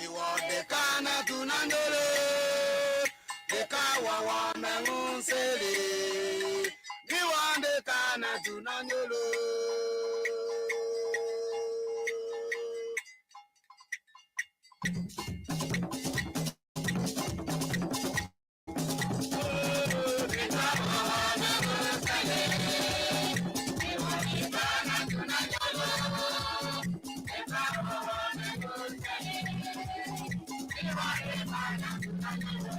Ìwọ ɖeka na tunanyolo, ɖeka wɔwɔ me ŋusẽle. Ìwọ ɖeka na tunanyolo. Ɖeka wɔwɔ me ŋusẽle. Ìwọ ɖeka na tunanyolo, ɖeka wɔwɔ me ŋusẽle. Ìwọ ɖeka na tunanyolo.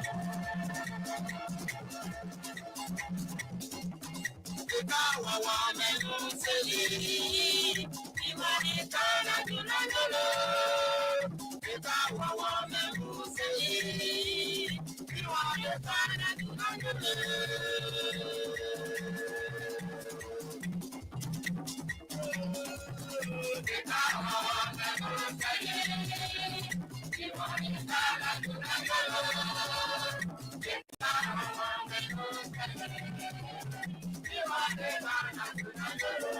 Ɖeka wɔwɔ me ŋusẽle. Ìwọ ɖeka na tunanyolo, ɖeka wɔwɔ me ŋusẽle. Ìwọ ɖeka na tunanyolo. Ɖeka wɔwɔ me ŋusẽle. Ìwọ ɖeka na tunanyolo, ɖeka wɔwɔ me ŋusẽle. Ìwọ ɖeka na tunanyolo.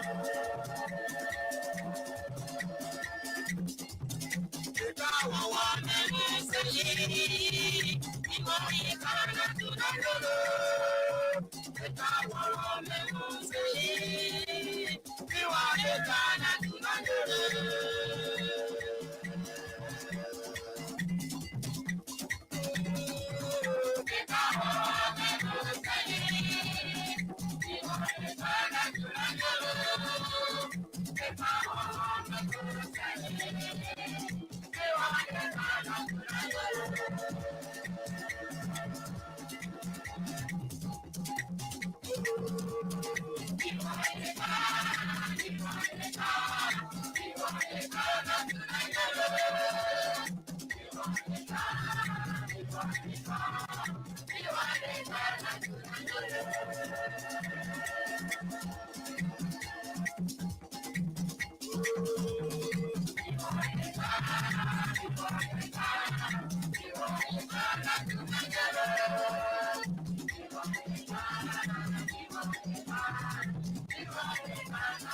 Ɖeka wɔwɔ me ŋusẽle. Ìwọ ɖeka na tunanyolo, ɖeka wɔwɔ me ŋusẽle. Ìwọ ɖeka na tunanyolo. Ìwọ ɖeka, ìwọ ɖeka, ìwọ ɖeka na tunanyolo. Ìwọ ɖeka, ìwọ ɖeka, ìwọ ɖeka na tunanyolo. Ìwọ ɖeka, ìwọ ɖeka, ìwọ ɖeka na tunanyolo. Ìwọ ɖeka, ìwọ ɖeka, ìwọ ɖeka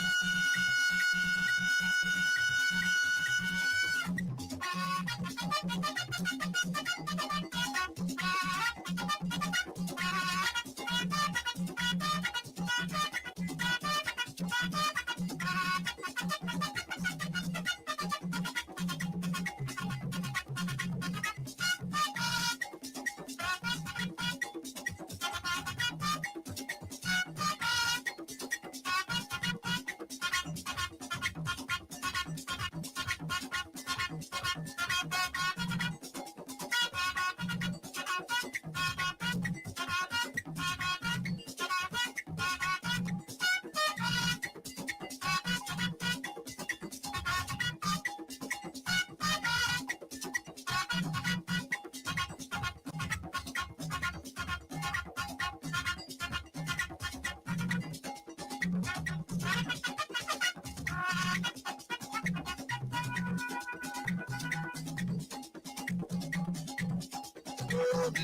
na tunanyolo.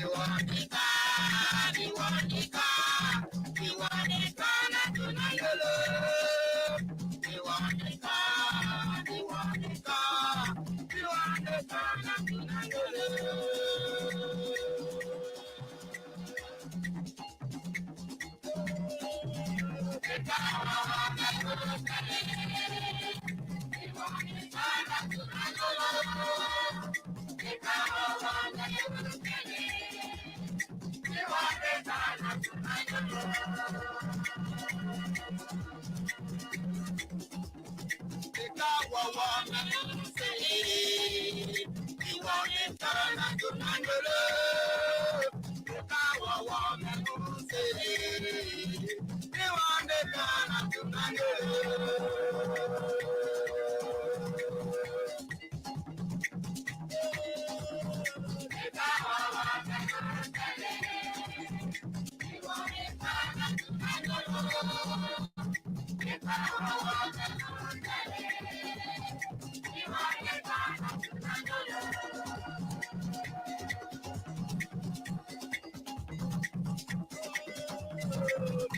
Ìwọ nìkan, ìwọ nìkan, ìwọ nìkan na tunanyolo. Ìwọ nìkan, ìwọ nìkan, ìwọ nìkan na tunanyolo. Ɖeka wɔwɔ me ŋusẽle. Ìwọ nìkan na tunanyolo. Ɖeka wɔwɔ me ŋusẽle. Ìwọ ɖeka na tunanyolo. Ɖeka wɔwɔ me ŋusẽle. Ìwọ nìkan na tunanyolo. Ɖeka wɔwɔ me ŋusẽle. Ìwọ nìkan na tunanyolo. Ɖeka wɔwɔ me ŋusẽle. Ìwọ nìkan na tunanyolo. Ɖeka wɔwɔ me ŋusẽle. Ìwọ nìkan na tunanyolo.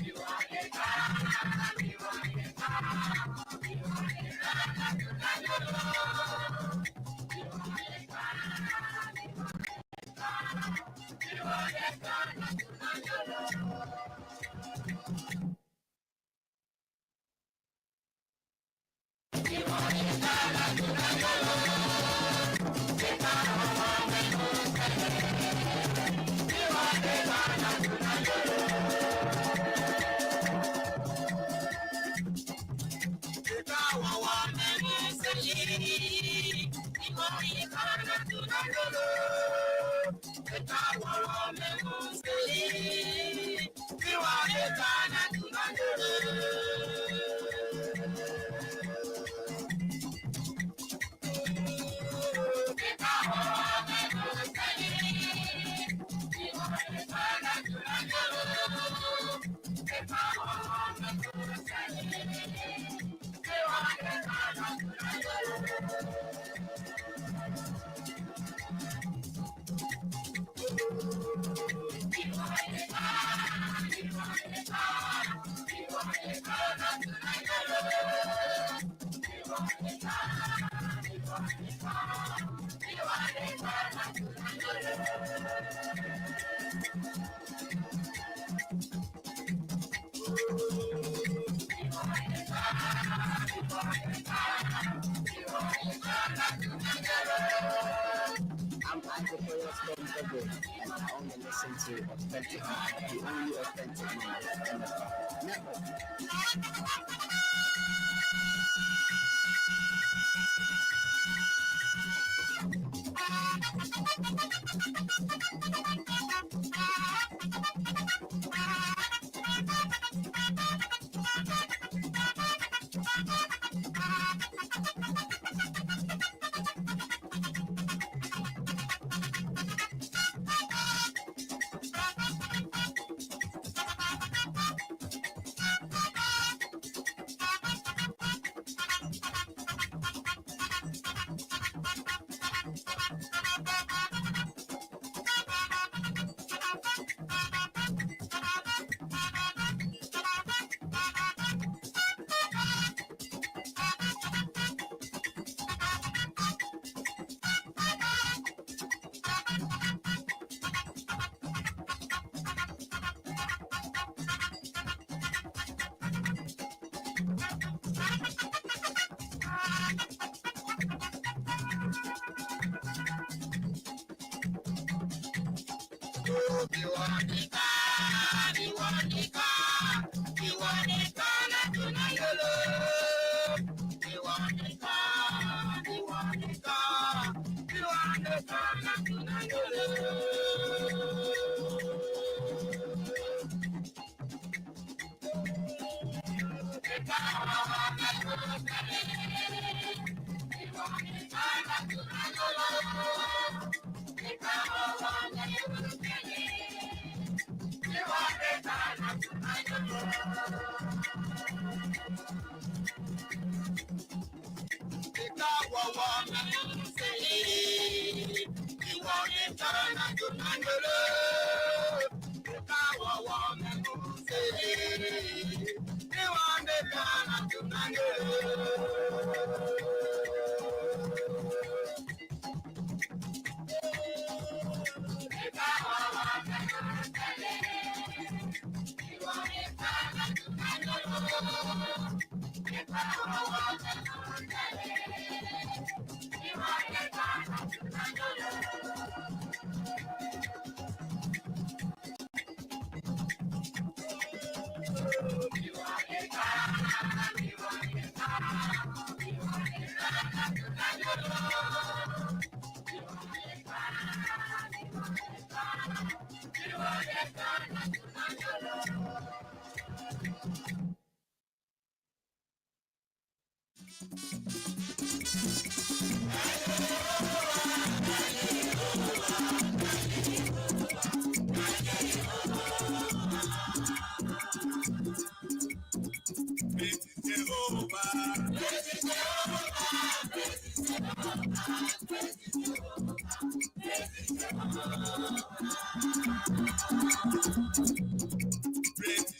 Ìwọ nìkan, I'm Adekoya from Togo, and I only listen to authentic, the only authentic Mama in the Network.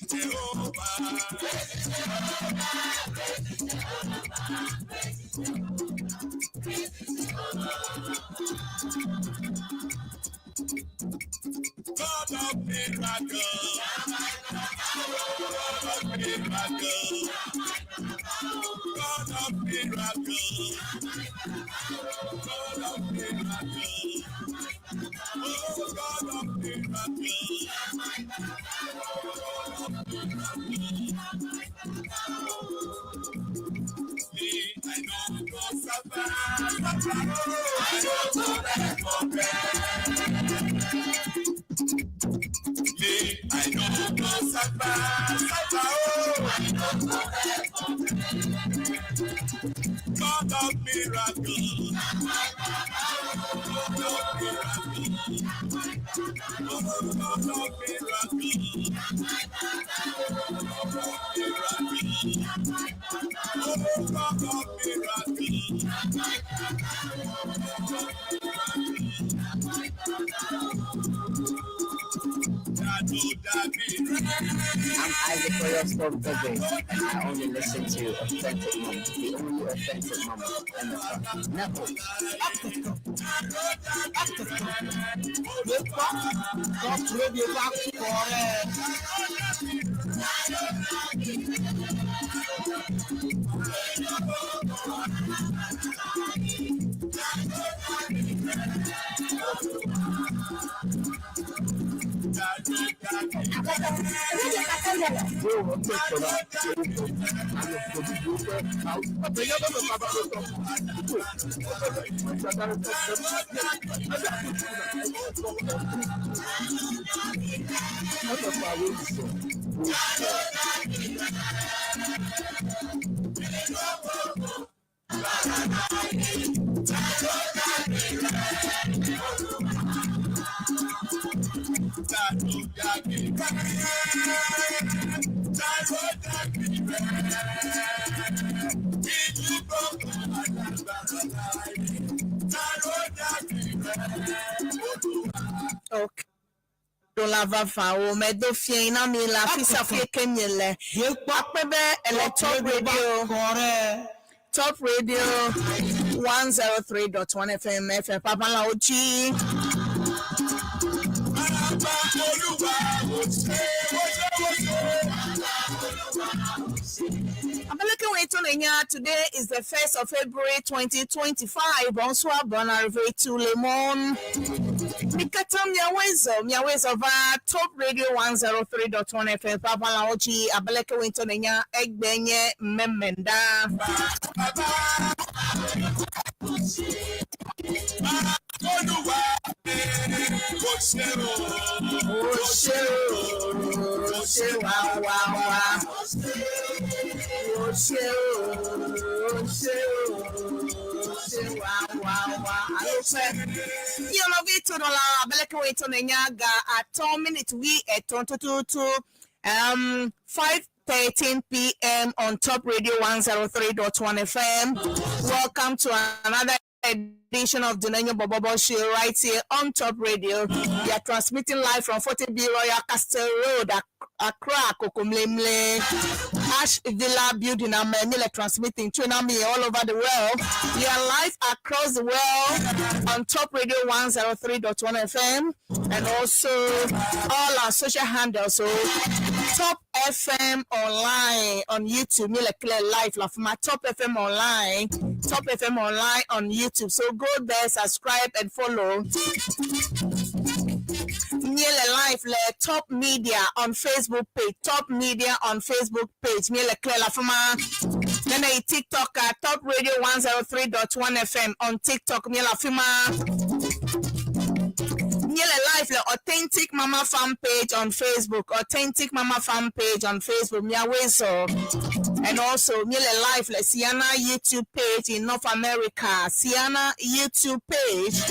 Jehovah. miracle. God of miracle. God of miracle. God of miracle. Oh, God of miracle. Me, I no go suffer, suffer, oh, I no go beg for bread. Me, I no go suffer, suffer, oh, I no go beg for bread. God of miracle. God of miracle. Oh, God of miracle. God of miracle. Oh, God of miracle. I'm Isaac Royal Tobe, and I only listen to Authentic Mama, the only authentic mama in the front. Network. Top Radio bá kọrẹ́. Ok. Ɖo la vavãwo medo fia na mi le afi sia afi ke miele. Akpe be ele Top Radio. Kọrẹ́. Top Radio 103.1 FM FM Papala Oji. Bàbá Olúwa ò ṣe, ó ṣe, ó ṣe. Abeleke Wetonenya, today is the 1st of February 2025. Bonsoir, bon arrivée tout le monde. Mikata miawezo, miawezo va Top Radio 103.1 FM Papala Oji. Abeleke Wetonenya, Egbenye Memenda. Bàbá Olúwa ò ṣe o. Ó ṣe o, ó ṣe wá wá wá. Ó ṣe o, ó ṣe o, ó ṣe wá wá wá. Alópẹ́. Ní ọ̀nà bí tó dọ̀la abẹ́lẹ́kẹ̀wé tó nìyẹn ga àtọ́ minute wí ẹ̀tọ́ tututu 5:13 p.m. on Top Radio 103.1 FM. Welcome to another edition of the Nenyo Bobobo Show right here on Top Radio. We are transmitting live from 40B Royal Castle Road, Accra, Kokomlemle, Ash Villa Building. I'm transmitting to me all over the world. We are live across the world on Top Radio 103.1 FM and also all our social handles. So Top FM Online on YouTube. Mile Clear Live la my Top FM Online. Top FM Online on YouTube. So go there, subscribe and follow. Miele Live le Top Media on Facebook page. Top Media on Facebook page. Miele Clear la fuma. Then a TikTok Top Radio 103.1 FM on TikTok. Miele fuma. Miele Live le Authentic Mama Fan page on Facebook. Authentic Mama Fan page on Facebook. Miawezo. And also Miele Live le Sienna YouTube page in North America. Sienna YouTube page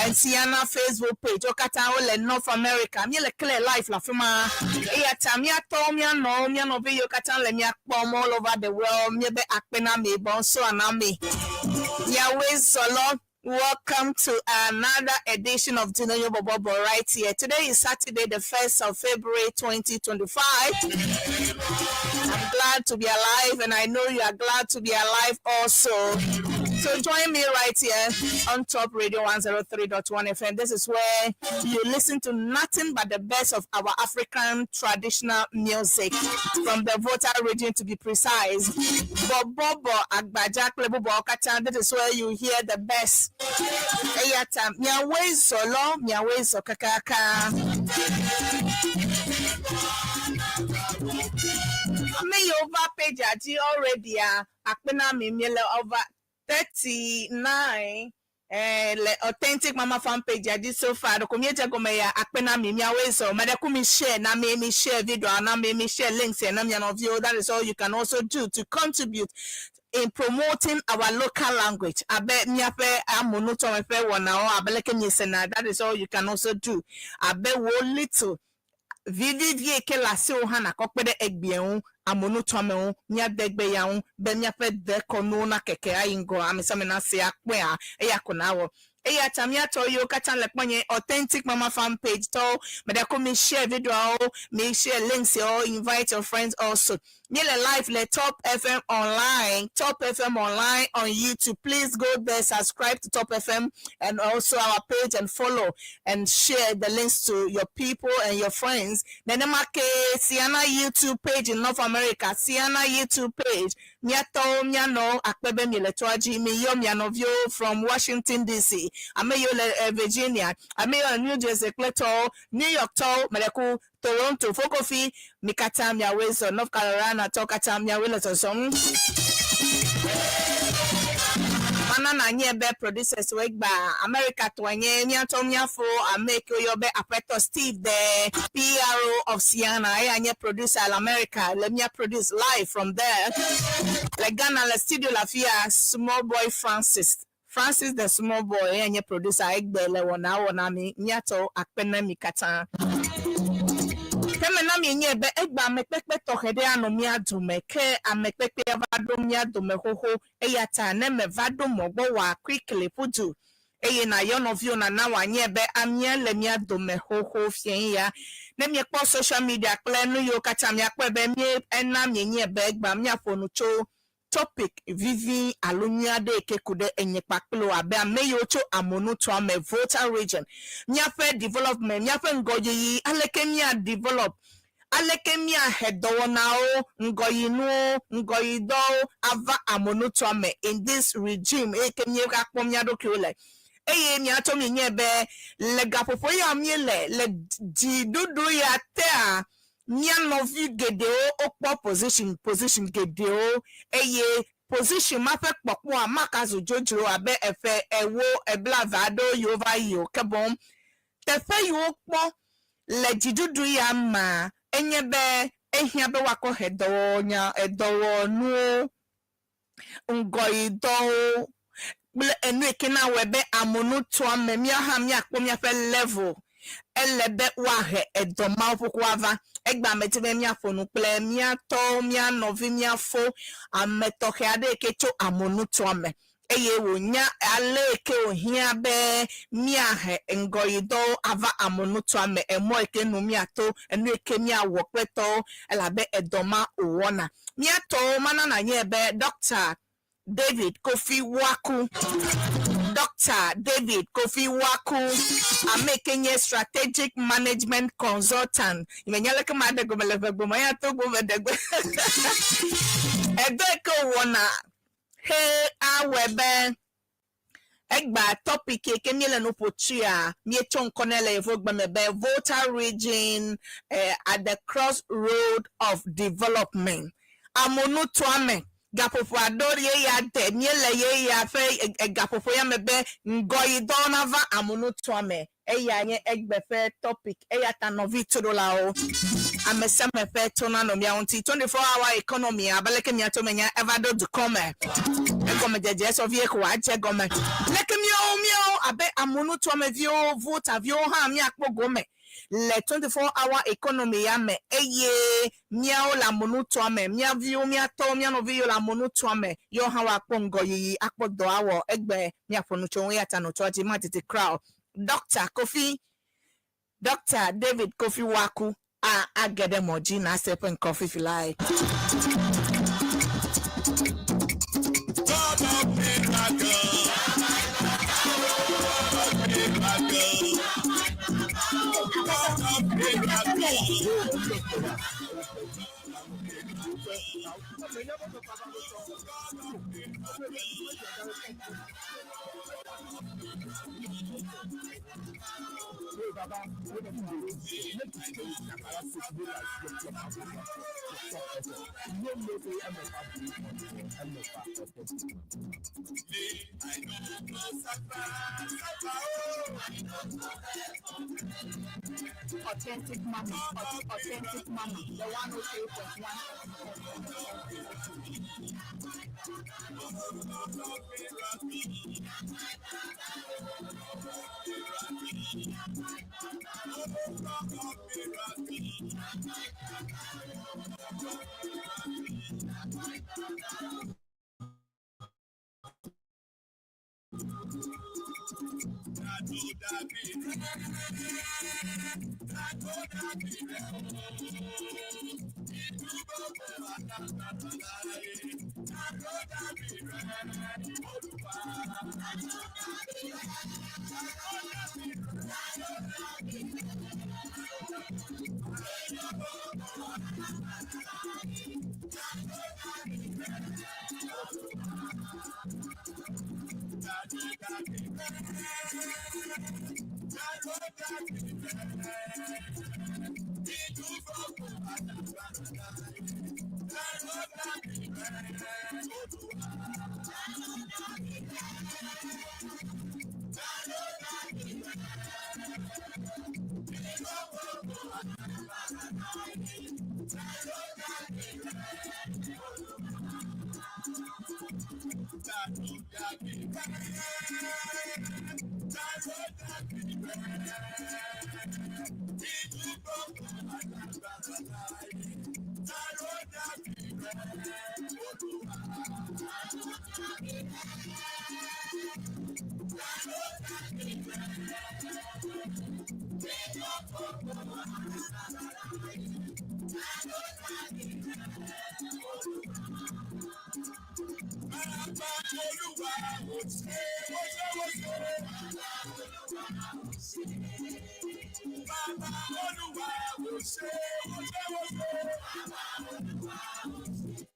and Sienna Facebook page. Okata ole North America. Miele Clear Life la fuma. Eya ta mia to mia no mia no be yokata le mia kpom all over the world. Mia be akpena me bonso anami. Yahweh Zolo. Welcome to another edition of Dinoyo Bobobo right here. Today is Saturday, the 1st of February 2025. I'm glad to be alive, and I know you are glad to be alive also. So join me right here on Top Radio 103.1 FM. This is where you listen to nothing but the best of our African traditional music from the Volta region, to be precise. Bobobo, Agbadza kple bubuawo katã. This is where you hear the best. Eya ta miawoe zɔ lɔ, miawoe zɔ kakaka. Ame yiwo va page dzi already a, akpe na mi miele over 39 le Authentic Mama Fan page dzi so far. Ɖeko míedze gɔme ya, akpe na mi, miawoe zɔ. Me ɖe ku mi share na mi, mi share video na mi, mi share links na mia nɔviwo. That is all you can also do to contribute in promoting our local language. Abe miaƒe amonutɔme ƒe wɔnawo abe leke miesena. That is all you can also do. Abe wo little vivivie ke le asiwò hã nakɔ kpe ɖe egbea ŋu, amonutɔame ŋu, míade gbe ya ŋu be míaƒe dekɔnuwo nakeke ayi ŋgɔ, ame sia ame nase akpɔea, eya ko nawɔ. Eya ta míatɔ yiwo katã le kpɔnye Authentic Mama Fan page tɔwo, meɖe ko mi share videoawo, mi share links yawo, invite your friends also. Míele live le Top FM Online, Top FM Online on YouTube. Please go there, subscribe to Top FM and also our page and follow and share the links to your people and your friends. Nenema ke Siana YouTube page in North America, Siana YouTube page. Míatɔwo míanɔ akpe be miele toa dzi, miyɔ mia nɔviwo from Washington DC, ame yiwo le Virginia, ame yiwo le New Jersey kple tɔwo, New York tɔwo, mele ku Toronto, Fokofi, mi katã miawoe zɔ, North Carolina tɔwo katã miawoe le zɔzɔm. Mana nanye be producers woe gba America tɔe nye míatɔ míafo ame ke woyɔ be Aƒetɔ Steve, the PRO of Siana, eya nye producer le America le mía produce live from there. Le Ghana le studio le afia, Small Boy Francis, Francis the Small Boy, eya nye producer egbe le wɔna wɔna mi míatɔ akpe na mi katã. Ke me na mienye be egbe amekpekpe tɔxɛ ɖe anɔ mía dome, ke amekpekpea va ɖo mía dome xoxo, eya ta ne meva ɖo mɔ gbɔ wòa quickly ƒu du eye nàyɔ nɔviwò nana wòanye be amea le mía dome xoxo fiẽ ya. Ne miekpɔ social media kple nu yiwo katã miakpɔe be mí ena mienye be egbea míaƒo nu tso topic vivi alo nyui aɖe yi ke ku ɖe enye kpakple wo abe ame yiwo tso amonutoa me, Volta Region, míaƒe development, míaƒe ŋgɔyiyi, aleke mía develop, aleke míahe dɔwɔnawo, ŋgɔyinuwo, ŋgɔyidɔwo ava amonutoa me in this regime eye ke míekpɔ mía ɖokuiwo le. Eye miatsɔ mienye be le gaƒoƒo ya míele le dziɖuɖu ya tea, mía nɔvi geɖewo wokpɔ position, position geɖewo, eye position ma ƒe kpɔkpɔa makazu dzodzro abe eƒe 40, 20 aɖewo yiwo va yi o. Ke boŋ teƒe yiwo kpɔ le dziɖuɖu ya mea, enye be ehiã be woakɔ he dɔwɔnya, edɔwɔnuwo, ŋgɔyidɔwo kple enu yi ke na wɔe be amonutoa me míawo hã míakpɔ míaƒe level, ele be woahe edɔ mawo ƒoƒo ava. Egbea medi be míaƒo nu kple míatɔwo, mía nɔvi, míafo ame tɔxɛ aɖe yi ke tso amonutoa me eye wònya ale yi ke wòhiã be míahe ŋgɔyidɔwo ava amonutoa me, emɔ yi ke nu míato, enu yi ke míawɔ kple tɔwo, elabe edɔ ma wòwɔna. Míatɔwo mana nanye be Dr. David Kofi Waku. Dr. David Kofi Waku, ame ke nye strategic management consultant. Menya leke ma ɖe gɔme le ʋegbe me, eya to gome ɖe gbe. Edɔ yi ke wòwɔna he awɔe be egba topic yi ke míele nu ƒo tsoea, míetsɔ ŋkɔ nɛ le yevugbe me be Volta Region at the crossroad of development. Amonutoa me gaƒoƒo aɖewo ye ya de míele ye ya ƒe gaƒoƒo ya me be ŋgɔyidɔwo nava amonutoa me. Eya nye egbe ƒe topic. Eya ta nɔvi toɖolawo, ame sia ame ƒe to nanɔ mía ŋuti. 24 hour economy abe leke miato menya eva ɖo dukɔ me. Egɔmedzedze sɔ vie ko wòadze gɔme. Leke míawo míawo abe amonutoameviwo, Voltaviwo hã míakpɔ gome le 24 hour economy ya me eye míawo le amonutoa me, mía viwo, mía tɔwo, mía nɔviwo le amonutoa me, yewo hã woakpɔ ŋgɔyiyi, akpɔ dɔ awɔ. Egbe míaƒo nu tso ŋu, eya ta nɔ toa dzi matete kura o. Dr. Kofi, Dr. David Kofi Waku a age ɖe mɔ dzi na se eƒe ŋkɔ fifi lae. God of miracle. Authentic Mama, Authentic Mama, the 103.1.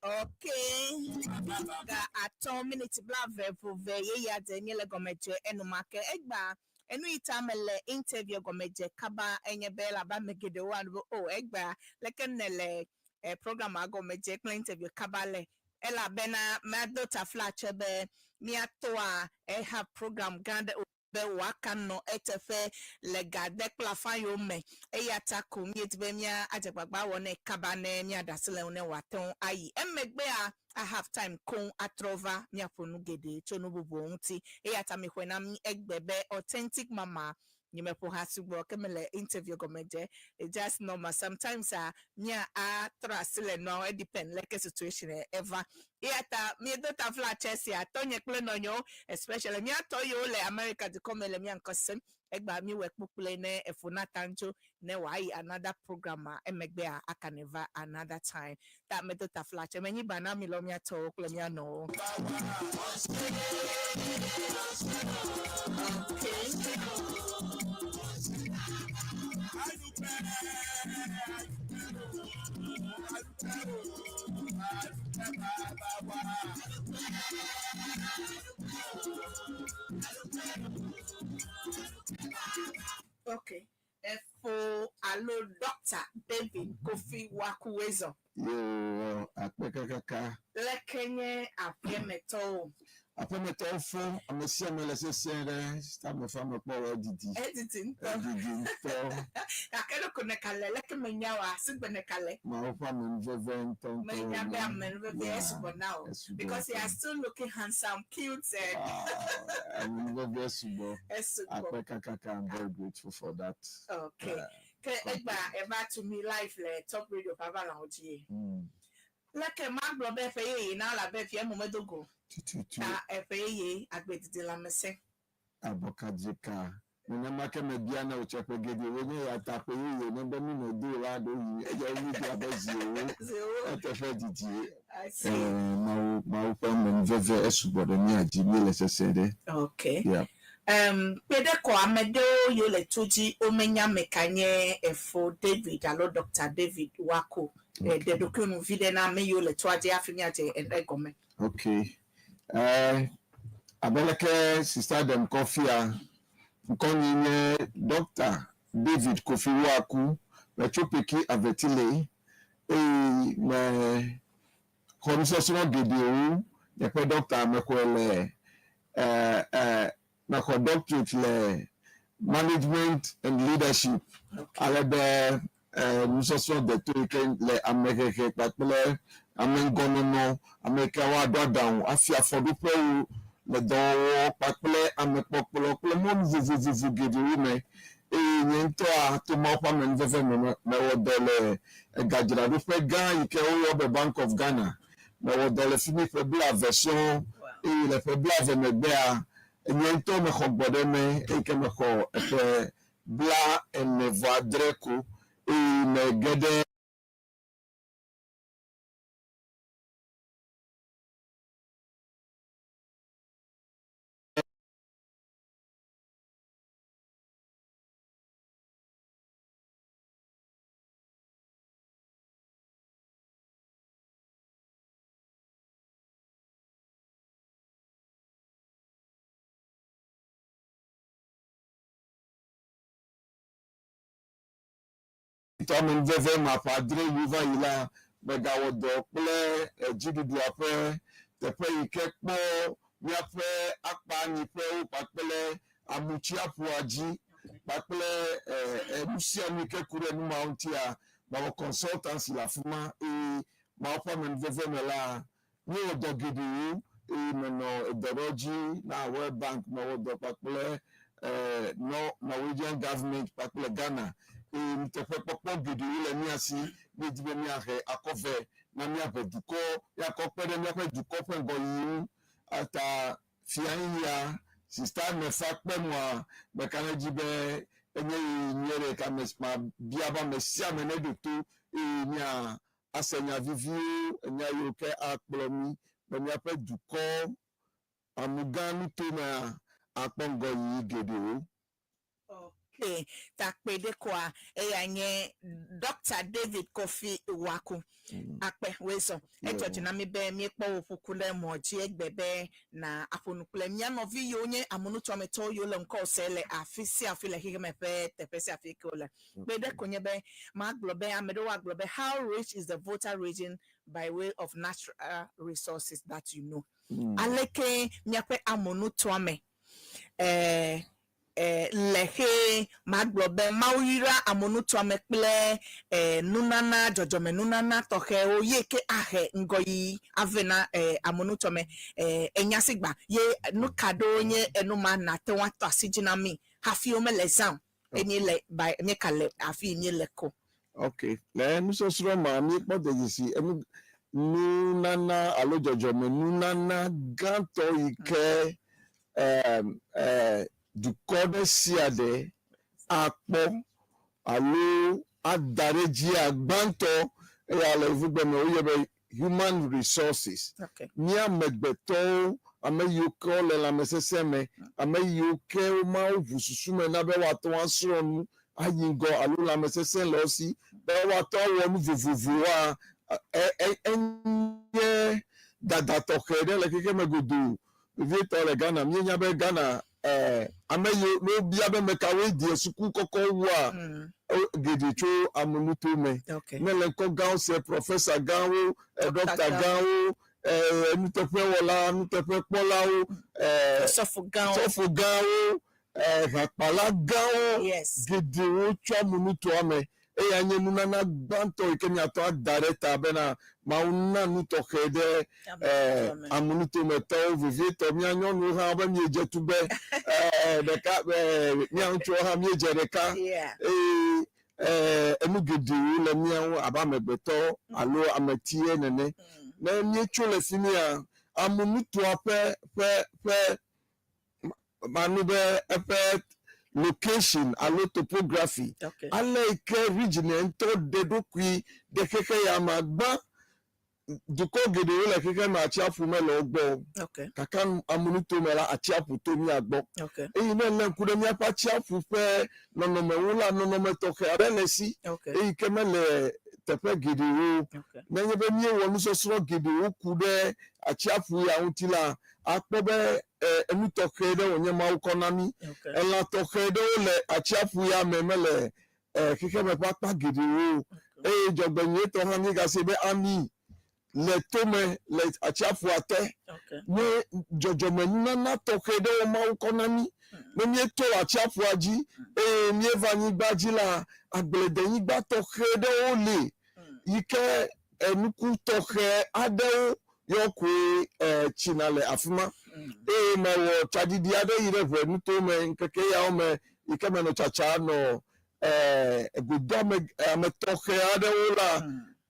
Okay. Ga atɔ̃ miniti blaeve vove ye ya dze nye le gɔmedze enumake egba enu yi ta me le interview gɔmedze kaba enye be labe ame geɖewo anu be o egba leke ne le programa gɔmedze kple interview kaba le elabena mado taflatse be míatoa eha program gã ɖe be wòaka nɔ eteƒe le gade kple afã yiwo me eya ta ko míedi be mía adze gbagba wɔ nɛ kaba ne míaɖe asi le ŋu ne wòate ŋu ayi emegbea I have time koŋ atrɔ va míaƒo nu geɖe tso nu bubuwo ŋuti eya ta mixɔe na mí egbe be Authentic Mama nyemeƒo ha sugbɔ ke mele interview gɔme dze. It's just normal sometimes a mía atrɔ asi le nua e depend leke situation eva eya ta míedo taflatse sia tɔnye kple nɔnyewo, especially míatɔ yiwo le America dukɔ me le mía ŋkɔ sem egba míwɔe kpukple ne efo nata ŋutso ne wòayi another program a emegbea aka ne va another time ta medo taflatse menyi ba na mi lɔ míatɔwo kple mía nɔwo. Okay. Okay. Efo alo Dr. David Kofi Wakuwezo. Yo, akpe kakaka. Leke nye aƒemetɔwo? Aƒemetɔwo fo, ame sia ame le sesẽ ɖe ame fa me kpɔ wɔ didi. Edidi ŋutɔ. Edidi ŋutɔ. Gake ɖeko neka le leke menya wa sigbe neka le. Mawu ƒe amenuveve ŋutɔ ŋutɔ. Menya be amenuveve esugbɔ na o. Esugbɔ Because you ŋutɔ. are still looking handsome, cute and Wow, amenuveve esugbɔ. esugbɔ. Akpe kakaka, I'm very grateful for that. Okay. Ke egba eva to me live le Top Radio ƒe avalãwo dzi. Leke magblɔ be eƒe yeye na labe fia mo medo go. Tututu. Ta eƒe yeye agbedidi lãmesẽ. Abɔkadzika. Nenema ke mebia na wò tse ƒe geɖe wonye ya ta ƒe yeye ne be mi me do la ɖo yi eya mi do abe ziwo Zewo. eteƒe didi. I see. Mawu Mawu ƒe amenuveve esugbɔ ɖe mía dzi míele sese ɖe. Okay. Yeah. Um, kpe ɖe kɔ ame ɖewo yiwo le to dzi womenya ame ka nye efo David alo Dr. David Wako. Okay. Ɖe ɖokuiwò nu viɖe na ame yiwo le toa dzi hafi míadze egɔme. Ok. Eh, abe leke sista ɖe ŋkɔ fia, ŋkɔnye nye Dr. David Kofi Waku, metso Peki Avetile eye me xɔ nusɔsrɔ̃ geɖewo. Nye ƒe ɖɔkta mexɔe le eh, eh, mexɔ doctorate le management and leadership ale be eh, nusɔsrɔ̃ deto yi ke le amehehe kpakple ameŋgɔnɔnɔ, ame yi ke woaɖo aɖaŋu afia afɔɖoƒewo le dɔwɔwɔ kpakple amekpɔkplɔ kple mɔnu vovovovo geɖewo me. Eye nye ŋutɔa to Mawu ƒe amenuveve me mewɔ dɔ le egadzraɖoƒe gã yi ke woyɔ be Bank of Ghana. Mewɔ dɔ le fi mi ƒe blaeve sɔŋ eye le ƒe blaeve megbea, nye ŋutɔ mexɔ gbɔɖeme eyi ke mexɔ eƒe blaene vɔ adre ko eye mege ɖe. To amenuveve ma ƒe adre yiwo va yi la, megawɔ dɔ kple dziɖuɖua ƒe teƒe yi ke kpɔ míaƒe akpanyiƒewo kpakple amutsiaƒua dzi kpakple nu sia nu yi ke ku ɖe nu mawo ŋutia, mewɔ consultancy le afi ma eye Mawu ƒe amenuveve me la, míewɔ dɔ geɖewo eye menɔ edɔ ɖewo dzi na World Bank, mewɔ dɔ kpakple Norwegian government kpakple Ghana eye nuteƒekpɔkpɔ geɖewo le mía si. Míedi be míahe akɔ vɛ na míaƒe dukɔ, míakɔ kpe ɖe míaƒe dukɔ ƒe ŋgɔyiyi ŋu. Eta fiaɣiɣia, sista mefa kpe nua, meka ɖe edzi be enye ɣeyiɣi nyui aɖe yi ke ame mabia be ame sia ame neɖo to eye mía ase nya viviwo, enya yiwo ke akplɔ mí be míaƒe dukɔ amugã nutomea akpɔ ŋgɔyiyi geɖewo. Ok, takpe ɖe koa, eya nye Dr. David Kofi Waku. Akpe woe zɔ. Edzɔ dzi na mí be míekpɔ wò ƒoku ɖe mɔ dzi egbe be na aƒo nu kple mía nɔvi yiwo nye amenutoametɔwo yiwo le ŋkɔwò se le afi sia afi le xexeme ƒe teƒe sia afi ke wole. Kpe ɖe ko nye be magblɔ be ame ɖewo agblɔ be how rich is the Volta region by way of natural resources that you know. Aleke míaƒe amenutoame eh, eh, le xe magblɔ be Mawu yra amenutoame kple eh, nunana, dzɔdzɔmenunana tɔxɛwo ye ke ahe ŋgɔyiyi ave na eh, amenutoame. Eh, enya si gba ye nu ka ɖewo nye enu ma nàte ŋu atɔ asi dzi na mí hafi womele zã o. Eye míele ba míeka le afi yi míele ko. Ok, le nusɔsrɔ̃ ma míekpɔ de dzesi enu nunana alo dzɔdzɔme nunana gãtɔ yi ke um, eh, dukɔ ɖe sia ɖe akpɔ alo ada ɖe dzia gbãtɔ eya le yevugbe me woyɔ be human resources. Okay. Mía amegbetɔwo, ame yiwo ke wole lãmesesẽ me, ame yiwo ke Mawu ʋu susu me na be woate ŋu asrɔ̃ nu ayi ŋgɔ alo lãmesesẽ le wo si be woate ŋu awɔ nu vovovowoa, enye dada tɔxɛ ɖe le xexeme godoo, vevietɔ le Ghana. Míenya be Ghana, ame yiwo ne wobia be ame kawoe de suku kɔkɔ wua, geɖe tso amenuto me. Ne le ŋkɔ gãwo se, professor gãwo, ɖɔkta gãwo, nuteƒewɔla, nuteƒekpɔlawo, sɔfo gãwo, hakpala gãwo geɖewo tso amenutoa me. Eya nye nunana gbãtɔ yi ke míate ŋu ada ɖe ta bena Mawu na nu tɔxɛ ɖe amenutometɔwo, vevietɔ mía nyɔnuwo hã be míedze tugbe ɖeka, mía ŋutsuwo hã míedze ɖeka eye enu geɖewo le mía ŋu abe amegbetɔ alo ametie nene. Ne míetso le fi mía, amenutoa ƒe ƒe ƒe manu be eƒe location alo topography ale yi ke region ŋutɔ ɖe ɖokui ɖe xexe ya me gbã. Dukɔ geɖewo le xexe me atsiaƒu mele wo gbɔ o. Okay. Gake amenuto me la, atsiaƒu to mía gbɔ. Okay. Eye ne èlé ŋku ɖe míaƒe atsiaƒu ƒe nɔnɔme ŋu la, nɔnɔme tɔxɛ aɖe le esi Okay. eyi ke mele teƒe geɖewo o. Okay. Nenye be míewɔ nusɔsrɔ̃ geɖewo ku ɖe atsiaƒu ya ŋuti la, akpɔ be e, enu tɔxɛ ɖe wònye Mawu kɔ na mí. Okay. Elã tɔxɛ ɖewo le atsiaƒu ya me mele e, xexeme ƒe akpa geɖewo o. Eye dzɔgbenyuietɔ hã míegase be ami le tome le atsiaƒua te. Okay. Nye dzɔdzɔmenunana tɔxɛ ɖewo Mawu kɔ na mí. Ne míeto atsiaƒua dzi eye míeva anyigba dzi la, agbledenyigba tɔxɛ ɖewo li yi ke enuku tɔxɛ aɖewo yɔ koe e, tsina le afi ma. Eye mewɔ tsaɖiɖi aɖe yi ɖe ʋe nutome ŋkeke yawo me yi ke menɔ tsatsa nɔ e, godoame ame tɔxɛ aɖewo la,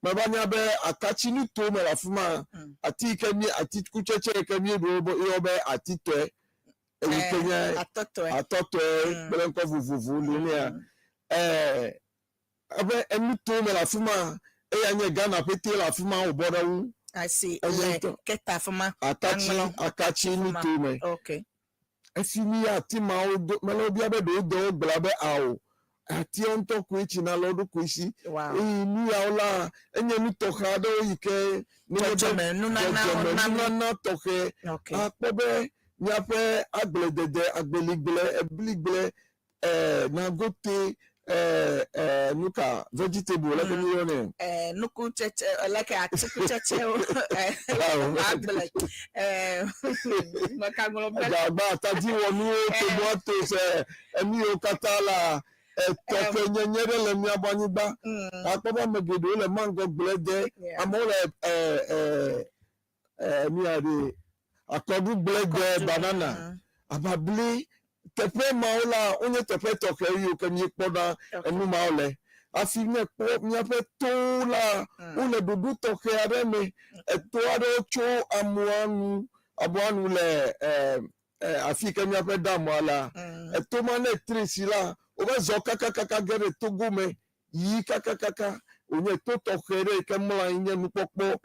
meva nya be akatsi nutome le afi ma, ati yi ke mí atikutsetse yi ke míeɖu wo yɔ be atitɔe eyi ke nye Atɔtɔe. atɔtɔe kple ŋkɔ vovovo li nea. E, eƒe enutome le afi ma eya nye Ghana ƒete le afi ma wòbɔ ɖe ŋu. I see. Enye Le ŋutɔ. keta afi ma. Akatsi Aŋlɔ. akatsi Afi ma. nutome. Okay. Efi mi ati mawo do mele wobia be ɖewo de wo gblɔ be ao atia ŋutɔ koe tsina le wo ɖokui si. Wow. Eye nu yawo la enye nu tɔxɛ aɖewo yi ke nenye be Dzɔdzɔme nunana dzɔdzɔme na mí. nunana tɔxɛ Okay. akpɔ be míaƒe agbledede agbeligble ebligble eh, nagote eh, eh, nuka vegetable leke mi yɔnɛ. Eh, nukutsetse leke atikutsetsewo eh, Awo. agble eh, mekaŋlɔ be Gbagba atadiwɔnuwo tomatoes eh, enu yiwo katã la etɔxɛ nyenye ɖe le míaƒe anyigba. Akpɔ be ame geɖewo le mango gble de, Yeah. amewo le eh, eh, eh, nu ya ɖe akɔɖu gble de, banana, ababli. Teƒe mawo la wonye teƒe tɔxɛ yiwo ke míekpɔna enu mawo le. Hafi míekpɔ míaƒe towo la, wole ɖoɖo tɔxɛ aɖe me. Eto aɖewo tso amua nu, amua nu le eh, eh, afi yi ke míaƒe damua lea. Eto ma ne tri si la, wova zɔ kakakaka ge ɖe Togo me yi kakakaka. Wònye to tɔxɛ ɖe yi ke mlɔ anyi nye nukpɔkpɔ.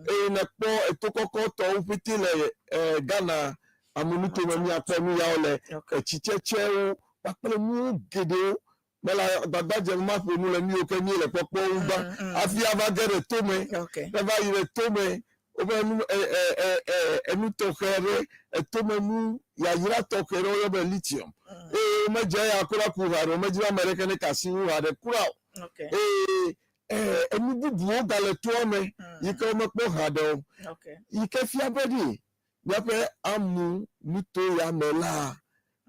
Eye nekpɔ eto kɔkɔtɔwo ƒete le eh, Ghana amenutome míakpɔ nu yawo le Okay. etsitsetsewo kpakple nuwo geɖewo. Mele agbagba dzem maƒo nu le nu yiwo ke míele kpɔkpɔ ŋu gbã hafi ava ge ɖe tome. Okay. Ne va yi ɖe tome, woƒe nu e, e, e, e, enu tɔxɛ ɖe etome nu yayra tɔxɛ ɖe woyɔ be lithium. Eye womedze eya kura ku ha ɖe o, womedzi be ame ɖeke ne ka asi ŋu ha ɖe kura o. Okay. Eye e, enu bubuwo gale toa me yi ke womekpɔ ha ɖe o. Okay. Yi ke fia be ɖi míaƒe amu nuto ya me la,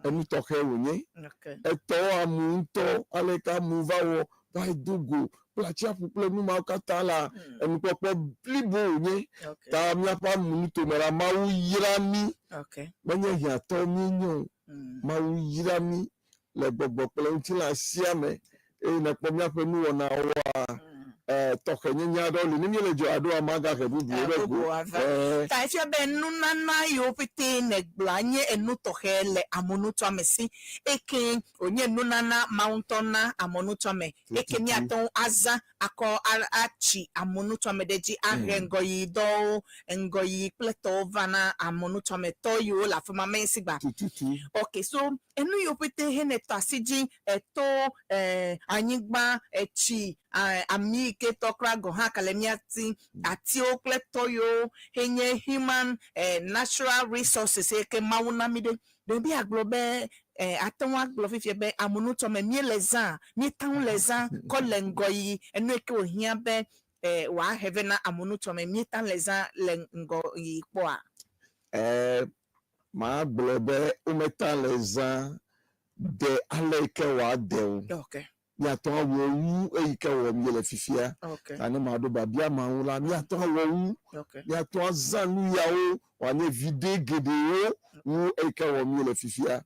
enu tɔxɛ wònye. Okay. Etɔwo amu ŋutɔ ale ke amu va wɔ va do go kple atsiaƒu kple nu mawo katã la, enukpɔkpɔ blibo wònye. Okay. Ta míaƒe amu nutome la, Mawu yra mí. Okay. Menye hiãtɔwo míenye o. Mawu yra mí le gbɔgbɔ kple ŋutilã sia me. Eye nekpɔ míaƒe nuwɔnawoa, eh, tɔxɛnyenye aɖewo li. Ne míele dzɔ aɖoa, magahe bubuwo ɖe go. Bubu ava. Eh, Ta efia be nunana yiwo ƒete negblɔa nye enu tɔxɛ le amenutoame si eke wònye nunana Mawu ŋutɔ na amenutoame eke míate ŋu azã akɔ a- atsi amenutoame ɖe dzi ahe ŋgɔyiyi dɔwo ŋgɔyiyi kple tɔwo va na amenutoame tɔ yiwo le afi ma me si gba. Tututu. Okay, so enu yiwo ƒete hene tɔ asi dzi eto eh, anyigba etsi eh, ami yi ke tɔ kura gɔ̃ hã ka le mía si atiwo kple tɔ yiwo henye human eh, natural resources yi ke Mawu na mí ɖe ɖevi agblɔ be eh, ate ŋu agblɔ fifia be amenutoame míele zã míete ŋu le zã kɔ le ŋgɔyiyi enu yi ke wòhiã be eh, wòahe vɛ na amenutoame míete ŋu le zã le ŋgɔyiyi kpɔa. Eh, magblɔ be wometa le zã de ale yi ke wòade o. Okay. Míate ŋu awɔ wu eyi ke wɔm míele fifia. Okay. Ta ne maɖo biabia ma ŋu la, míate ŋu awɔ wu. Okay. Míate ŋu azã nu yawo wòanye viɖe geɖewo wu eyi ke wɔm míele fifia.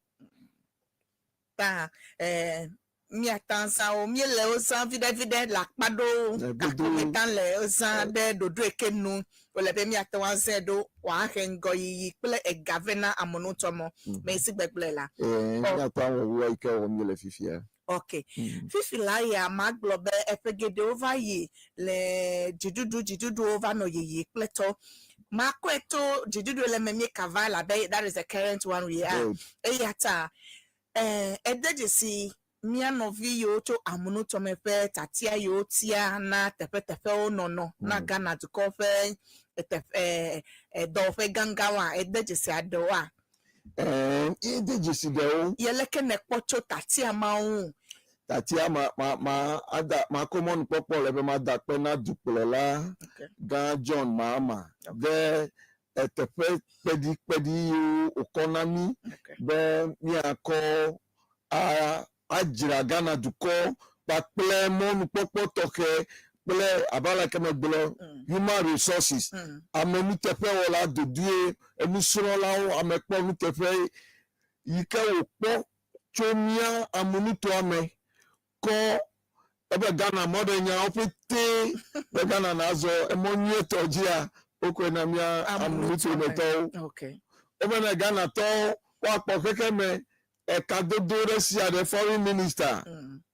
Ta eh, míate ŋu azã wo míele wo zã viɖe viɖe le akpa ɖewo Eh, gake godo. meta le wo zã ɖe ɖoɖo yi ke nu wòle be míate ŋu azãe ɖo wòahe ŋgɔyiyi kple ega vɛ na amenutɔmɔ me si gbegblẽ la. Eh, míate ŋu awɔ wu eyi ke wɔm míele fifia. Ok. Fifi la ya magblɔ be eƒe geɖewo va yi le dziɖuɖu dziɖuɖuwo va nɔ yiyi kple tɔ. Makɔe to dziɖuɖu le me mi kava labe that is the current one we are. Good. Eya ta ede dzesi mía nɔvi yiwo tso amunutɔme ƒe tatia yiwo tia na teƒeteƒewo nɔnɔ na Ghana dukɔ ƒe teƒe dɔwɔƒe gãgãwoa ede dzesi aɖewoa. Ede dzesi ɖewo. Ye leke nèkpɔ tso tatia mawo ŋu? Tatia ma ma ma ada makɔ mɔnukpɔkpɔ le be mada akpe na dukplɔla gã John Mahama ɖe eteƒe kpeɖikpeɖi yiwo wòkɔ na mí be míakɔ a adzra Ghana dukɔ kpakple mɔnukpɔkpɔ tɔxɛ kple abe aleke megblɔ human resources ame nuteƒewɔla dodoe enusrɔ̃lawo ame kpɔ nuteƒe yi ke wòkpɔ tso mía amenutoa me kɔ ebe Ghana mɔɖenyawo ƒete be Ghana nazɔ emɔ nyuietɔ dzia wokɔe na mía amenutometɔwo. Wobe ne Ghanatɔwo woakpɔ xexe me ekadodo ɖe sia ɖe foreign minister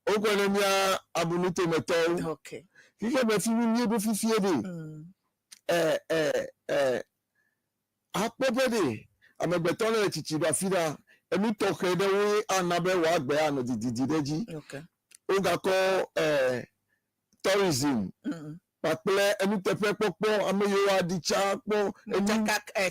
wokɔe na mía amenutometɔwo. Xexe me fi mi míeɖo fifie ɖe ɛ ɛ ɛ akpɔ be ɖe amegbetɔ ne le tsitsi ɖo afi ɖa enu tɔxɛ ɖewoe ana be wòagbe anɔ dididi ɖe dzi. Wogakɔ tourism kpakple enuteƒekpɔkpɔ ame yiwo aɖi tsa kpɔ enu Modzaka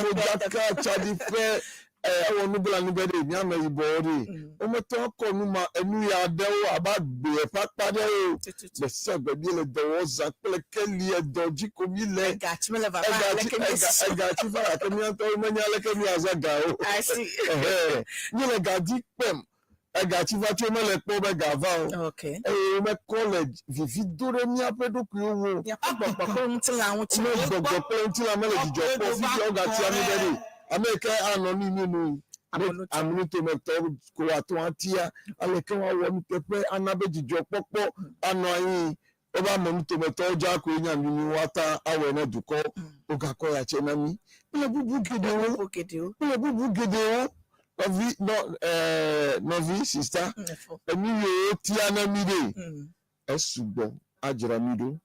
modzaka tsaɖiƒe ewɔ nublanui be ɖe míame yibɔwo ɖe wometɔ akɔ nu ma enu ya ɖewo abe agbe ƒe akpa ɖewo gbe sia gbe míele dɔ wɔm zã kple keli edɔ dzi ko míle Egatsi mele vava egatsi aleke ega míesu. egatsi va gake mía ŋutɔwo menya aleke míazã ga o. I see. Ɛhɛ míele ga dzi kpem egatsi va tso mele kpɔ be ga va o eye womekɔ le vivi do ɖe míaƒe ɖokuiwo ŋu o. Míaƒe gbɔgbɔ kple ŋutilã ŋuti. Me gbɔgbɔ kple ŋutilã mele dzidzɔ kpɔ fifia wogatia mí be ɖe ame yi ke anɔ nu mi nu amenutometɔ ko wòate ŋu atia aleke woawɔ nuteƒe ana be dzidzɔkpɔkpɔ anɔ anyi wobe amenutometɔwo dza koe nye anu woata awɔe na dukɔ wogakɔ ya tse na mí kple bubu geɖewo Bubu geɖewo. kple bubu geɖewo nɔvi nɔ nɔvi sista Efo. enu yiwo tia na mí ɖe esugbɔ adzra mí ɖo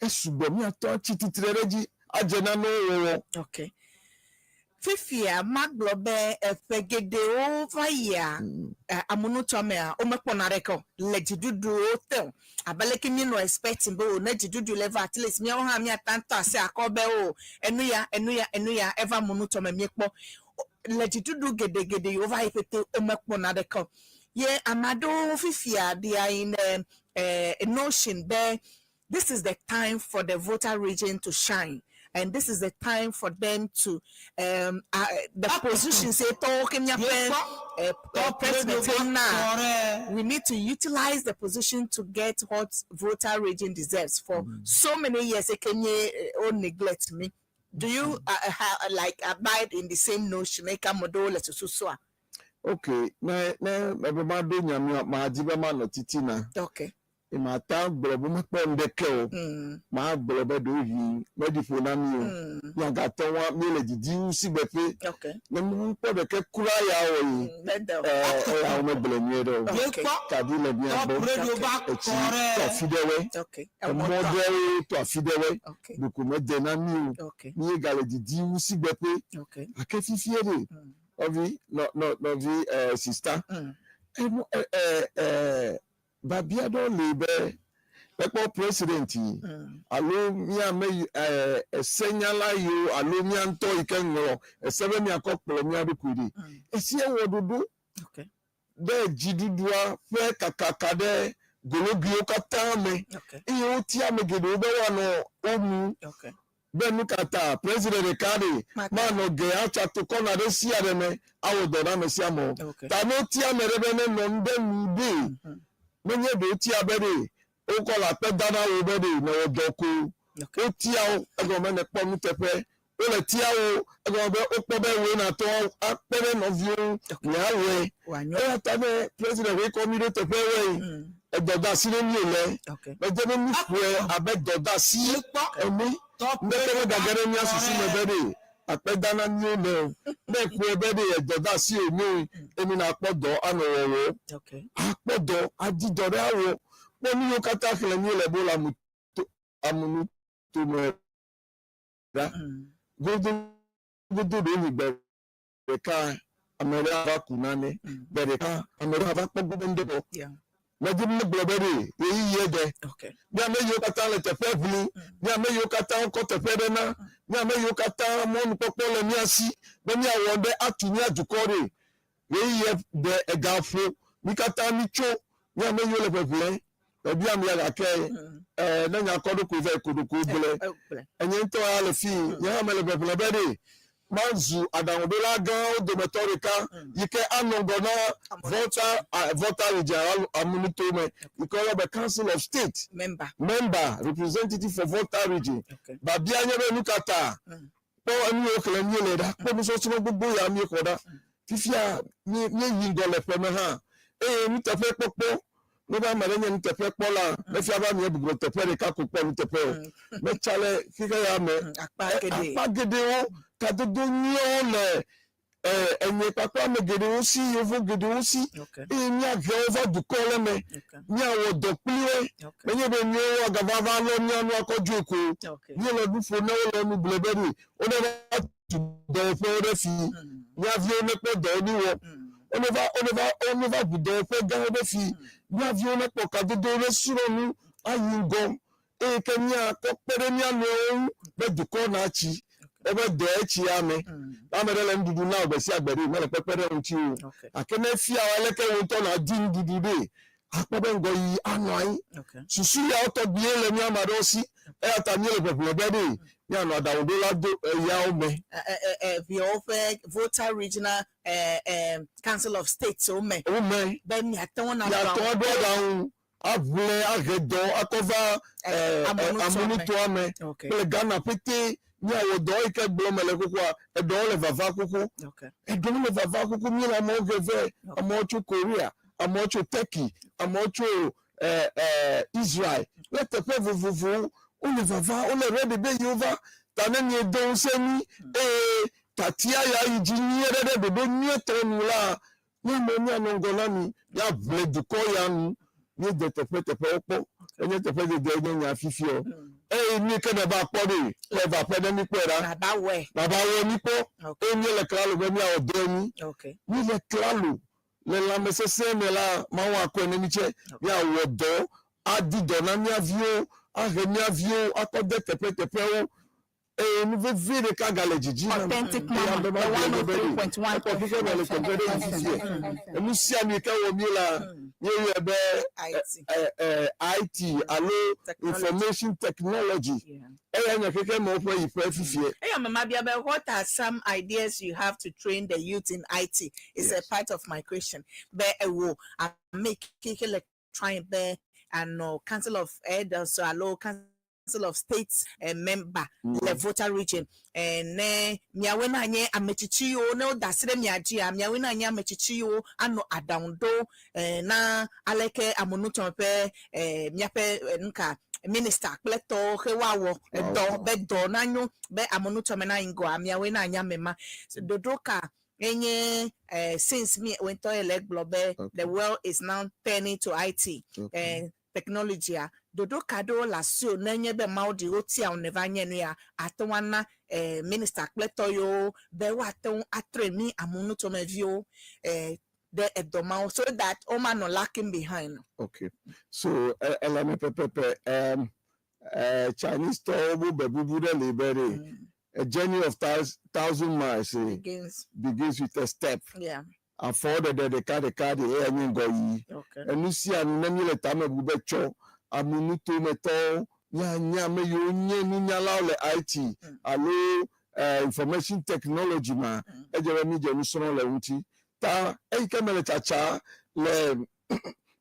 esugbɔ míatɔ atsi titre ɖe edzi adze nanewo wɔwɔ. Ok. Fifia magblɔ be eƒe geɖewo va yia amunutɔmea womekpɔna ɖeke o le dziɖuɖuwo te o. Abe leke míenɔ expecting be o ne dziɖuɖu le va at least míawo hã míata ŋutɔ asi akɔ be o enu ya enu ya enu ya eva amunutɔme míekpɔ. Le dziɖuɖu geɖegeɖe yiwo va yi ƒete womekpɔna ɖeke o. Ye ame aɖewo fifia they are in a notion be this is the time for the Volta region to shine. And this is the time for them to the position say president now we need to utilize the position to get what Volta region deserves. For so many years, Kenya or neglect me. Do you like abide in the same notion? Make a model Ok, ne ne ebe ma ɖo nyamia ma di be manɔ titina. Mata gblɔ be mekpɔ ŋɖeke o. Ma gblɔ be ɖewohĩ meɖi ƒo na mi o. Miagatɔ wa míele didim si gbeƒe. Ne mekpɔ ɖeke kura ya wɔ yi. Eya wo megblɔ nyuie ɖe o. Kaɖi le mía gbɔ. Etsi to afi ɖewoe. Emɔ ɖewoe to afi ɖewoe. Ɖeko mede na mí o. Míegale didim si gbeƒe. Gake fifie ɖe. Nɔvi nɔ nɔ nɔvi sista. Enu ɛ ɛ ɛ babia ɖewo li be mekpɔ president yi alo míame yi esenyala yiwo alo mía ŋutɔ yi ke ŋlɔ ese be míakɔ kplɔ mía ɖokui ɖi. Esia wɔ ɖoɖo ɖe dziɖuɖua ƒe kakaka ɖe gologuiwo katã me eye wotia ame geɖewo be woanɔ wo nu be nu ka ta president ɖeka ɖe manɔ ge atsa to kɔna ɖe sia ɖe me awɔ dɔ na ame sia ame o. Ta ne wotia ame ɖe be nenɔ nu ɖe nu ɖe menye ɖe wotia be ɖe wokɔ le akpe da na wo be ɖe newɔ dɔ ko wotia wo egɔme nekpɔ nuteƒe wole tia wo egɔme be wokpɔ be woe natɔ akpe ɖe nɔviwo ŋu miawɔe eya ta ne president woe kɔ mi ɖo teƒe woe edɔdasi ɖe mi le mede be mi ƒoe abe dɔdasi ene ŋdeke megage ɖe mía susu me be ɖe. Akpedana míwo ne o. Ne ekpɔe be ɖe edɔdeasi wònyo emi nakpɔ dɔ anɔ wɔwɔ. Okay. Akpɔ dɔ, adi dɔ ɖe awɔ. Kpɔ nu yiwo katã xlẽ míele be wole amuto amunutome ɖa. Godogodo ɖewo li gbe ɖeka ame ɖe ava ku nane. Gbe ɖeka ame ɖe ava kpɔ gbɔ be ŋɖe bɔ. Yeah. Medi be magblɔ be ɖe ɣeyiɣie de. Okay. Mi ame yiwo katã le teƒe ʋli, mi ame yiwo katã wokɔ teƒe ɖe na, mi ame yiwo katã mɔnukpɔkpɔ le mía si be míawɔ ɖe atu mía dukɔ ɖe. Ɣeyiɣie de ega ƒo. Mi katã mitso. Mi ame yiwo le ʋeʋlẽ. Mebia mia gake eh, ne nya kɔ ɖokui vɛ ko ɖokui gblẽ. Gblẽ. Enye ŋutɔ ya le fii. Nye hã mele ʋeʋlẽ be ɖe mazu aɖaŋuɖola gãwo dometɔ ɖeka yi ke anɔ ŋgɔ na Volta, Volta region alo amunutome yi ke woyɔ be Council of State Member. member representative for Volta region. Okay. Babia nye be nu ka ta kpɔ enu yiwo xlẽm míele ɖa, kpɔ nusɔsrɔ̃ gbogbo ya míexɔ ɖa. Fifia mí míeyi ŋgɔ le ƒe me hã eye nuteƒekpɔkpɔ ne be ame ɖe nye nuteƒekpɔla mefia be ame bublu teƒe ɖeka ko kpɔ nuteƒe o. Metsa le xixe ya me Akpa geɖe. Akpa geɖewo kadodo nyuiwo le enye kpakple ame geɖewo si, yevu geɖewo si Okay. eye míahe wo va dukɔ le me. Okay. Míawɔ dɔ kpli woe. Okay. Menye be míawo agava va lɔ mía nu akɔ dzoe ko o. Okay. Míele nu ƒom ne wole nu gblɔm be ɖe wone va tu dɔwɔƒewo ɖe fi. Mía viwo nekpɔ dɔwo ni wɔ. Wone va wone va wone va ʋu dɔwɔƒe gãwo ɖe fi. Mía viwo nekpɔ kadodo ne srɔ̃ nu ayi ŋgɔ eye ke míakɔ kpe ɖe mía nɔewo ŋu be dukɔ natsi. Wobe dɔe tsi ame. Ne ame ɖe le nuɖuɖu na wò gbe sia gbe ɖe, mele kpekpe ɖe ŋuti o. Okay. Gake ne efia wò aleke wò ŋutɔ nàdi nuɖuɖu ɖe, akpɔ be ŋgɔyiyi anɔ anyi. Okay. Susu yawo tɔgbi le mía ame aɖewo si eya ta míele ʋeʋlẽ be ɖe míanɔ aɖaŋuɖola do eyawo me. Viawo ƒe Volta Regional Council of States wo me Wo me. be miate ŋu na Miate ŋu aɖo aɖaŋu aʋlẽ ahe dɔ akɔ va amunutoa me Okay. kple Ghana ƒete míawɔ dɔ yi ke gblɔm mele xoxoa eɖewo le vava xoxo. Okay. Eɖewo le vava xoxo míele amewo he vɛ. Amewo tso Korea, amewo tso Turkey, amewo tso Israel kple teƒe vovovowo. Wole vava, wole ready be yewo va. Ta ne miedo ŋusẽ mí eye tatia ya yi dzi nyuie ɖe ɖe ɖoɖo nyuietɔ nu la, míamewo míanɔ ŋgɔ na mi, míaʋle dukɔ ya nu. Míede teƒeteƒewo kpɔ. Enye teƒe dede nye nya fifia o. Eye mi ke ne va kpɔ ɖe, le va ƒe ne míkpɔe ɖa. Baba wɔe. Baba wɔe míkpɔ. Okay. Eye míele klalo be míawɔ dɔe mí. Okay. Míele klalo le lãmesesẽ me la, Mawu akɔe ne mí tsɛ. Míawɔ dɔ, adi dɔ na mía viwo, ahe mía viwo akɔ de teƒeteƒewo. Eye nu vevi ɖeka gale dzidzi na mi. Authentic Eye Mama, ame the ma gblɔ be ɖe, 103.1 ekpɔ xixe me le teƒe ɖe yi fifia. Enu sia nu yi ke wɔ mí la, míeyɔe be IT. IT alo Technology. information technology. Yeah. Eya nye xexe me woƒe yi ƒe fifia. Hey, Mama Biabe, what are some ideas you have to train the youth in IT? It's a part of my question. But I make try be and no Council of Elders, alo Council of States member le Volta region. Ne miawoe na nye ame tsitsiwo ne woda asi ɖe mia dzia miawoe na nye ame tsitsiwo anɔ aɖaŋu ɖo na aleke amunutɔ ƒe miaƒe nuka minister kple tɔwo xe woawɔ edɔ be dɔ nanyo be amunutɔ me na yi ŋgɔa miawoe na nye ame ma. So, ɖoɖo ka enye since mi wentɔ ye le gblɔ be the world is now turning to IT technology a ɖoɖo ka ɖewo le asiwò nenye be Mawu ɖi wotia wò neva nye nu ya ate ŋu ana minister kple tɔ yiwo be woate ŋu atrain mí amunutɔmeviwo ɖe edɔ mawo so that womanɔ lacking behind. Okay. So ele eme pɛpɛpɛ. Chinese tɔwo wo be bubu ɖe li be ɖe a journey of thousand miles Begins. begins with a step. Yeah. Afɔ ɖeɖe ɖeka ɖeka ɖe eya nye ŋgɔyiyi. Okay. Enu sia nu ne míele tame bu be tsɔ amunutometɔwo míanya ame yiwo nye nunyalawo le IT alo information technology ma edze be mídze nusrɔ̃ le ŋuti. Ta eyi ke mele tsatsa le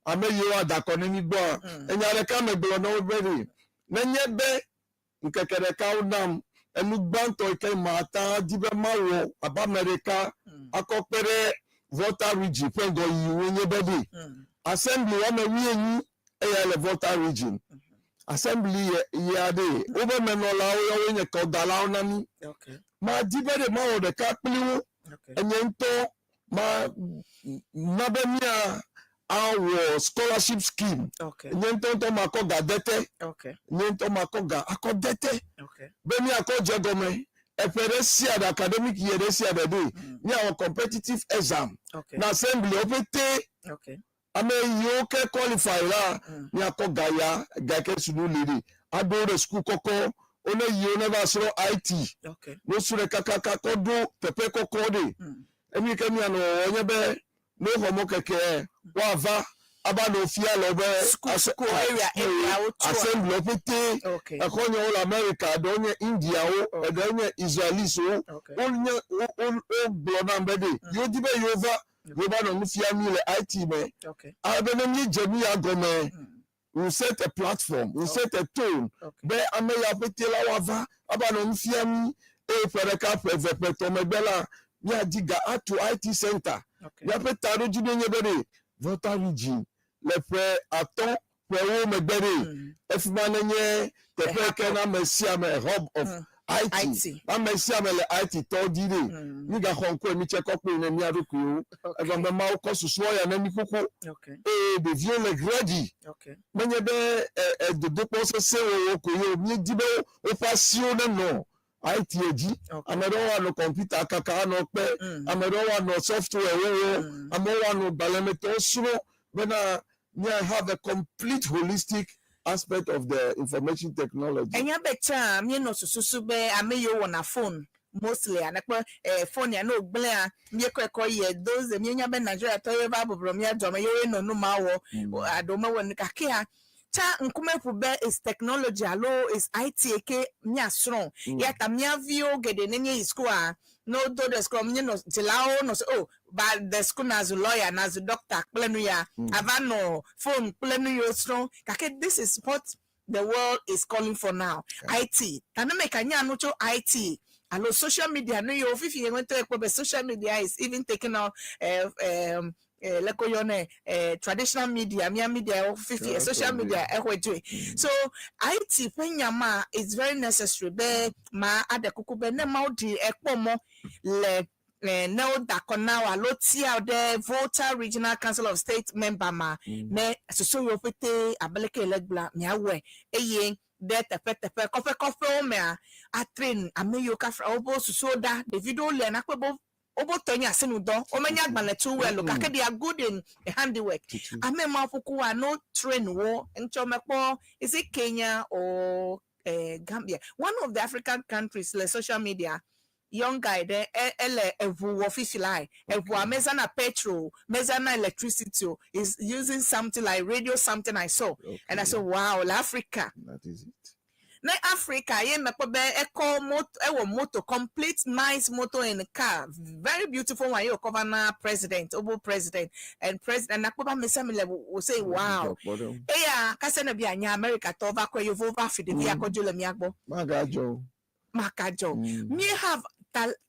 ame yiwo ada akɔ ne mí gbɔa, enya ɖeka megblɔ na wo be ɖe nenye be ŋkeke ɖeka wonam enu gbãtɔ yi ke mata di be mawɔ abe ame ɖeka akɔ kpe ɖe Volta region ƒe ŋgɔyiyiwo nye be ɖe assembly woame wuienyi eya le Volta region. Assembly ya ɖe wobe menɔlawo ya woe nye kɔdalawo na mí. Okay. Madi be ɖe mawɔ ɖeka kpli wo. Enye ŋutɔ ma na be mía awɔ scholarship scheme. Nye ŋutɔ ŋutɔ makɔ ga de te. Nye ŋutɔ makɔ ga akɔ de te be míakɔ dze gɔme eƒe ɖe sia ɖe academic year ɖe sia ɖe ɖe míawɔ competitive exam na assembly wo ƒete. Ame yiwo ke qualify la míakɔ ga ya ga ke sunu li ɖi aɖo wo ɖe suku kɔkɔ wo ne yiwo ne va srɔ̃ IT ne wosrɔ̃e kakaka kɔ ɖo teƒe kɔkɔ ɖe. Enu yi ke míanɔ wɔwɔ nye be ne woxɔ mɔkeke woava ava nɔ fia le wobe assembly wo ƒete. Exɔnyewo le America, eɖewo nye Indiawo, eɖewo nye Israeliswo. Wonye wogblɔ nam be ɖe yewodi be yewova yewova nɔ nu fiam mí le IT me. Ale be ne míedze nu ya gɔme, we set a platform, we set a tone be ame ya ƒete la woava ava nɔ nu fiam mí eye ƒe ɖeka, ƒe eve, ƒe etɔ̃ megbe la, míadi ga atu IT center. Míaƒe taɖodzinu nye be ɖe Volta Region le ƒe atɔ̃ ƒewo megbe ɖe, efi ma nenye teƒe yi ke na ame sia ame hub of IT. Ame sia ame le IT tɔwo di ɖe. Mígaxɔ ŋku emi tse kɔ kpoe ne mía ɖokuiwo. Egɔme be Mawu kɔ susua ya ne mí xoxo. Eye ɖeviwo le ready. Menye be dodokpɔ sesẽ wɔwɔ koe o. Míedi be woƒe asiwo nenɔ IT dzi. Ame ɖewo anɔ kɔmpita kaka anɔ kpe. Ame ɖewo anɔ software wɔwɔ. Amewo anɔ gbalẽmetɔwo srɔ̃ bena mía have a complete holistic aspect of the information technology. Enya be tsã míenɔ sususu be ame yiwo wɔna phone mostly a nekpɔ eh, phone ya ne wògblẽa míekɔe kɔ yie those days míenya be Nigeriatɔ ye va bɔbɔnɔ mía dua me yewoe nɔ nu ma wɔ aɖewo mewɔ nu gakea tsã ŋkume ƒu be is technology alo is IT ke míasrɔ̃ ya ta mía viwo geɖe ne míeyi sukua ne wodo ɖe sukua míenɔ dzilawo nɔ se oh ba de suku nazu lawyer nazu doctor kple nu ya ava nɔ phone kple nu yiwo srɔ̃ gake this is what the world is calling for now. IT ta ne meka nya nu tso IT alo social media nu yiwo fifi ye ŋutɔ ekpɔ be social media is even taking on leke woyɔnɛ traditional media mía media wo fifi social media exɔe dzoe. So IT ƒe nya ma is very necessary be ma aɖe kuku be ne Mawu ɖi ekpɔ mɔ le ne woda akɔ na wò alo tia wò ɖe Volta Regional Council of State member ma ne susu yiwo ƒete abe leke le gblɔa miawɔe eye ɖe teƒeteƒe kɔƒekɔƒewo mea a train ame yiwo kafla woƒe susuwo ɖa. Ɖevi ɖewo lia nakpɔe be wobe tɔ nye asinudɔ womenya agbalẽ tu well o gake they are good in handiwork. Ame mawo ƒoku wa no train wo ŋtsɔ mekpɔ is it Kenya or Gambia, one of the African countries le social media young guy ɖe ele eʋu wɔ fifi lae. Eʋua mezãna petrol, mezãna electricity o. Is using something like radio something I saw. And I said, wow, le Africa. That is it. Ne Africa ye mekpɔ be ekɔ moto, ewɔ moto, complete nice moto and car, very beautiful one ye wòkɔ va na president, wobo president and president nakpɔ be ame sia ame le wo say wow. Eya kase ne bia nya America tɔ va kɔe yevuwo va fi ɖevi akɔ dzo le mía gbɔ. Magadzɔ o. Makadzɔ. Mi have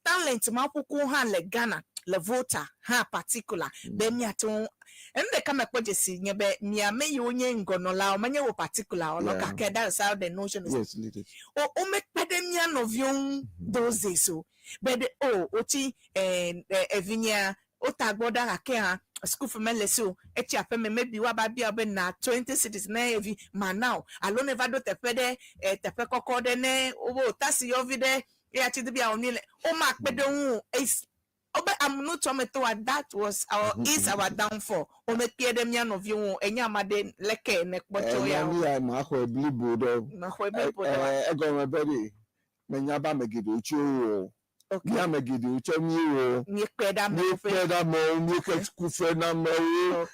talent ma ƒoƒo hã le Ghana, le Volta hã particular be míate ŋu enu ɖeka mekpɔ dzesi nye be mia ame yiwo nye ŋgɔnɔlawo menye wo particular o gake that is how the notion is. Yes, leaders. O womekpe ɖe mía nɔviwo ŋu those days o be ɖe o wotsi evinyea wota gbɔ ɖa gake hã school fee mele si o etsi aƒeme maybe woava bia be na 20 cedis ne evi mana o alo ne va ɖo teƒe ɖe teƒe kɔkɔ ɖe ne wobe tasi yɔvi ɖe eya tsi di be yeawɔ nu le womakpe ɖe ŋu o is wobe amunutɔmetɔa that was our is our downfall womekpe ɖe mía nɔviwo ŋu o enye ame aɖe leke nekpɔ tso ya o. Enya maxɔe blibo ɖe. Maxɔe blibo ɖe wa. Egɔme be ɖe menya be ame geɖewo tso wo o. Mi ame geɖewo tsɔ míewɔ. Míekpe ɖe amewo ƒe. Míekpe ɖe amewo, míeke kufe na amewo.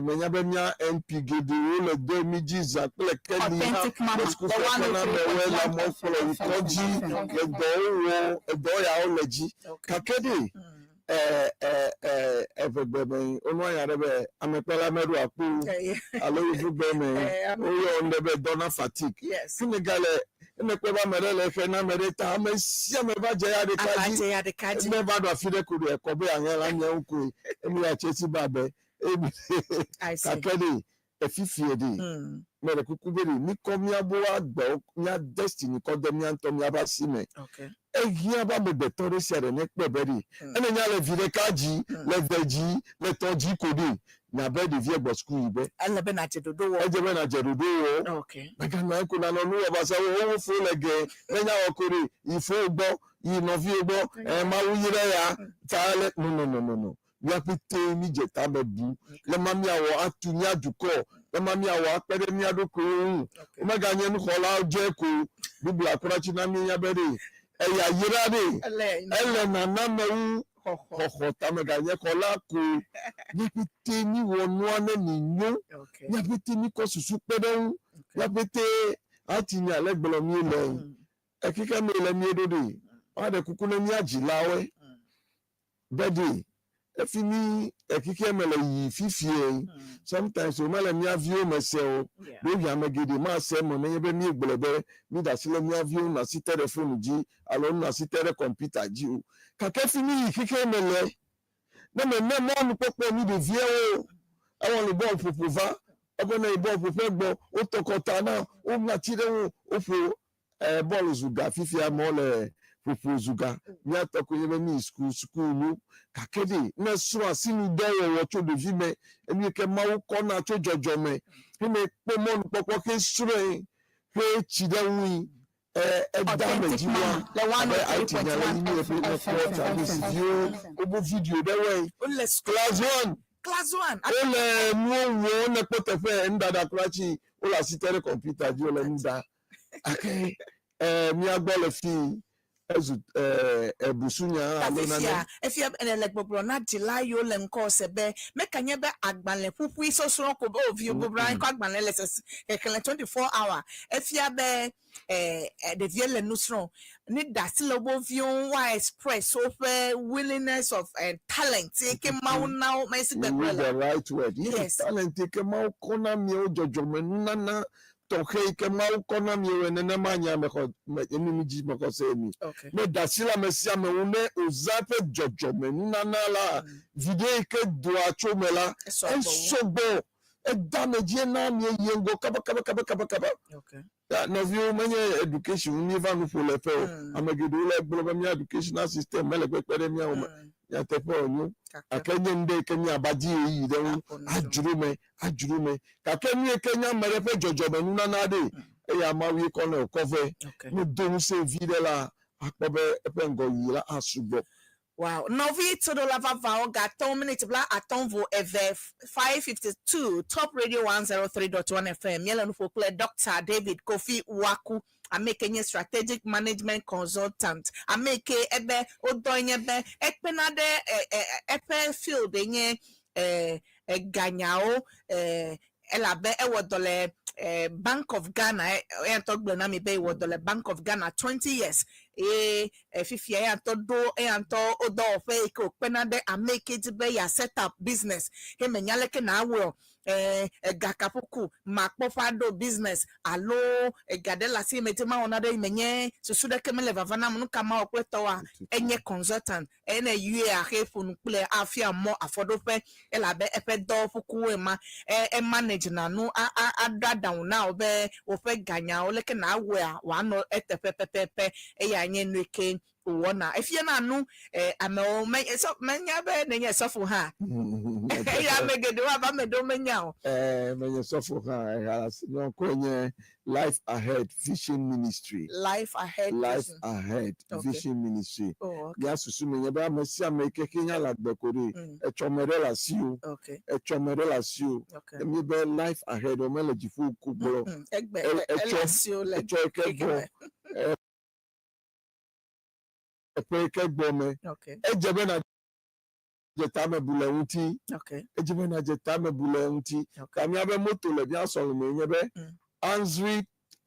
Menya be mía MP geɖewo le dɔ mi dzi zã kple keli hã le sukufe ke na amewo le amewo kplɔ yi kɔdzi le dɔwo wɔ edɔ yawo le dzi. Gake ɖe eʋegbe me wonɔ nya ɖe be amekpela meɖo akpo alo yevugbe me woyɔ nu ɖe be dɔna fatigue. Fi gale ene kpɔ be ame ɖe le exe na ame ɖe ta ame sia ame va dze ya ɖeka dzi ne va ɖo afi ɖe ko ɖe ekɔ be aŋe la nye ŋu koe enu ya tse si ba be gake ɖe efifie ɖe. Mele kuku be ɖe mikɔ míabo agbewo, mía destiny kɔ de mía ŋutɔ míaƒe asi me. Okay. Ehiã be amegbetɔ ɖe sia ɖe nekpɔe be ɖe ene nya le vi ɖeka dzi, le ve dzi, le tɔ dzi ko ɖe, nya be ɖevia gbɔ suku yi be. Ele be nàdze ɖoɖo wɔ. Edze be nàdze ɖoɖo wɔ. Okay. Mèganɔ anyi ko nànɔ nu wɔ va se wo wo fo le ge, ne nya wɔ ko ɖe, yi fowò gbɔ, yi nɔviwò gbɔ, ɛ Mawu yra ya ta le, no no no no no. Mía ƒete mídze tame bu le ma míawɔ atu mía dukɔ, le ma míawɔ akpe ɖe mía ɖokuiwo ŋu. Womeganye nuxɔlawo dze ko o. Biblia kura tsi na míenya be ɖe eya yra ɖe ele nana me wu xɔxɔ ta meganye xɔla ko o. Mía ƒete míwɔ nua ne míenyo. Mía ƒete míkɔ susu kpe ɖe eŋu. Mía ƒete ati nya le gblɔ míele. Ekeke mee le míeɖo ɖe woaɖe kuku ne mía dzilawoe. Be ɖe efi mi exexea me le yiyi fifie, sometimes wo mele mía viwo me se o. Ɖewohĩ ame geɖe mase eme nenye be míegblɔe be mída asi le mía viwo ŋu nɔ asi te ɖe fonu dzi alo nɔ asi te ɖe kɔmpita dzi o. Gake fi mi yi xexea me le, ne mene mɔnukpɔkpɔ mí ɖeviawo o, ewɔ nu bɔl ƒoƒo va, eƒe ne yi bɔl ƒoƒe gbɔ, wotɔ kɔta na wo, woŋlɔ ati ɖe ŋu, woƒo Bɔlu zu ga fifia amewo le ƒoƒo zu ga. Mía tɔ koe nye be míyi suku, suku nyo. Gake ɖe ne èsrɔ̃ asinudɔwɔwɔ tso ɖevime, enu yi ke Mawu kɔ na tso dzɔdzɔme, he nèkpɔ mɔnukpɔkpɔ hesrɔ̃e hetsi ɖe eŋui, eda ame dzi wua abe IT nya le yi mi eƒe mekpɔ Chinese viwo wobo video ɖe wɔe. Class one. Class one. Wole nuwo wɔm nekpɔ teƒe nuɖaɖa kura tsi wole asi te ɖe kɔmpita dzi wole nu ɖa. Gake mía gbɔ le fi ezu ebusunya alo nane. Fifia, efia le gbɔgblɔ na dzila yiwo le ŋkɔ se be meka nye be agbalẽ ƒuƒui sɔsrɔ̃ ko be o viwo bɔbɔ anyi kɔ agbalẽ le sese xexlẽ 24 hour. Efia be ɖevia le nu srɔ̃. Ne ɖe asi le woƒe viwo ŋu woa express woƒe willingness of talent yi ke Mawu na wo. Mesi You gbegblẽ use le. the right word. Yes, Yes. talent yi ke Mawu kɔ na miawo dzɔdzɔmenunana tɔxɛ yi ke Mawu kɔ na miawoe nenema nye ame xɔ me enu mi dzi mexɔ se mi. Okay. Ne ɖe asi le ame sia ame ŋu ne wòzã eƒe dzɔdzɔmenunana la, viɖe yi ke doa tso eme la, Esɔ gbɔ wu. esɔ gbɔ. Eda ame dzi ena mieyie ŋgɔ kabakabakabakaba. Okay. Ya, nɔviwo, menye education ŋu míeva nu ƒo le ƒe o. Ame geɖewo le gblɔ be mía educational system mele kpekpe ɖe mía ŋu me. Nyateƒe wònyo. Gake nye nu ɖe yi ke míava di ɣeyiɣi ɖe ŋu adzro me, adzro me. Gake nu yi ke nye ame ɖe ƒe dzɔdzɔmenunana ɖee, eya Mawu ye kɔ nɛ wòkɔ vɛ. Ne do ŋusẽe viɖe la, akpɔ be eƒe ŋgɔyiyi la asugbɔ. Wow. Nɔvi toɖola vavãwo gatɔ̃ miniti bla atɔ̃ vo eve 5:52 Top Radio 103.1 FM. Míele nu ƒo kple Dr. David Kofi Waku, ame ke nye Strategic Management Consultant. Ame ke ebe wodɔe nye be ekpena ɖe eƒe field nye eganyawo elabe ewɔ dɔ le Bank of Ghana. Eya ŋutɔ gblɔ na mi be yewɔ dɔ le Bank of Ghana 20 years eye fifia eya ŋutɔ ɖo eya ŋutɔ wo dɔwɔƒe yi ke wòkpena ɖe ame yi ke di be ya set up business he menya leke nawɔe o ega kaƒoku makpɔ ƒe aɖo business alo ega ɖe le asi me di mawɔ na ɖe menye susu ɖeke mele vava nam nu ka mawɔ kple tɔwoa enye consultant ene yɔe he ƒo nu kple afia mɔ afɔɖoƒe elabe eƒe dɔwɔƒukuwoe ma e manage na nu a a aɖo aɖaŋu na wo be woƒe ganyawo leke nawɔea wòanɔ eteƒe pɛpɛpɛ eya nye nu ke wòwɔna efia na nu amewo me sɔ menya be nenye sɔfo hã eya ame geɖewo ava ame ɖewo menya o. Menye sɔfo hã eha nyɔkɔe nye Life Ahead Vision Ministry. Life Ahead Life Vision. Ahead Okay. Vision Ministry. Oh, okay. Mía susu me nye be ame sia ame yi ke ke nya le agbe ko ɖe etsɔme ɖe le asi o. Okay. Etsɔme ɖe le asi o. Okay. Ne mi be Life Ahead o mele dziƒo ku gblɔ. Egbe ele asi o le Etsɔ yi ke keke gbɔ. me. Eƒe yi ke gbɔ me. Okay. Edze be na dze tame bu le ŋuti. Okay. Edze be na dze tame bu le ŋuti. Okay. Ta míabe moto le mía sɔlime nye be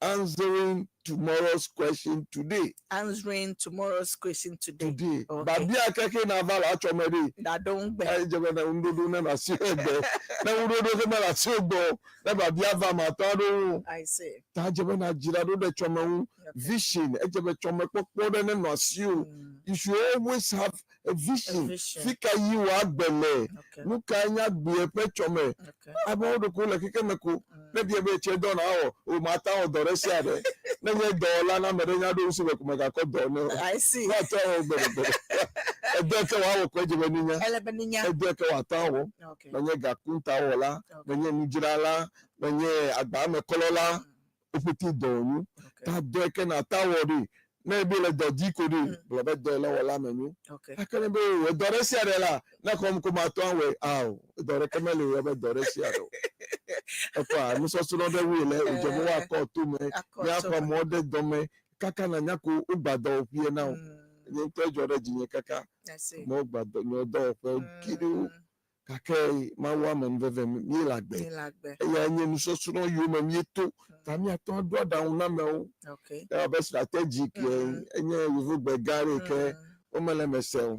answering to tomorrow's question today. Answering tomorrow's question today. Today. Okay. Babia keke na va la atsɔ me ɖe. Ɖaɖo ŋugbe. Edze be ne ŋuɖoɖo ne na si egbe. Ne ŋuɖoɖo ke me na si egbɔ. Ne babia va ma tɔ aɖo ŋu. I see. Ta edze be na dzra ɖo ɖe tsɔme ŋu. Okay. Vision. Edze be tsɔme kpɔkpɔ ɖe ne nɔ asiwò. You should always have a vision. A vision. Fi ka yi wò agbe le. Okay. Nu kae nye agbea ƒe tsɔme. Okay. Amewo ɖo ko le keke me ko. Ne bia be tse dɔ na wɔ, o ma ta wɔ dɔ ɖe sia ɖe. Ne nye dɔwɔla na ame ɖe nya ɖo ŋusi be ko megakɔ dɔ ne o. I see. Woate awɔ gbeɖegbeɖe. Edɔ ke wòawɔ ko edze be nunya. Ele be nunya. Edɔ ke wòate awɔ. Okay. Menye gakuntawɔla, Okay. menye nudzrala, menye agbamekɔlɔla. Woƒete dɔ wònyo. Okay. Ta dɔ ke na ta wɔ ɖi. Ne ebe le dɔ di ko ɖi, gblɔ be dɔ le wɔ la me nyo. Okay. Gake ne be wò dɔ ɖe sia ɖe la, ne xɔm ko matɔ awɔe, ao, dɔ ɖeke meli wò be dɔ ɖe sia ɖe o. Ekɔa nusɔsrɔ̃ ɖe woe le wòdze be woakɔ to me, Akɔ míaxɔ to me. amewo ɖe dɔ me, kaka nanya ko wogba dɔwɔƒee na wo. Nye ŋutɔ dzɔ ɖe dzinye kaka. I see. Amewo gba dɔ nye dɔwɔƒe geɖewo. Gake Mawu ame nuveve míele agbe. Míele agbe. Eyae nye nusɔsrɔ̃ yiwo me míeto ta míate ŋu aɖo aɖaŋu na amewo. Okay. Ewɔ abe strategic enye yevugbe gã ɖe yi ke womele eme se o.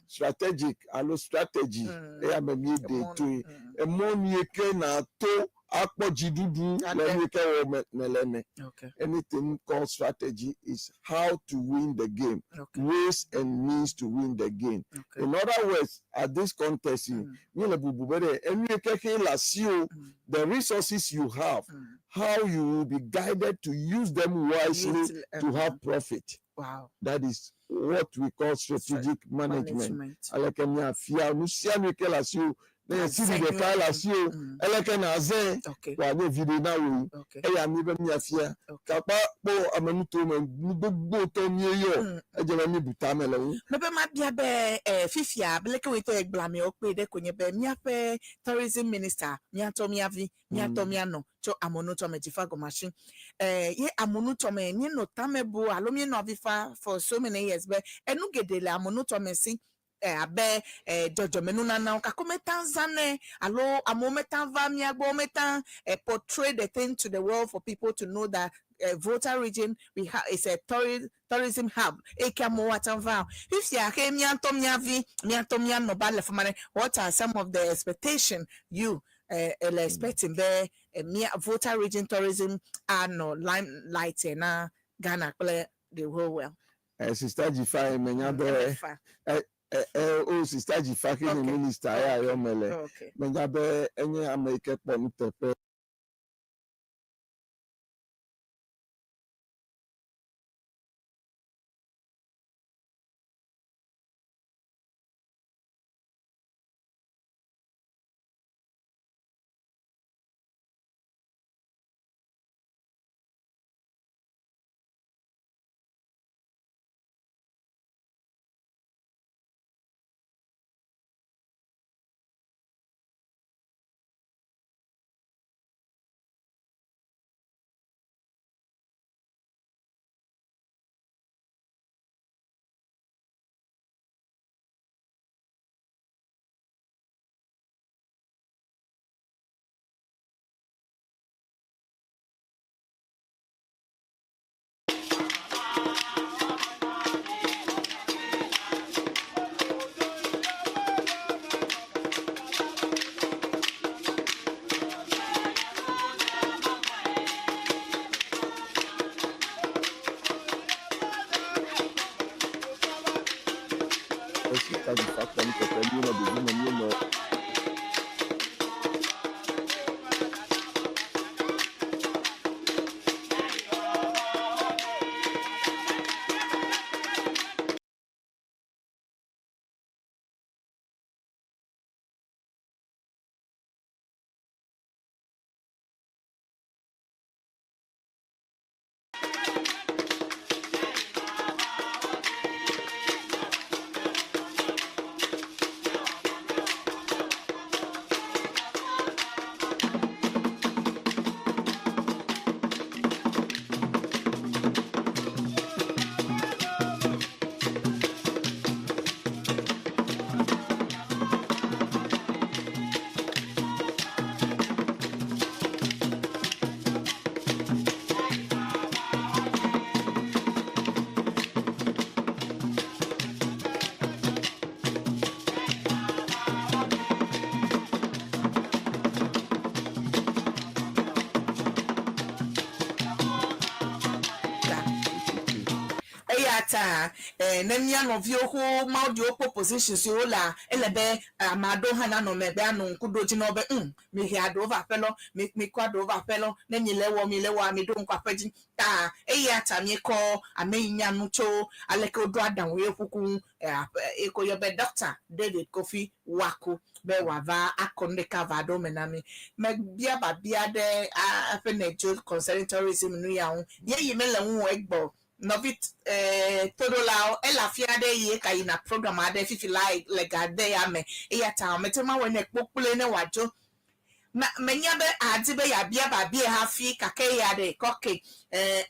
Strategic alo strategy eya me míeɖe toe. Emɔ nu yi ke nàto akpɔ dziɖuɖu le nu yi ke wɔ me nèle me. Okay. Anything called strategy is how to win the game. Okay. Ways and means to win the game. Okay. In other words, at this contest, míele bubu be ɖe enu yi ke xe le asiwò, the resources you have, how you will be guided to use them wisely to have profit. Wow. That is what we call strategic management. Management. Aleke míafia nu sia nu yi ke le asiwò, ne cd ɖeka le asiwò, eleke nàzãe Okay. wòanye viɖe na wò. Okay. Eya mi be míafia. Okay. Gakpa kpɔ amenutowo me nu gbogbo míeyɔ, edze be míebu tame le ŋu. Mebe mabia be fifia leke woyitɔ egblɔ amewo kpe ɖe ko nye be míaƒe tourism minister míatɔ míavi míatɔ míanɔ tso amonutɔme Dzifa Gomashie ye amonutɔme míenɔ tame bu alo míenɔ avi fa for so many years be enu geɖe le amonutɔme si abe dzɔdzɔmenunanawo gake wometa zãnɛ alo amewo meta va mía gbɔ wometa portray the thing to the world for people to know that Volta region we have is a tourism hub. Eke amewo ate ŋu va. Fifia ke mía ŋutɔ mía vi mía ŋutɔ míanɔ ba le fi ma ɖe, what are some of the expectation you le expecting be mía Volta region tourism anɔ limelight na Ghana kple the whole world? Sister Dzifa menya be Emefa. O Sister Dzifa ke nye minister ya yɔ me le. Okay. Menya be enye ame yi ke kpɔ nuteƒe. Sister Dzifa kpɔ nuteƒe míenɔ ɖevi me míenɔ Eya ta ne mía nɔviwo xo Mawu ɖi wokpɔ position siwo lea, ele be ame aɖewo hã nanɔ megbe anɔ ŋku ɖo dzi na wo be, Ŋ, mihe aɖewo va aƒe lɔ, mi, mikɔ aɖewo va aƒe lɔ, ne miele ewɔm, miele ewɔa, miɖo ŋku aƒe dzi. Ta eya ta míekɔ ame yi nya nu tso aleke woɖo aɖaŋu ye ƒuku ŋu, aƒe, ye ko yɔ be Ɖɔkta David Kofi Waku be wòava akɔ nu ɖeka va ɖo eme na mí. Mebia biabia ɖe a, eƒe nedzo concerning tourism nu ya ŋu. Ye yi mele ŋuwò egbɔ o. Nɔvi toɖolawo, ele afi aɖe yi eka yina program aɖe fifi la le ga de ya me. Eya ta mete ŋu awɔe nɛ kpokploe ne wòadzo. Me, menya be adi be yeabia biabia hafi gake eya ɖe kɔke.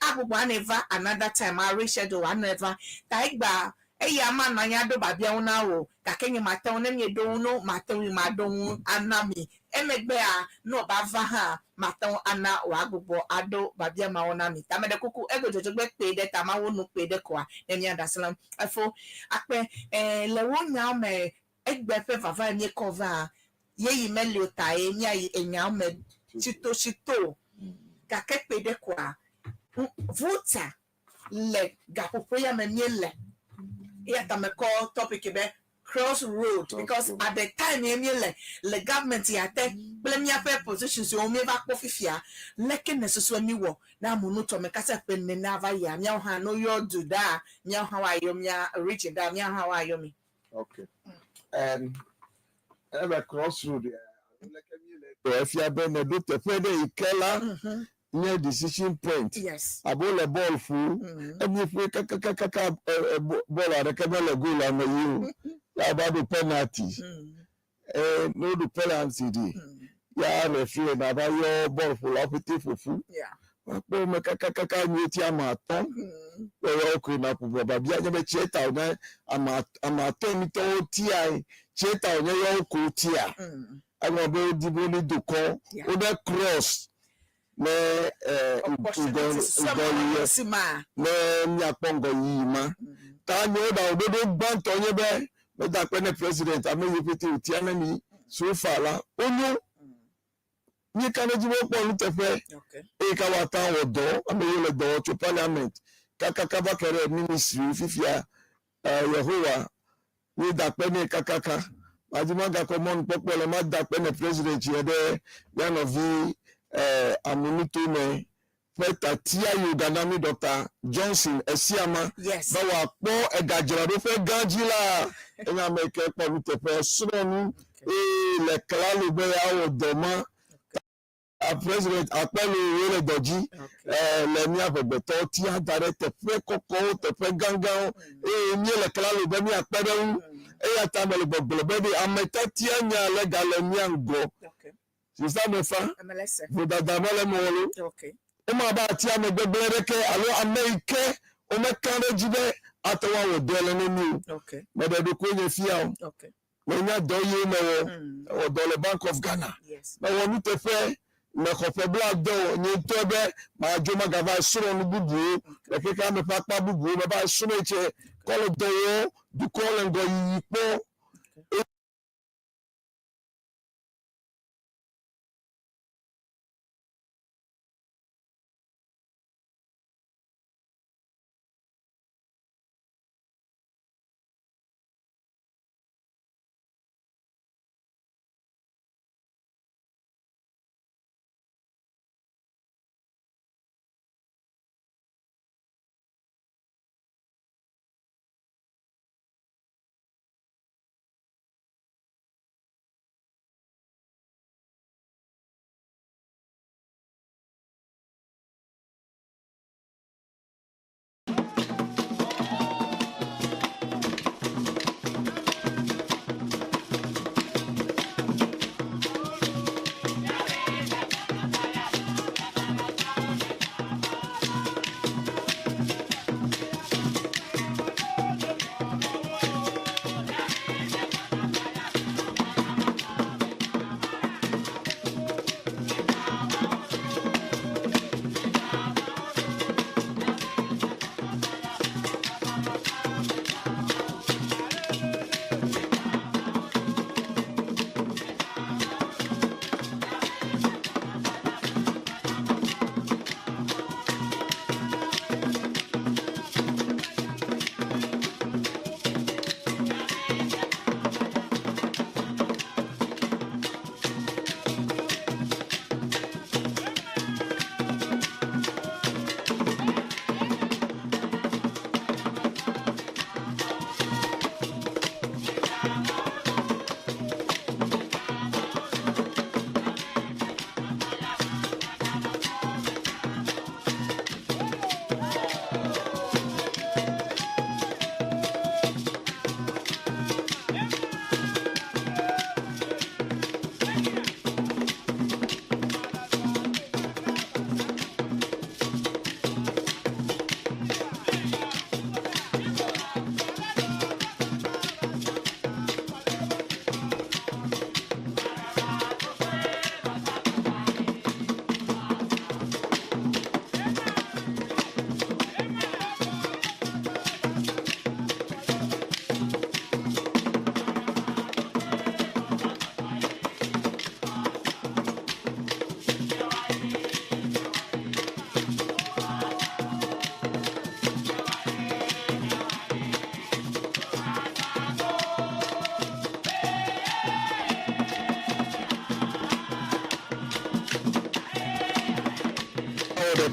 Agbugbɔ anɛ va another time, a reschedule wòanɔe va. Ta egbea Eya manɔ anyi aɖo biabiawo na wò o, gake nye mate ŋu, ne mieɖo ŋu no, mate ŋui maɖo ŋu ana mi. Emegbea, ne wòva va hã, mate ŋu ana wòagbugbɔ aɖo biabia mawo na mi. Ta meɖe kuku, ego dzodzogbe kpui ɖe ta mawu nu kpui ɖe koa, ne míaɖe asi le eŋu. Efo, akpe, ẽ, le wò nyawo me, egbe ƒe vavae míekɔ vaa, yeyi meli o tae míayi enyawo me tsitotsito o. Gake kpui ɖe koa, Volta le gaƒoƒo ya me míele. Eya ta mekɔ topic be cross road because at the time ye míele le government ya te kple míaƒe position siwo míeva kpɔ fifia, leke nèsusue míwɔ ne amunutɔ me kase ƒe ene nava yia, míawo hã ne woyɔ du ɖaa, míawo hã woayɔ mía region ɖaa, míawo hã woayɔ mí. Okay. Ebe crossroad alo leke míele egbe efia be nèɖo teƒe ɖe yi ke la nye decision point. Yes. Abe wole bɔl ƒo, emi ƒoe kakakakaka bɔl aɖeke mele goal me yi o. Ya va ɖo penalty. Ne woɖo penalty ɖi, ya referee nava yɔ bɔl ƒolawo ƒete ƒoƒu. Yeah. Woakpɔ wo me kakakaka nyuie ti ame atɔ̃. Kpɔ ya wokoe na ƒo biabia nye be tsia ta wònye ame ame atɔ̃ ŋutɔwo tiae. Tsia ta wònye ya woko tia. Egblɔ be wodi be wone do kɔ. Yeah. Wone cross ne Opportunity ŋgɔyiyi si ma. ne míakpɔ ŋgɔyiyi ma. Ta nye wo ɖaŋuɖoɖo gbãtɔ nye be meda akpe ne president ame yiwo ƒete wòtia ne mi so far la wonyo. Míeka ɖe edzi be wokpɔ nuteƒe Okay. eye ka woate ŋu awɔ dɔ ame yiwo le dɔ wɔm tso parliament kakaka va ke ɖe ministry fifia Yehowa míeda akpe nɛ kakaka. Madi magakɔ mɔnukpɔkpɔ le mada akpe ne president yɛ ɖe mía nɔvi amunutome ƒe tatia yi wògana mí Dr. Johnson Esiama Yes. be wòakpɔ egadzraɖoƒe gã dzi la enye ame yi ke kpɔ nuteƒe srɔ̃ nu eye le klalo be yeawɔ dɔ ma. A president akpɔ lo wo le dɔ dzi le mía ʋegbetɔwo tia da ɖe teƒe kɔkɔwo, teƒe gãgãwo eye míele klalo be míakpe ɖe ŋu. Eya ta mele gbɔgblɔ be ɖe ame tiatia nya le gale mía ŋgɔ. Okay. Sista mefa, MLS. vodada mele eme o lo. Okay. Woma be atia ame gbegblẽ ɖeke alo ame yi ke womeka ɖe edzi be ate ŋu awɔ dɔ le ne mí o. Okay. Meɖe ɖokuinye fia o. Okay. Menya dɔ yiwo mewɔ. Mewɔ dɔ le Bank of Ghana. Yes. Mewɔ nuteƒe. Mexɔ ƒe blaade o. Nye ŋutɔ be madzo magava srɔ̃ nu bubuwo le xexea me ƒe akpa bubuwo. Meva srɔ̃e tse kɔ le dɔ wɔm. Dukɔ le ŋgɔyiyi kpɔ.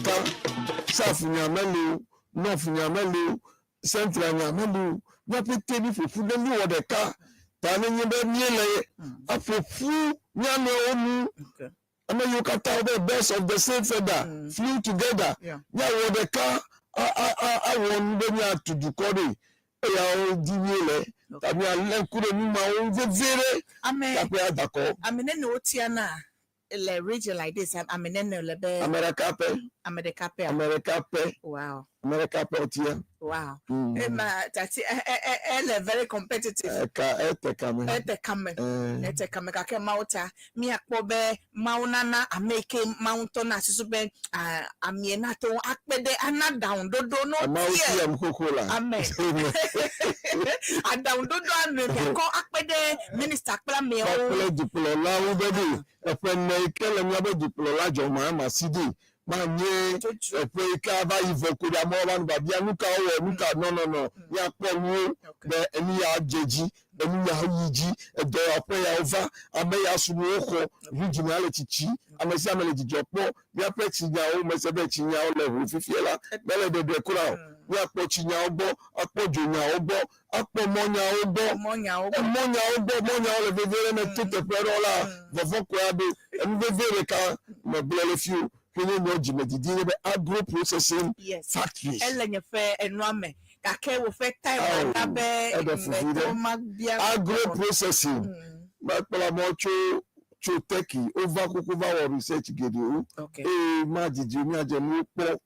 ɖeka. South nya meli o, North nya meli o, Central nya meli o. Mía ƒete mí ƒoƒu ne míwɔ ɖeka. Ta ne nye be míele aƒoƒu mía nɔewo nu. Ame yiwo katã wobe birds of the same feather flew together. Míawɔ ɖeka awɔ nu be míatu dukɔ ɖe. Eyawo di míele. Ta míalé ŋku ɖe nu mawo ŋu vevie ɖe. Míaƒe adakɔ. Ame nene wotiana le region like this? Ame nene le be? Ame ɖeka pɛ. Ame ɖeka pɛ. Ame ɖeka pɛ. Wow. Ame ɖeka pɛ wotia. Wow. Ema tati ele very competitive. Eka ete kame. Ete kame. Ete kame gake Mawu ta míakpɔ be Mawu nana ame yi ke Mawu ŋutɔ na susu be amie nate ŋu akpe ɖe ana aɖaŋuɖoɖo no Mawu tie. tiam xoxo la. Amen. Aɖaŋuɖoɖo anɔe miakɔ akpe ɖe minista kple ameawo. Kpakple dukplɔlawo be ɖe eƒe ne yi ke le míaƒe dukplɔla dzɔma ama si ɖi manye eƒe yi ke ava yi vɔ ko ɖe amewo va nu biabia nu ka wowɔ nu ka nɔ nɔ nɔ míakpɔ nuwo be enu ya dze dzi enu ya yi dzi edɔwɔƒe yawo va ame ya su nuwo xɔ region ya le tsitsi ame sia ame le dzidzɔ kpɔ míaƒe tsinyawo mese be tsinyawo le ʋu fifie la mele ɖeɖe kura o míakpɔ tsinyawo gbɔ akpɔ dzonyawo gbɔ akpɔ mɔnyawo gbɔ Mɔnyawo gbɔ. Mɔnyawo gbɔ mɔnyawo le vevie ɖe ne to teƒe ɖewo la vɔvɔ koe aɖo enu vevie ɖeka megblɔ le fi o ke nye nyɔ dzimedidi nye be agro processing factories. Ele nye ƒe enua me gake woƒe time Ao, ana be eɖe fufu ɖe. metɔ mabia Agro processing mekplɔ amewo tso tso Turkey wova kuku va wɔ research geɖewo eye madidi o míadze nuwo kpɔ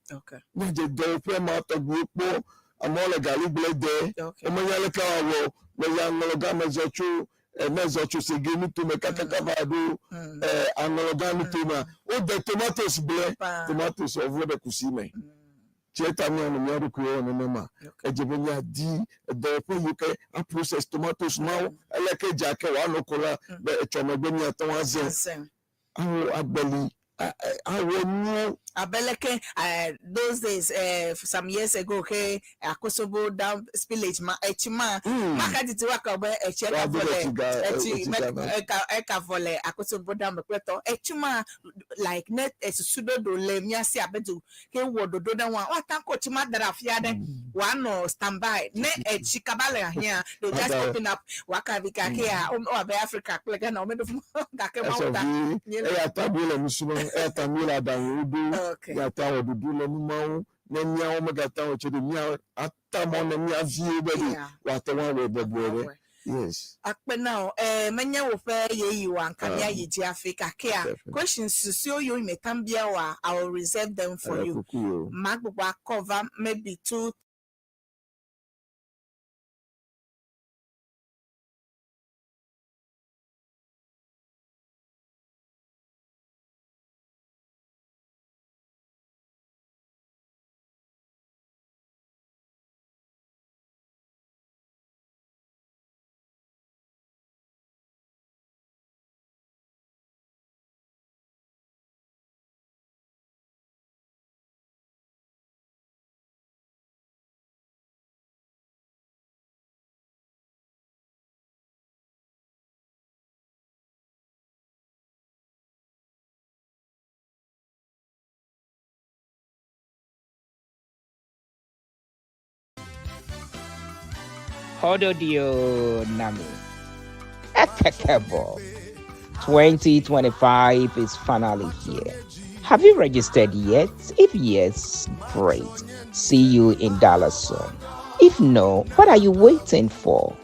míadze dɔwɔƒe ma tɔgbiwo kpɔ amewo le gali gble de womenya leke woawɔ meyi aŋlɔgã mezɔ tso mezɔ tso Sege nutome kakaka va ɖo aŋlɔgã nutomea wode tomatoes gble tomatoes ɔvɔ ɖe kusi me tse ta míanɔ mía ɖokuiwo wɔ nenema edze be míadi edɔwɔƒe yiwo ke a process tomatoes mawo eleke dze ake wòanɔ ko la be etsɔmegbe míate ŋu aze awɔ agbeli awɔ nuwo. Abe leke those days some years ago ke Akosombo Dam spillage ma etsi ma maka didi wa ka be etsi eka Woado vɔ ɖe le tsi ga etsi etsi me ga va. Eka eka vɔ le Akosombo Dam kple tɔ etsi ma like ne esusu ɖoɖo le mía si abe du ke wɔ ɖoɖo ɖe ŋua woate ŋu akɔ tsi ma da ɖe afi aɖe wòanɔ standby ne etsi kaba le ahiã they just Ada. Open up wòaka vi gake wo abe Africa kple Ghana womeɖo fi ma gake Esɔ mawu ta vi míele eya ta mi le nu srɔ̃m eya ta mi le aɖaŋuwo ɖo eya ta wɔ ɖoɖo le nu mawo ne míawo megate ŋu tse ɖe mía ata mɔ ne mía viwo be ɖe woate ŋu awɔe bɔbɔe ɖe yes. Akpe na wo. Menye woƒe ɣeyiɣi wa nka míayi dzi hafi gakea Definitely. questions susuewo yiwo metam bia woa, I will reserve them for Ele you. kuku o. Magbugbɔ akɔ va maybe two Hododio Nami. Ekekebo. 2025 is finally here. Have you registered yet? If yes, great. See you in Dallas soon. If no, what are you waiting for?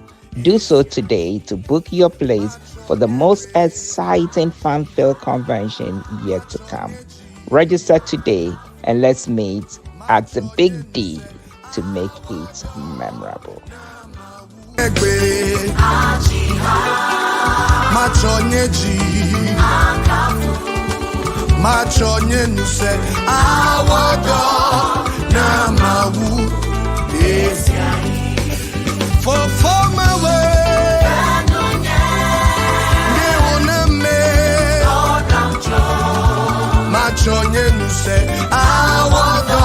Do so today to book your place for the most exciting fun-filled convention yet to come. Register today and let's meet at the Big D to make it memorable. Egbe matsɔ nye dzi matsɔ nye nuse awɔ dɔ na Mawu fofo mewe nye wo ne me matsɔ nye nuse awɔ dɔ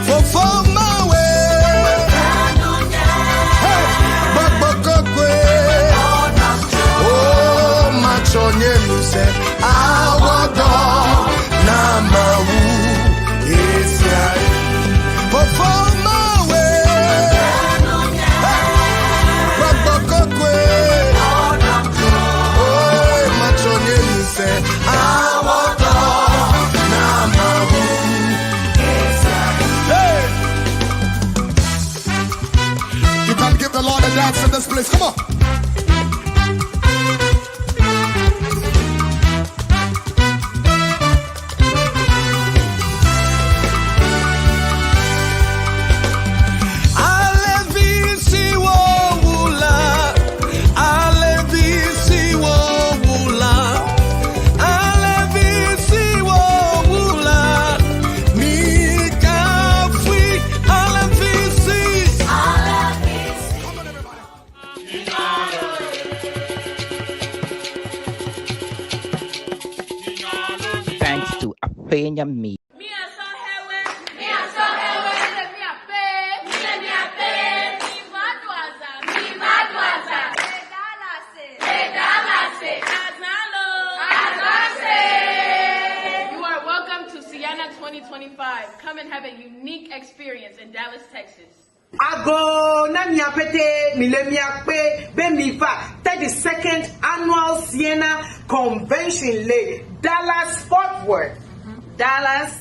fofo mewe gbɔgbɔ kɔkɔe o matsɔ nye nuse. place. Come on. Thanks to Afenya Media. You are welcome to Siena 2025. Come and have a unique experience in Dallas, Texas. Ago na miapete mile miakpe be miva 32nd annual Siena Convention le Dallas Fort Worth. Dallas,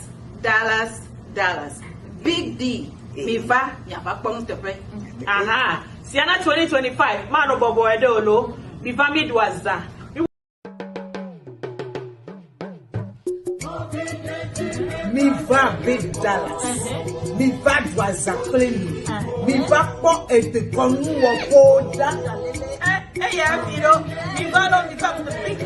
Dallas, Dallas. Big D. Miva miava kpɔ nuteƒe. Aha. Siena 2025. Mano bɔbɔ ɛdɛ olo. Miva mi do aza. Miva be Dallas. Miva do aza kple mi. Miva kpɔ edekɔnuwɔƒewo ɖa. Hey, yeah, you know, Miva no Miva with the big D.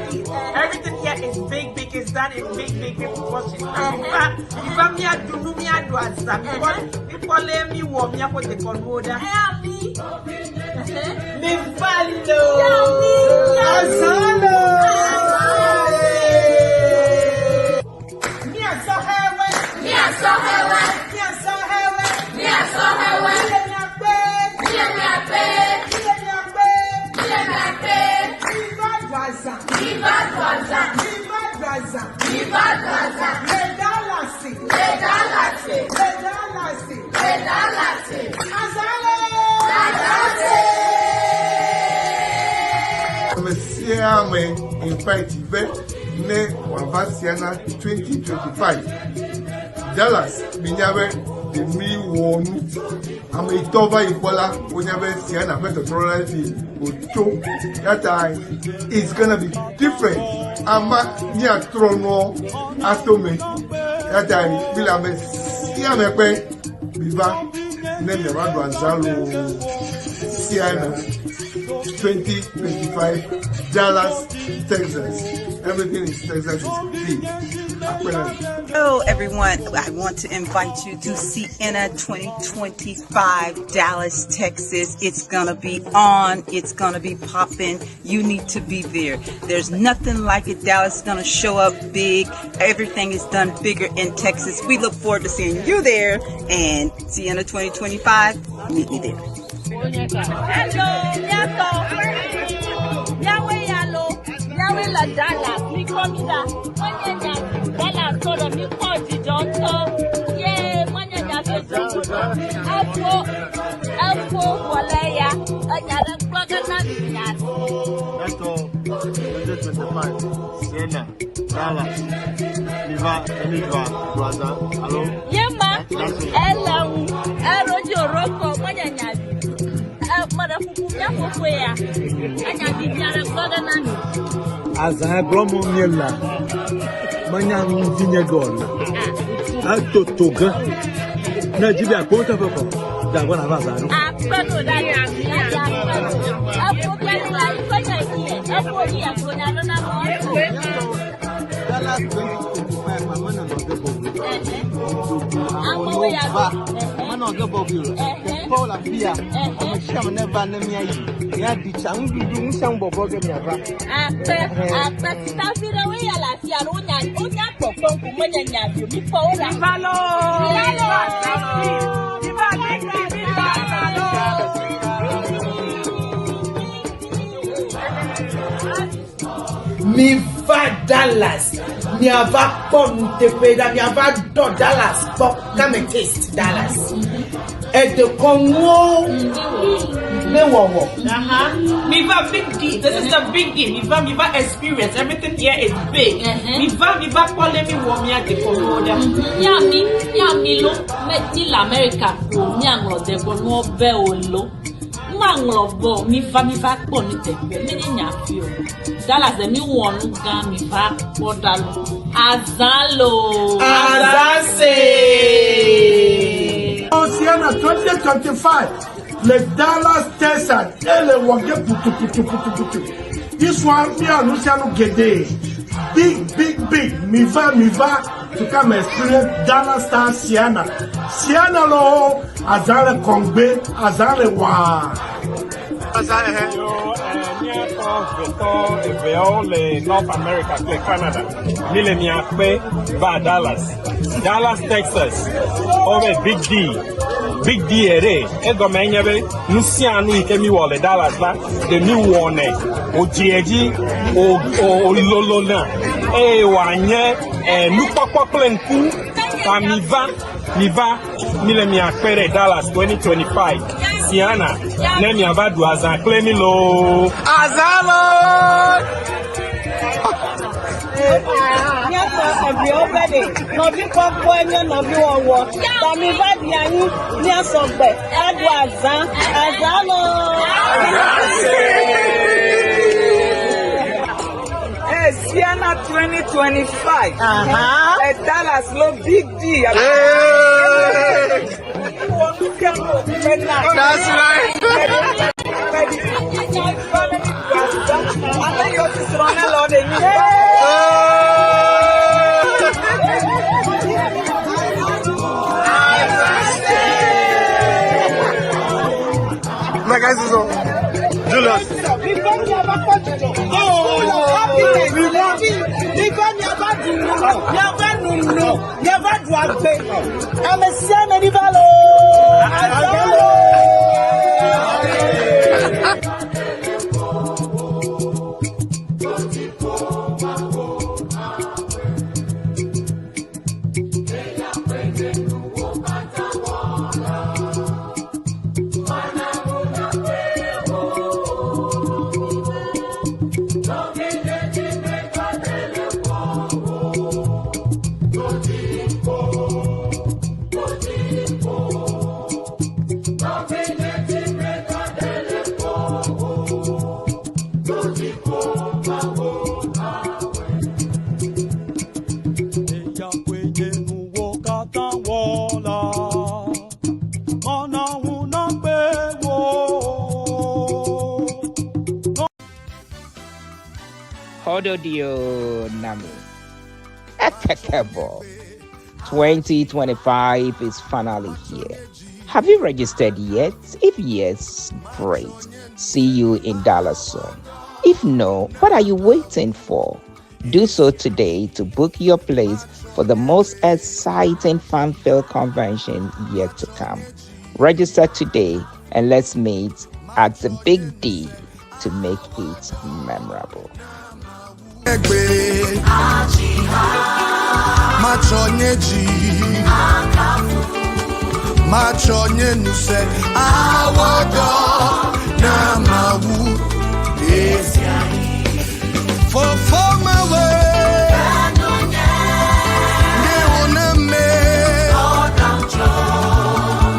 Everything here is big, big. It's done in big, big, big proportion. Miva, Miva mi adu nu mi adu aza. Miva, mi kɔ le mi wɔ mi akɔ dekɔnuwo ɖa. Miva lo. Azalo. Miasɔ hɛwɛ. Miasɔ hɛwɛ. Miasɔ hɛwɛ. Miasɔ hɛwɛ. Mile miakpe. Mile miakpe. Mile miakpe. Mile miakpe. Viva Dwaza. Viva Dwaza. Viva Dwaza. Viva Dwaza. Le Dalasi. Le Dalasi. Le Dalasi. Le Dalasi. Azalo. Azalo. Ame sia ame invite ve ne wòava Siena 2025. Dallas minya be ɖevi wɔ nu. Ame yi tɔ va yi kpɔ la, wonya be Siena ƒe tɔtrɔ la fi wòtso. Ya ta it's gonna be different. Ama míatrɔ nuɔ ato me. Ya ta mi le ame sia ame kpe miva ne miava ɖu azã loo. Siena 2025 Dallas, Texas. Everything in Texas is big. Akpele. Hello, everyone. I want to invite you to Sienna 2025, Dallas, Texas. It's going to be on. It's going to be popping. You need to be there. There's nothing like it. Dallas is going to show up big. Everything is done bigger in Texas. We look forward to seeing you there. And Sienna 2025, meet me there. Hello, miatɔ. Miawoe ya lo. Miawoe le Dallas. Mi kɔ mi ɖa. Menye nya Dallas tɔ ɖe mi kpɔ dzidzɔ ŋutɔ. Ye menye nya vevi. Eƒo eƒo vɔ le ya. Enya ɖe gblɔ ge na mi nya. That's all. 2025. Siena, Dallas, Viva, Emidua, Duaza, Alo. Ye ma ele ŋu. Erodzi orokɔ menye nya vi. E meɖe kuku mía fofoe ya. Enya vivi aɖe gblɔ ge na mi. Azã gblɔm míele menya nu nye ge wòle. Etoto ge. Ne edzi be yeakpɔ nuteƒe kɔ, da gbɔ nava azã ɖo. Akpeno ɖa ya ya akpeno. Eƒo kple la yi ƒe nye yi eƒo yi eƒo nya ɖe na mɔ. Dallas 2025, mama na nɔ ge bɔbɔe. Amewo ya Va, mama nɔ ge bɔbɔe o. Paul afia, ame sia ame ne va ne míayi. Míaɖi tsa, nuɖuɖu, nu sia nu bɔbɔ ge miava. Akpe akpe sitavi ɖewoe ya le afi alo wonya wonya kpɔkpɔ ŋku menye nya vi o mi kpɔ wo ɖa. Viva lo. Viva lo. Viva Big D. Viva Azalo. Miva Dallas. Miava kpɔ nuteƒe ɖa. Miava dɔ Dallas kpɔ. Come and taste Dallas. Edekɔnuwo ne wɔwɔ. Uh-huh. Miva Big D. This is the big D. Miva Miva experience. Everything here is big. Miva Miva kpɔle mi wɔ mia dekɔnuwo ɖa. Miami miami lo me mi le America ko miaŋlɔ dekɔnuwo be o lo. maŋlɔ be o, miva miva kpɔ nuteƒe, menye nya vi o. Dallas ɖe miwɔ nu gã miva kpɔ ɖa lo. Azã loo. Azã see. Sienna 2025, le Dallas, Texas, ele wɔ ge putuputuputuputu. This one, me and Luciano Gede. Big, big, big. Mi va, mi va to come experience Dallas Star Sienna. Sienna lo, azan le kɔngbe, azan le waa. Yo, míatɔ vetɔ eveawo le North America kple Canada. Mi le mia kpe va Dallas. Dallas, Texas. Wobe Big D. Big D ere. Egɔme enye be nu sia nu yi ke mi wɔ le Dallas la, ɖe mi wɔnɛ wòdzi edzi wòlolona eye wòanye nukpɔkpɔ kple ŋku ta mi va mi va mi le mia kpe ɖe Dallas 2025 Siana ne miava ɖu azã kple mi loo. Azã loo. Míaƒe eviwo be ɖe nɔvi kpɔkpɔe nye nɔvi wɔwɔ. Ta mi va ɖi anyi míasɔ gbe aɖu azã. Azã loo. Hey, Sienna 2025. Uh-huh. Dallas lo big D. That's right. My guys is on. Julius. Ame sia ame ni va loo. Azã loo. Hododio Nami. Ekekebo. 2025 is finally here. Have you registered yet? If yes, great. See you in Dallas soon. If no, what are you waiting for? Do so today to book your place for the most exciting fan-filled convention yet to come. Register today and let's meet at the Big D to make it memorable. Egbe. Matsɔ nye dzi. Matsɔ nye nuse awɔ dɔ na Mawu. Fofo mewe. Nye wo ne me.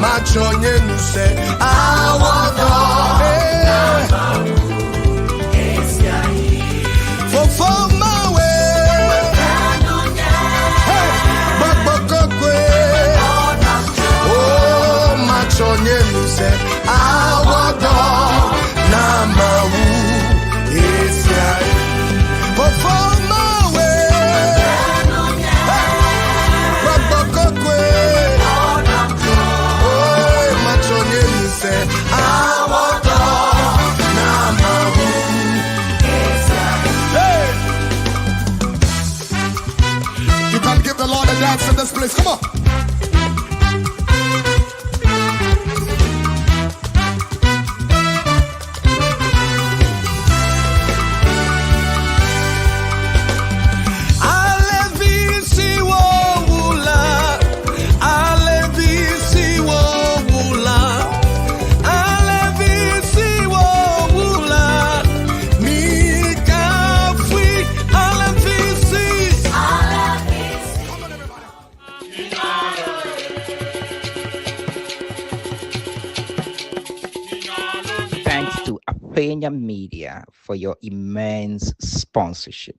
Matsɔ nye nuse awɔ dɔ. Fofo mewe. Hey, gbɔgbɔ kɔkɔe. Oh, matsɔ nye nuse awɔ dɔ na Mawu. Esia. Fofo mewe. Hey, gbɔgbɔ kɔkɔe. Oh, matsɔ nye nuse awɔ dɔ na Mawu. Hey! You can give the Lord a dance in this place. Come on. Alevi si wo wula, Alevi si wo wula, Alevi si wo wula, mi kafui Alevi si. Come on, everybody. Kenya Media for your immense sponsorship.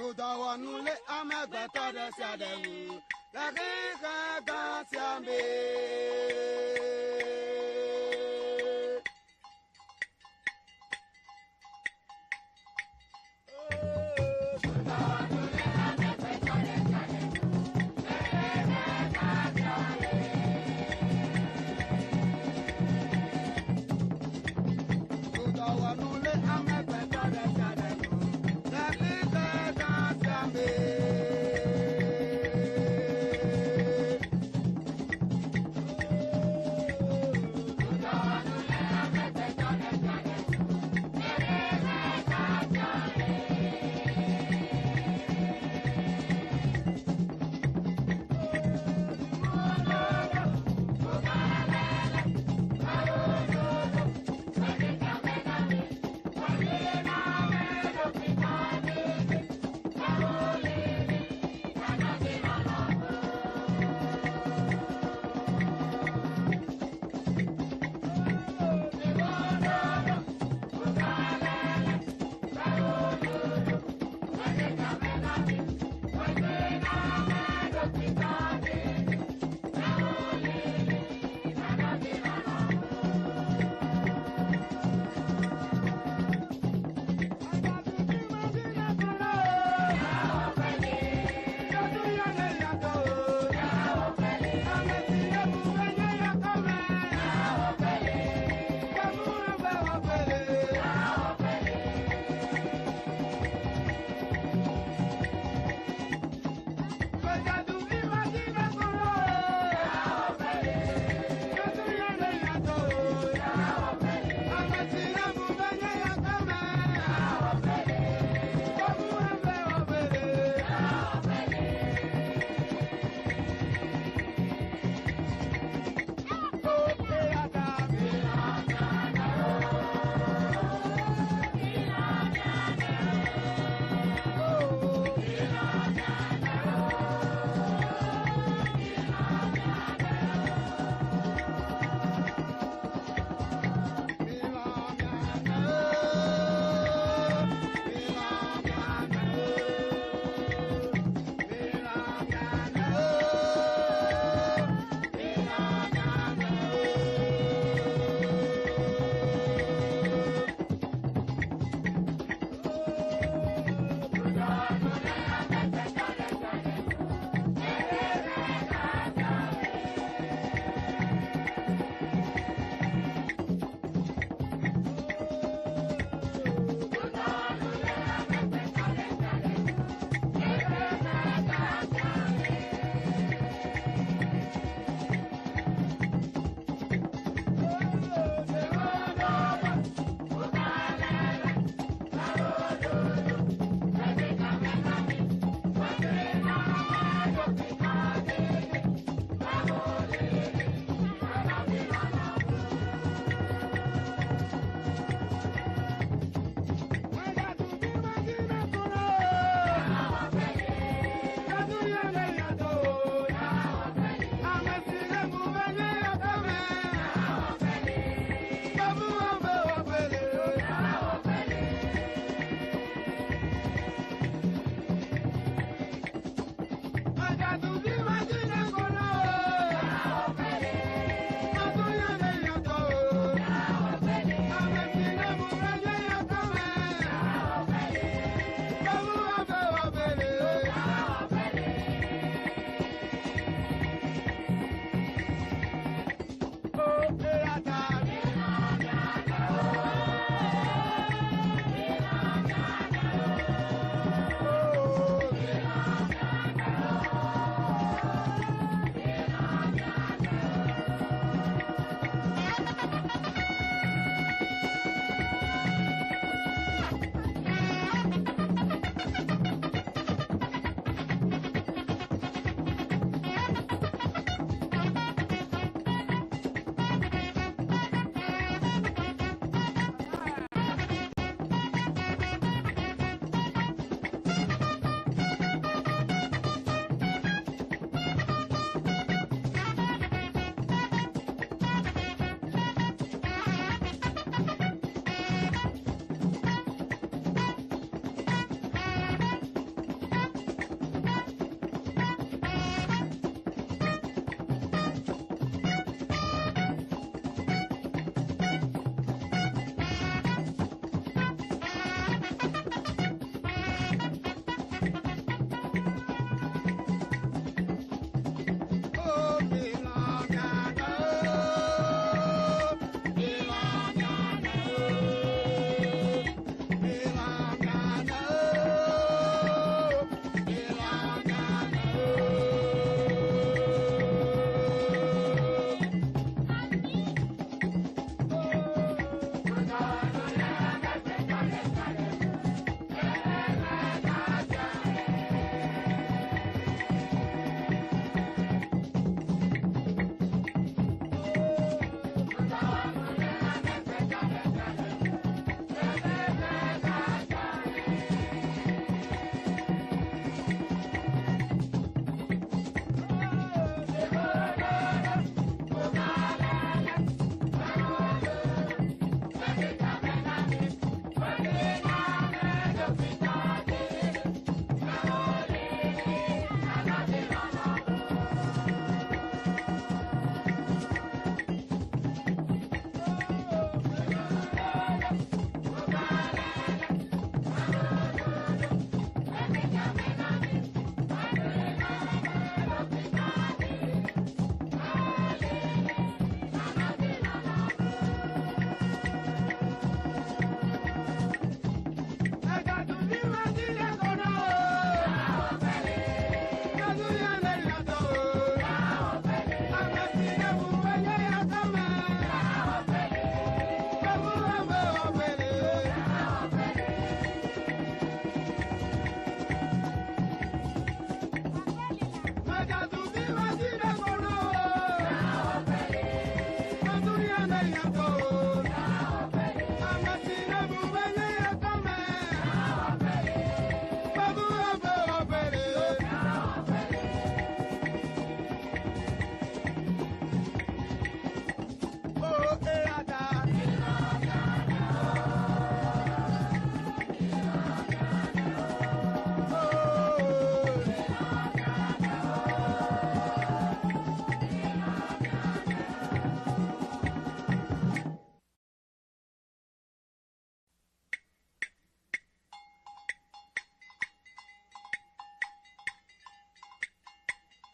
Dodɔwɔnu le amegbetɔ ɖe sia ɖe ŋu le xexe gã sia me. Dodɔwɔnu le amegbetɔ ɖe sia ɖe ŋu le xexe gã sia me.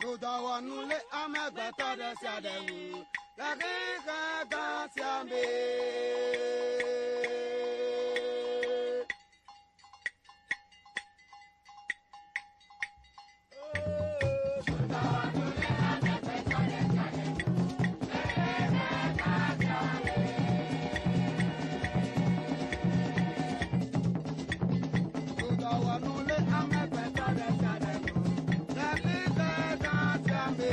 Dodɔwɔnu le amegbetɔ ɖe sia ɖe ŋu le xexe gã sia me. Dodɔwɔnu le amegbetɔ ɖe sia ɖe ŋu le xexe gã sia me.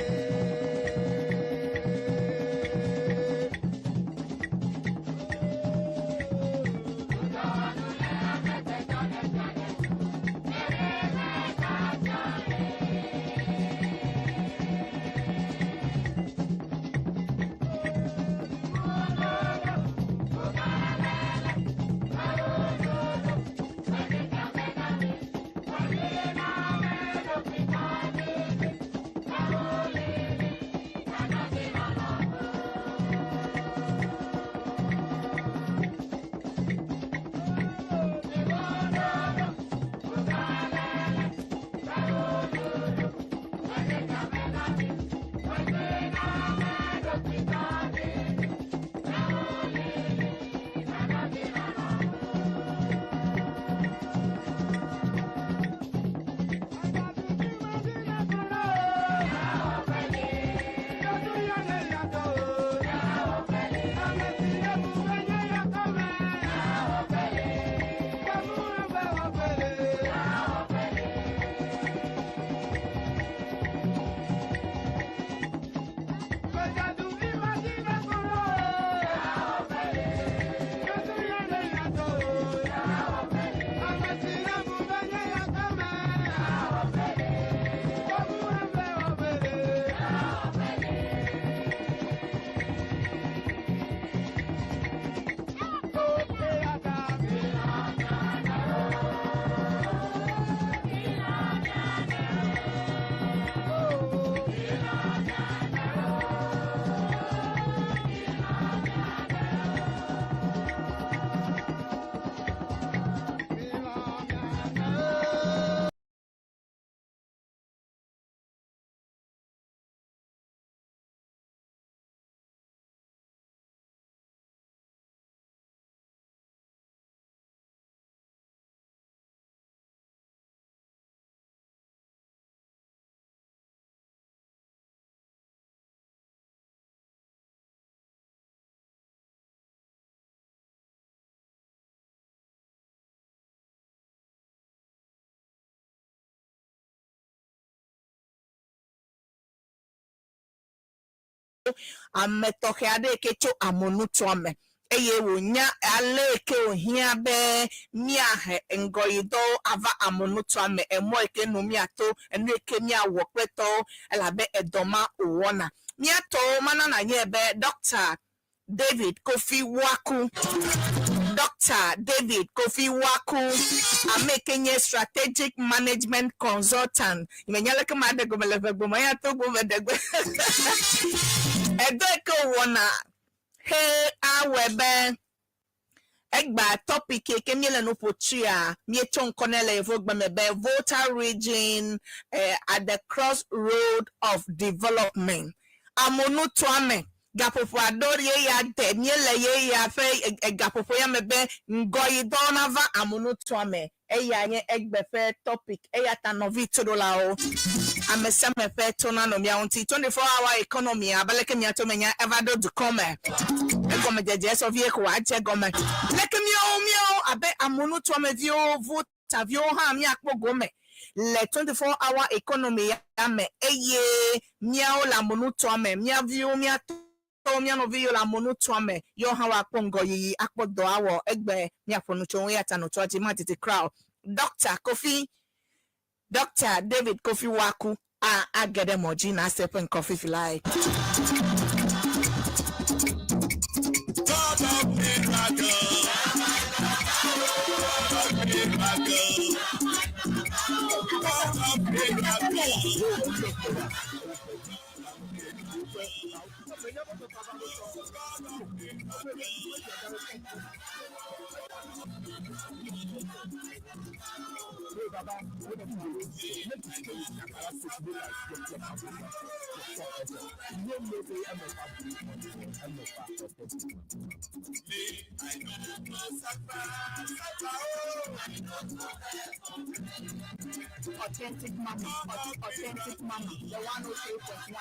Ame tɔxɛ aɖe yi ke tso amonutoa me eye wònya ale yi ke wòhiã be míahe ŋgɔyidɔwo ava amonutoa me, emɔ yi ke nu míato, enu yi ke míawɔ kple tɔwo elabe edɔ ma wòwɔna. Mía tɔwo mana nànyae be Ɖɔkta David Kofi Wuaku, Ɖɔkta David Kofi Wuaku, ame yi ke nye Strategic Management Consultant. Menya leke maɖe gɔme le ʋegbe me eya to gome ɖegbe. Edɔ yi ke wòwɔna he awɔe be egba topic yi ke míele nu ƒo tsoea, míetsɔ ŋkɔ nɛ le yevugbe me be Volta Region eh, at the crossroad of development. Amonutoame gaƒoƒo aɖewo ye ya de míele ye ya ƒe gaƒoƒo ya me be ŋgɔyidɔwo nava amonutoa me. Eya nye egbe ƒe topic. Eya ta nɔvi toɖolawo, ame sia ame ƒe to nanɔ mía ŋuti. 24 hour economy abe leke mía to menya eva ɖo dukɔ me. Egɔmedzedze sɔ vie ko wòadze gɔme. Leke míawo míawo abe amonutoameviwo, votaviwo hã míakpɔ gome le 24 hour economy ya me eye míawo le amonutoa me, mía viwo, mía tɔwo, mía nɔvi yiwo le amonutoa me yewo hã woakpɔ ŋgɔyiyi, akpɔ dɔ awɔ. Egbe míaƒo nu tso eŋu eya ta nɔtoa dzi madidi kura o. Ɖɔkta Kofi, Ɖɔkta David Kofi Wuaku a age ɖe mɔ dzi nàse eƒe ŋkɔ fifi lae. God of miracle. God of miracle. God of miracle. Me, I no go suffer, suffer, oh. I no go Authentic Mama, Authentic Mama, the 103.1.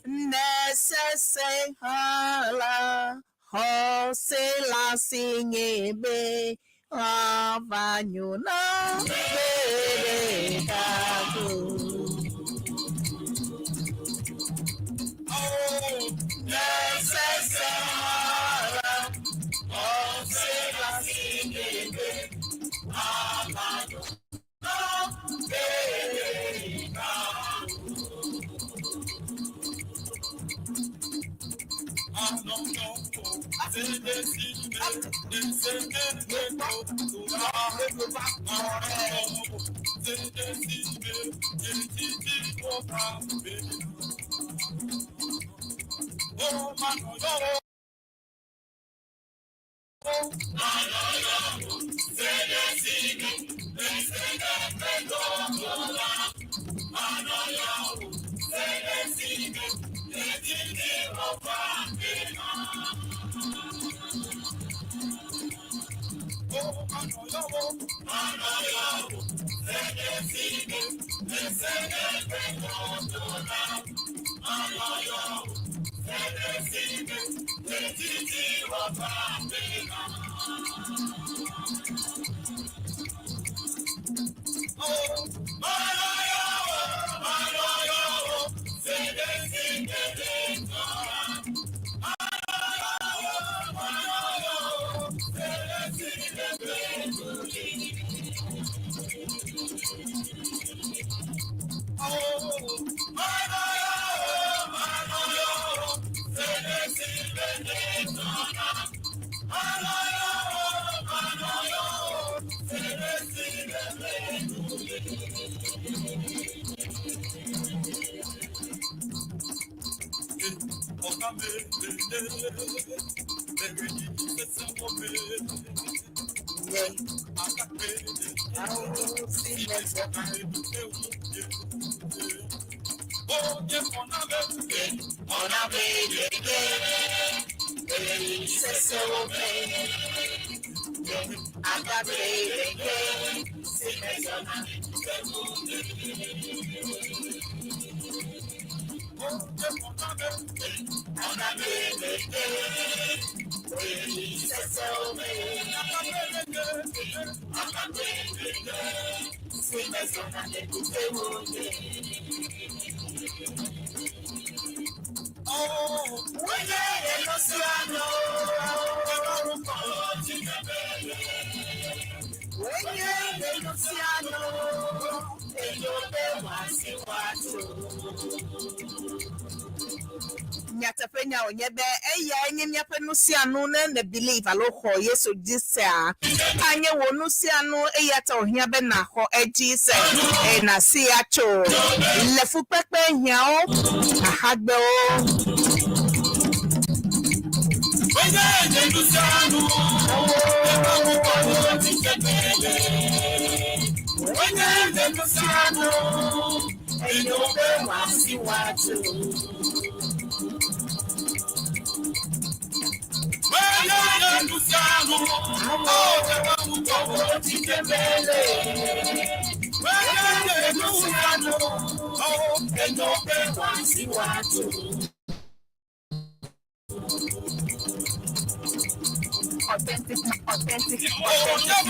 Nesese hala hosela sinyebe avanyuna bebe kaku. Nesese hala hosela sinyebe avanyuna bebe kaku. Nyateƒenya wònye be eyae nye míaƒe nu sia nu ne ne believe alo xɔ Yesu dzi sea, anye wò nu sia nu eya ta wòhiã be nàxɔ edzi se eye nàsi atso le fukpekpe hiãwo xaxagbewo. Authentic, authentic, authentic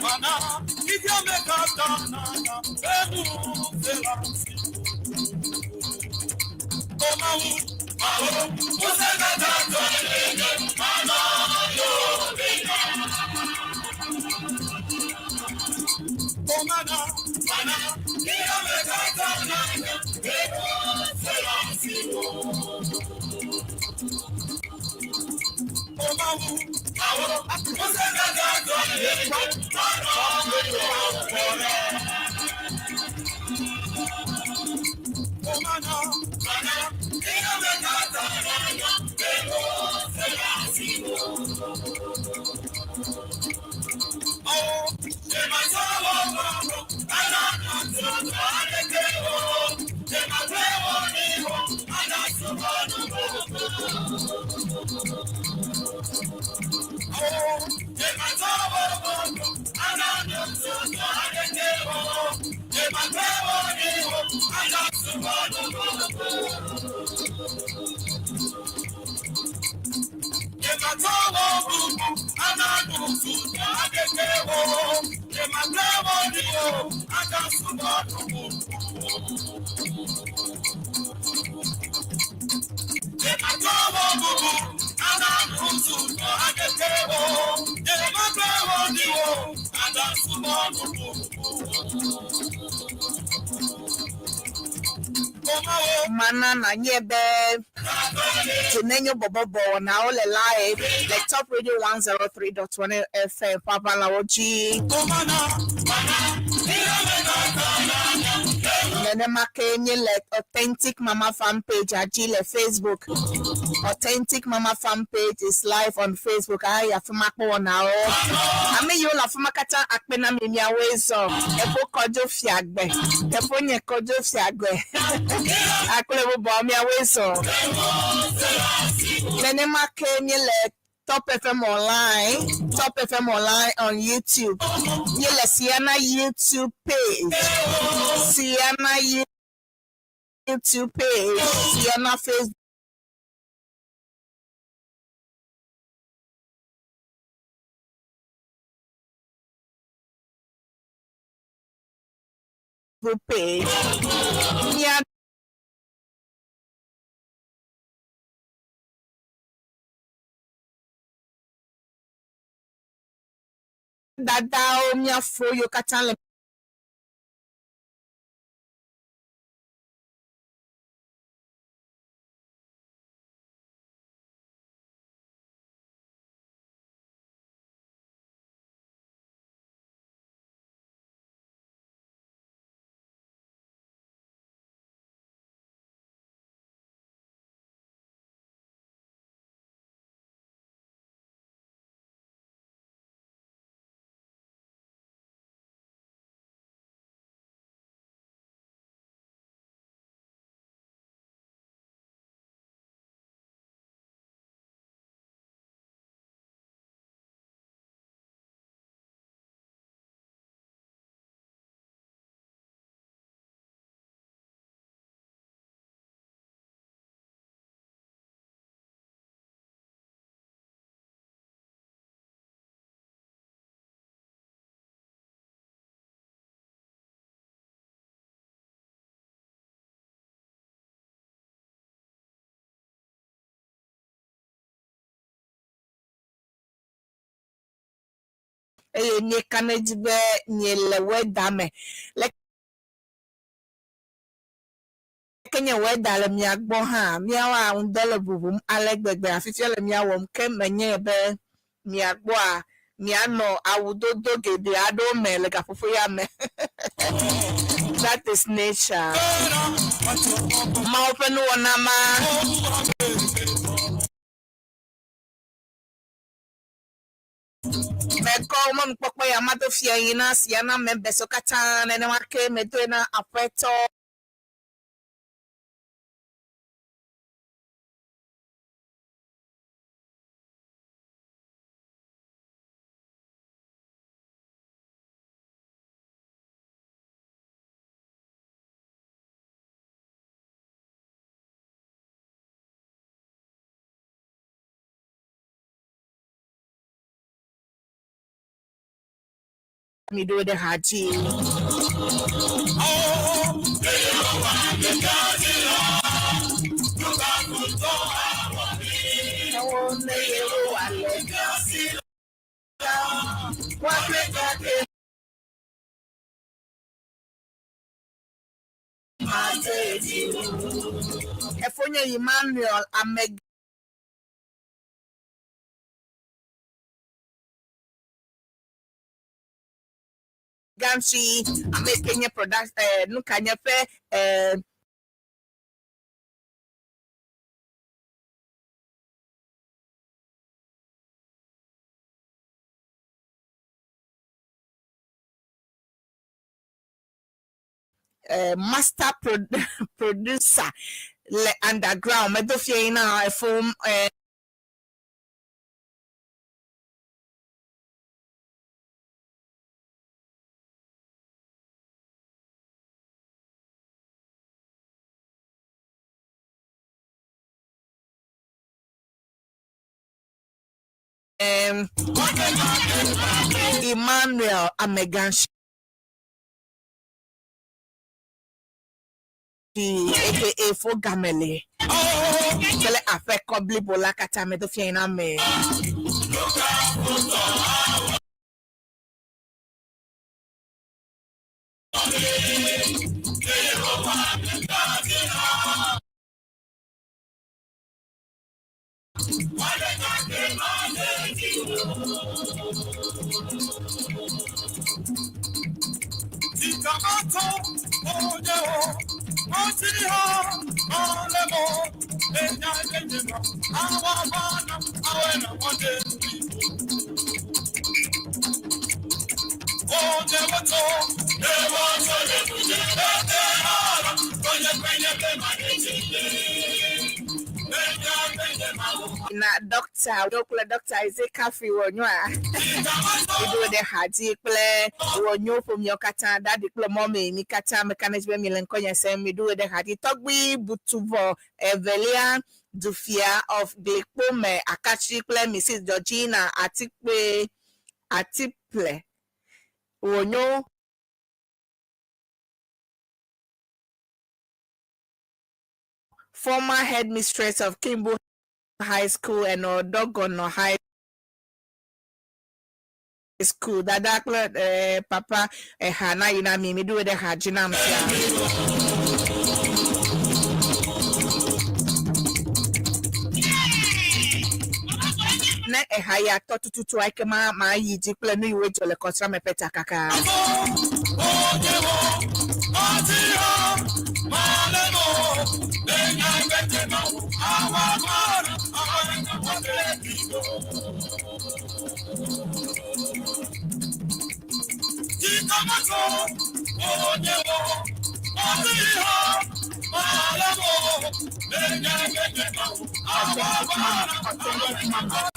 Mama, the Mana na nye be Tenenyo Bobobo na ole live le Top Radio 103.1 FM Papa Lawoji. Nenema ke nye le Authentic Mama fan page aji le Facebook. Authentic Mama fan page is live on Facebook. Ayi afima kpɔ na o. Ame yiwo le afima katã akpe na mi miawoe zɔ. Eƒo kɔdzo fiagbe. Eƒo nye kɔdzo fiagbe. Akple bubɔ miawoe zɔ. Nenema ke nye le Top FM Online, Top FM Online on YouTube. Míele Siana YouTube page, Siana YouTube page, Siana Facebook page. Mía dadawo, mía fo yiwo katã le eye míeka ɖe edzi be miele wɛda me. Le ke nye wɛda le mia gbɔ hã, míawoa ŋdɔ le ʋuʋum ale gbegbe afifia le mía wɔm ke menye be mia gbɔa mianɔ awudodo geɖe aɖewo me le gaƒoƒo ya me. That is nature. Mawu ƒe nuwɔna ma. Mekɔ mɔnukpɔkpɔ ya mado fia yi na sia na members katã nenema ke medoe na aƒetɔ mi ɖo ɖe ha dzi. Efonye Emmanuel Amegansi ame ke nye product nu ka nye ƒe master producer le underground medo fia yi na efom Emmanuel Ameganshi aka Fogamele kple aƒekɔ blibo la katã medo fia yi na me. Na Dr. Doctor wo kple Doctor Isaac Kafui wɔ nyoa. Miɖo ɖe ha dzi kple wɔ nyo ƒomeawo katã, daddy kple mummy mi katã meka ɖe edzi be miele ŋkɔnye sem. Miɖo ɖe ha dzi. Tɔgbui Butuvɔ evelia, Dufia of Glikpome Akatsi kple Mrs Georgina Atikpe Atiple wɔ nyo. Former headmistress of Kimbu High School and Odogono High School. Dada kple eh, papa eha na yi na mi mi ɖo ɖe ha dzi nam sia. Ne eha ya tɔ tututu ekema mayi dzi kple nu yiwo dzɔ le kɔsrame ƒe takaka. Authentic mama.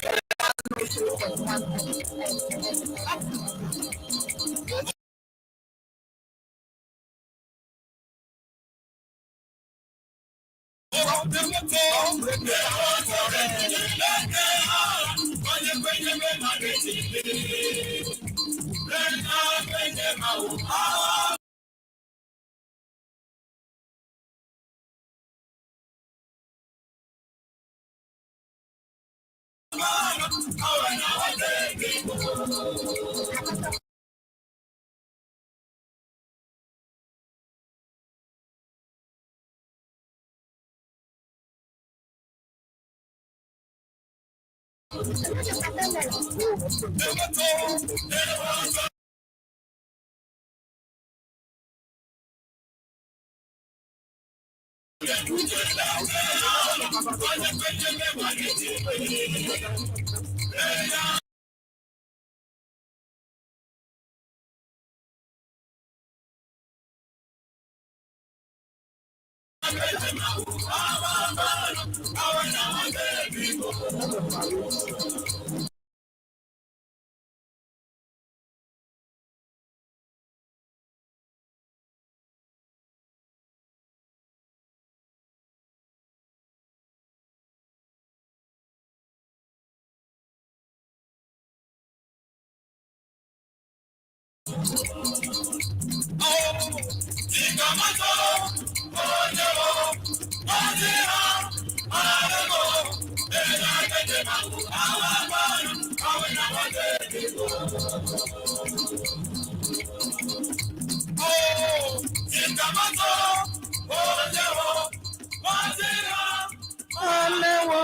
Amewo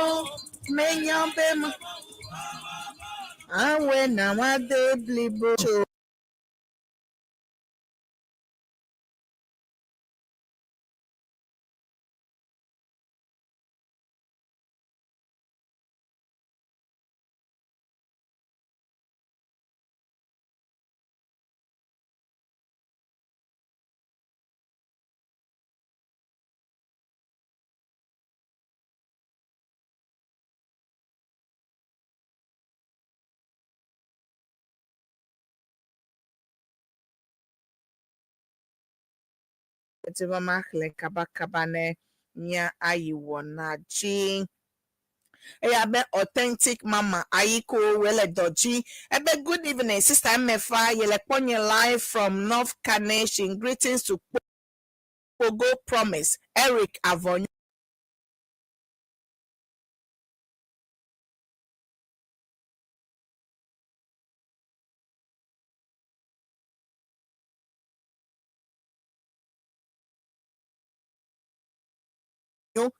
menya be ma awɔe na woade blibo tso. Edi be maxlẽ kabakaba ne mía ayi wɔna dzi. Eya be authentic mama ayiko wele dɔ dzi. Ebe good evening sister Emefa yele kpɔnye live from North Carnation. Greetings to Pogo Promise Eric Avɔnyo.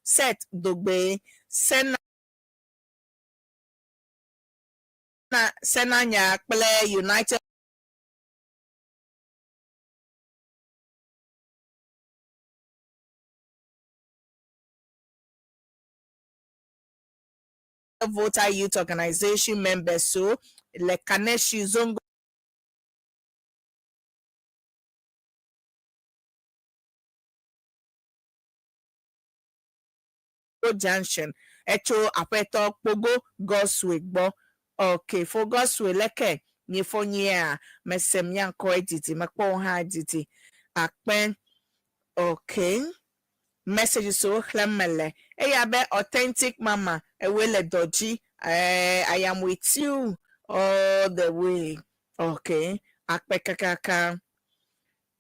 Seth Dogbe Sena Senanya kple United Voter Youth Organization members so le Kaneshi Zongo Junction. Etso aƒetɔ Kpogo Godswill gbɔ. Ok, fo Godswill leke miefɔ nyuiea? Mese mia ŋkɔ edidi, mekpɔ wò hã edidi. Akpe. Ok. Message siwo xlẽm mele. Eya be authentic mama, ewòe le dɔ dzi. Eh, I am with you all the way. Ok, akpe kakaka.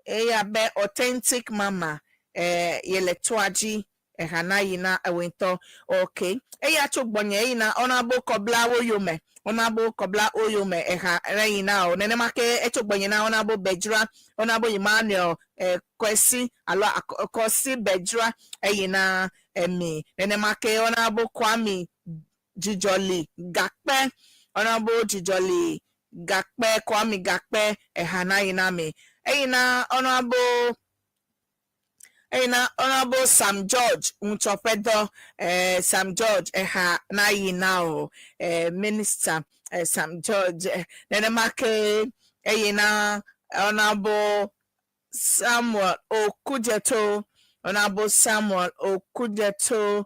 Eya be authentic mama eh yele toa dzi eha na yi na ewe ŋutɔ. Ok. Eya tso gbɔnye eyi na ɔna bo kɔbla wo yome. Ɔna bo kɔbla wo yome eha ne yi na o. Nenema ke etso gbɔnye na ɔna bo Bedzra, ɔna bo Emmanuel eh Kwesi alo Kɔsi Bedzra eyi na emi. Nenema ke ɔna bo Kwame Dzidzɔli Gakpe, ɔna bo Dzidzɔli Gakpe, Kwame Gakpe eha na yi na mi. Eyi na ɔna bo eyi na ɔna bo Sam George ŋutsɔ ƒe dɔ eh, Sam George eha na yi na o eh, minister eh, Sam George eh, nenema ke eyi na ɔna bo Samuel Okudzeto ɔna bo Samuel Okudzeto.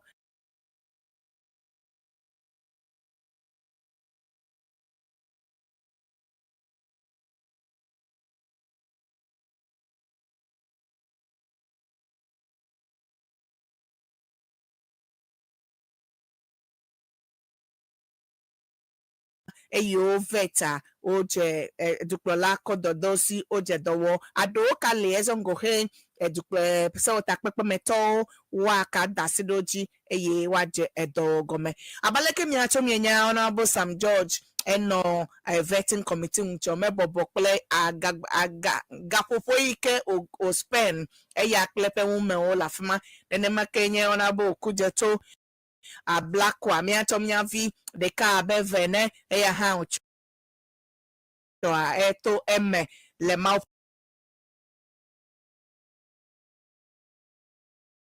Eye wovɛ ta wodze dukplɔla kɔ dɔdɔ si wodze dɔ wɔ. Aɖewo ka liaison go xe edukplɔ sewɔtakpekpemetɔwo woaka da asi ɖe wo dzi eye woadze edɔ wɔ gɔme. Abe aleke miatso mienya Honourable Sam George enɔ vetting committee ŋutsɔ mebɔbɔ kple aga aga gaƒoƒo yi ke o o spend eya kple eƒe ŋumewo le afima. Nenema ke nye Honourable Okudzeto Ablakwa míatsɔ mía vi ɖeka abe eve ene, eya hã wòtsɔa eto eme le Mawu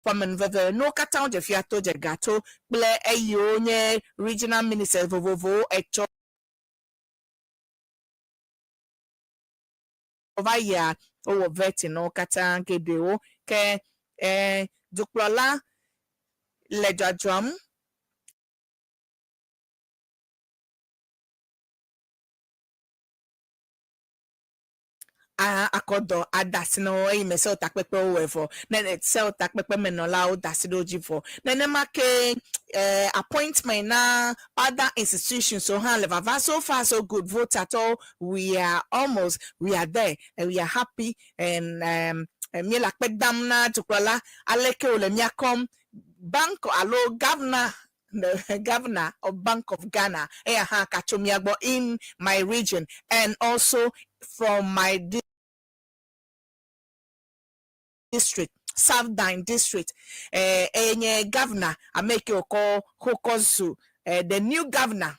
ƒe amenuveve. Nuwo katã wodze fia to dze ga to kple eyiwo nye regional ministers vovovowo etsɔ va yia wowɔ vetting na wo katã geɖewo ke e dukplɔla le dzɔdzɔm. A akɔ dɔ ada asi na wo eye me sewo takpekpewo wɔe vɔ. Ne sewo takpekpe me nɔlawo da asi ɖe wo dzi vɔ. Nenema ke eh, appointment na other institutions wo hã le vava. So far so good, votatɔwo we are almost, we are there and we are happy and um, míele akpe dam na dukplɔla aleke wòle mía kɔm bank alo governor the governor of Bank of Ghana eya hã katso mía gbɔ in my region and also from my district South Dine district eh, eye nye governor ame yi ke wòkɔ wokɔ zu eh, the new governor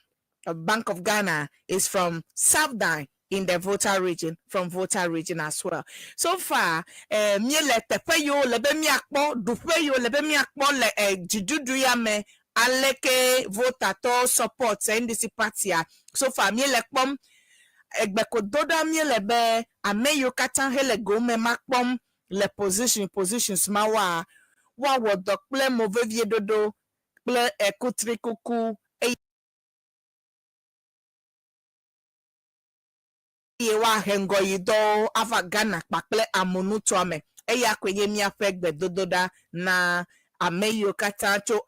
of Bank of Ghana is from South Dine in the Volta region, from Volta region as well. So far, eh, míele teƒe yiwo le be míakpɔ, ɖuƒe yiwo le be míakpɔ le eh, dziɖuɖu ya me, aleke Voltatɔwo support NDC party-a. So far, míele kpɔm egbe ko do ɖa míele be ame yiwo katã hele gome ma kpɔm le position positions ma woa, woawɔ dɔ kple movevieɖoɖo kple ekutrikuku eye eye woahe ŋgɔyidɔwo ava Ghana kpakple amonutoa me. Eya koe nye míaƒe gbedodoɖa na ame yiwo katã tso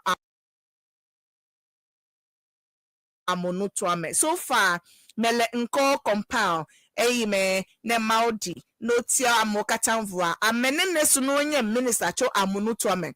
amonutoa me. So far, mele ŋkɔ compile eyi me ne Mawu ɖi ne wotia amewo katã vɔa, ame nene sunu wonye minister tso amonutoa me.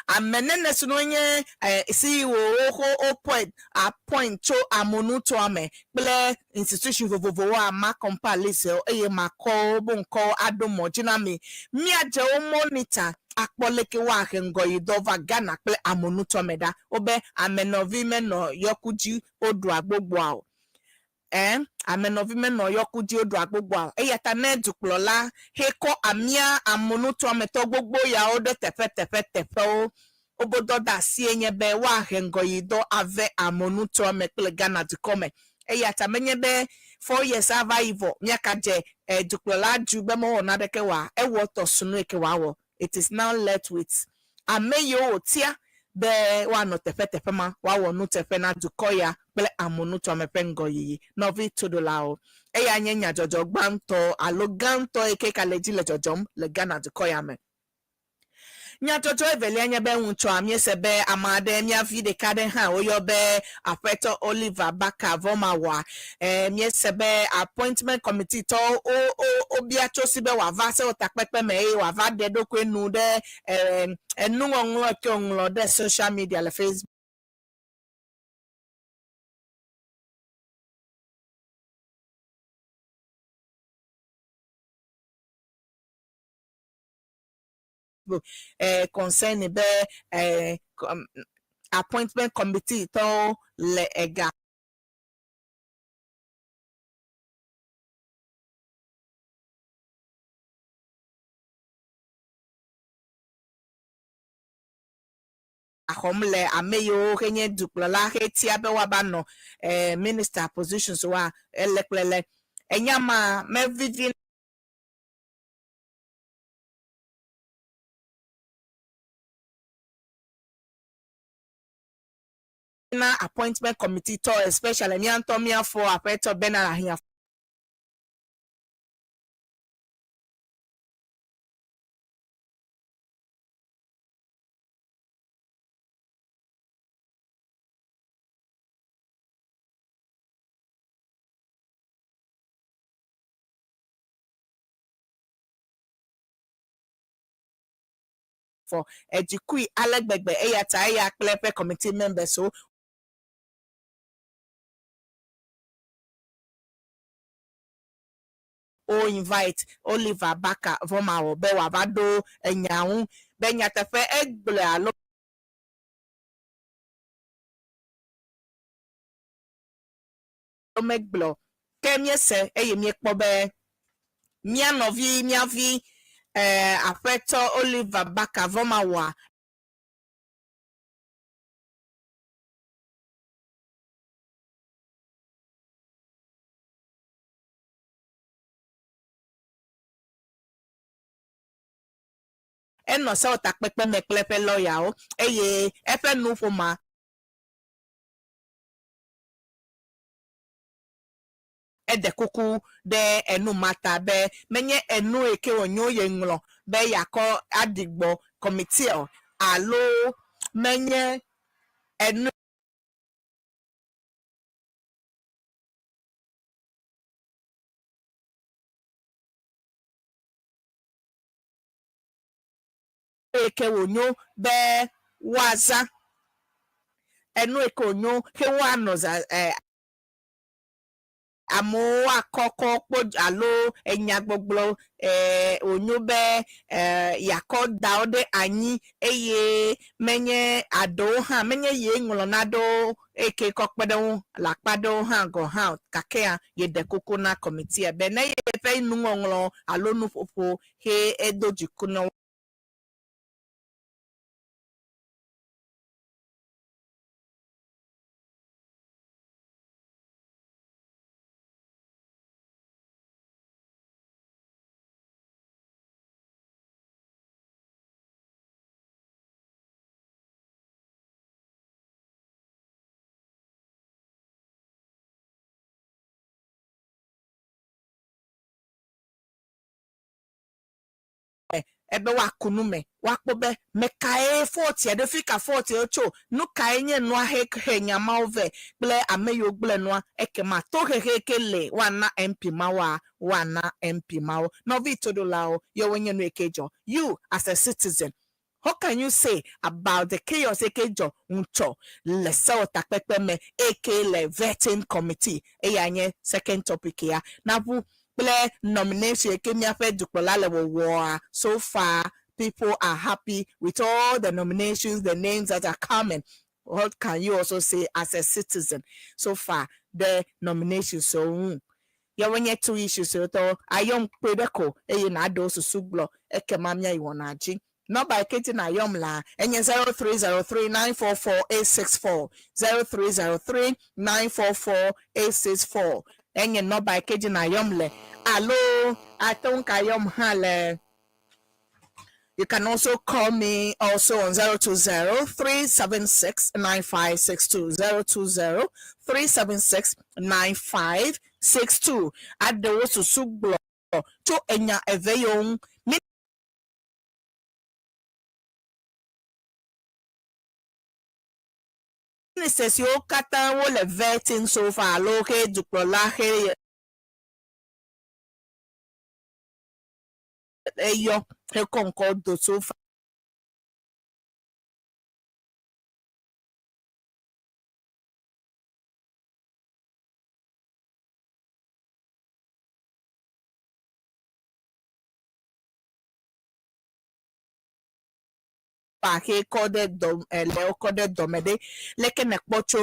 Ame nene sinu nye CEO wo xo wo point appoint tso amonutoa me kple institution vovovowo a ma compile list wo eye ma kɔ wo bo ŋkɔwo aɖo mɔ dzi na mi. Mia dze wo monitor akpɔ leke woa he ŋgɔyi dɔ va Ghana kple amonutoa me ɖa. Wo be ame nɔvi menɔ yɔku dzi wo ɖua gbogboa o. Ẽ, ame nɔvi menɔ yɔku dzi woɖua gbogboa o. Eyata ne dukplɔla he kɔ amia amonutoametɔ gbogbo yawo ɖe teƒeteƒeteƒewo, wobo dɔdeasie nye be woahe ŋgɔyidɔ ave amonutoame kple Ghana dukɔ me. Eyata menye be four years ava yi vɔ miaka dze dukplɔla dzu be mewɔ naɖeke oa, ewɔ tɔ sunu eke wòawɔ. It is now left with ame yiwo wòtia. be woanɔ teƒeteƒe ma, woawɔ nuteƒe na dukɔ ya kple amonutoame ƒe ŋgɔyiyi. Nɔvi toɖolawo, eya nye nyadzɔdzɔ gbãtɔ alo gãtɔ yi ke gale edzi le dzɔdzɔm le Ghana dukɔ ya me. Nyadzɔdzɔ evelia nye be ŋutsua míese be ame aɖe, mía vi ɖeka aɖe hã woyɔ be Aƒetɔ Oliver Barker Vormawor. E, míese be Appointment Committee tɔwo wo, wo, wobia tso esi be wòava sewɔtakpekpe me eye wòava ɖe eɖokui nu ɖe e, enuŋɔŋlɔ yi ke wòŋlɔ ɖe social media le Facebook eh, concern be eh, appointment committee tɔwo le ega xɔm le ame yiwo ke nye dukplɔla hetia be woava nɔ eh, minister positions wa ele kple le enya ma mevivi na appointment committee tɔ especially mía ŋutɔ mía fo aƒetɔ Bernard Ahiafor fɔ edzi kui ale gbegbe eya ta eya kple eƒe committee members wo wo invite Oliver Barker Vormawor be wòava ɖo enya ŋu be nyateƒe egblɔe alo megblɔ o. Ke míese eye míekpɔ be mía nɔvi, mía vi, eh, Aƒetɔ Oliver Barker Vormawor enɔ sewɔtakpekpe me kple eƒe lɔyawo eye eƒe nuƒomea Eɖe kuku ɖe enu ma ta be menye enu yi ke wònyo yeŋlɔ be yeakɔ aɖi gbɔ kɔmitia o alo menye enu yi ke wònyo be woazã, enu yi ke wònyo ke woanɔ zã e amewo akɔ kɔ kpɔ alo enyagbɔgblɔ e wònyo be e yeakɔ da wo ɖe anyi eye menye aɖewo hã menye yee ŋlɔ naɖewo eyi ke kɔ kpe ɖe wo ŋu le akpa ɖewo hã gɔ̃ hã o gakea yeɖe kuku na kɔmitia be ne yeƒe nuŋɔŋlɔ alo nuƒoƒo hee edo dziku na wo. Ebe woaku nu me, woakpɔ be mekae fɔtia ɖo, fika fɔtia tso, nukae nye nua he he nya mawo vɛ kple ame yiwo gblẽ nua, ekema tohehe ke le woana MP mawoa, woana MP mawo. Nɔvi toɖolawo, yewoe nye nu yi ke dzɔ. You as a citizen, what can you say about the chaos yi ke dzɔ ŋutsɔ le sewɔtakpekpe me eke le vetting committee? Eya nye second topic ya. Naʋu kple nomination yi ke míaƒe dukplɔla le wɔwɔa, so far people are happy with all the nominations, the names that are coming. What can you also say as a citizen so far ɖe nominations wo ŋu? Yewoe nye two issues siwo tɔ ayɔm kpui ɖe ko eye nàɖe wo susu gblɔ ekema míayi wɔna dzi. Nɔmba yi ke dzi nàyɔm lea enye 0303 944 864, 0303 944 864 enye nɔmba yi ke dzi nàyɔm le alo ate ŋu gayɔm hã le. You can also call me also on 020 376 9562. 020 376 9562. Aɖe wo susu gblɔ tso enya eve yiwo ŋu. Mi Ministers siwo katã wole vetting so far alo xe dukplɔla xe eyɔ hekɔ ŋkɔ do so far. Xe kɔ ɖe dɔ le wokɔ ɖe dɔme ɖe leke nèkpɔ tso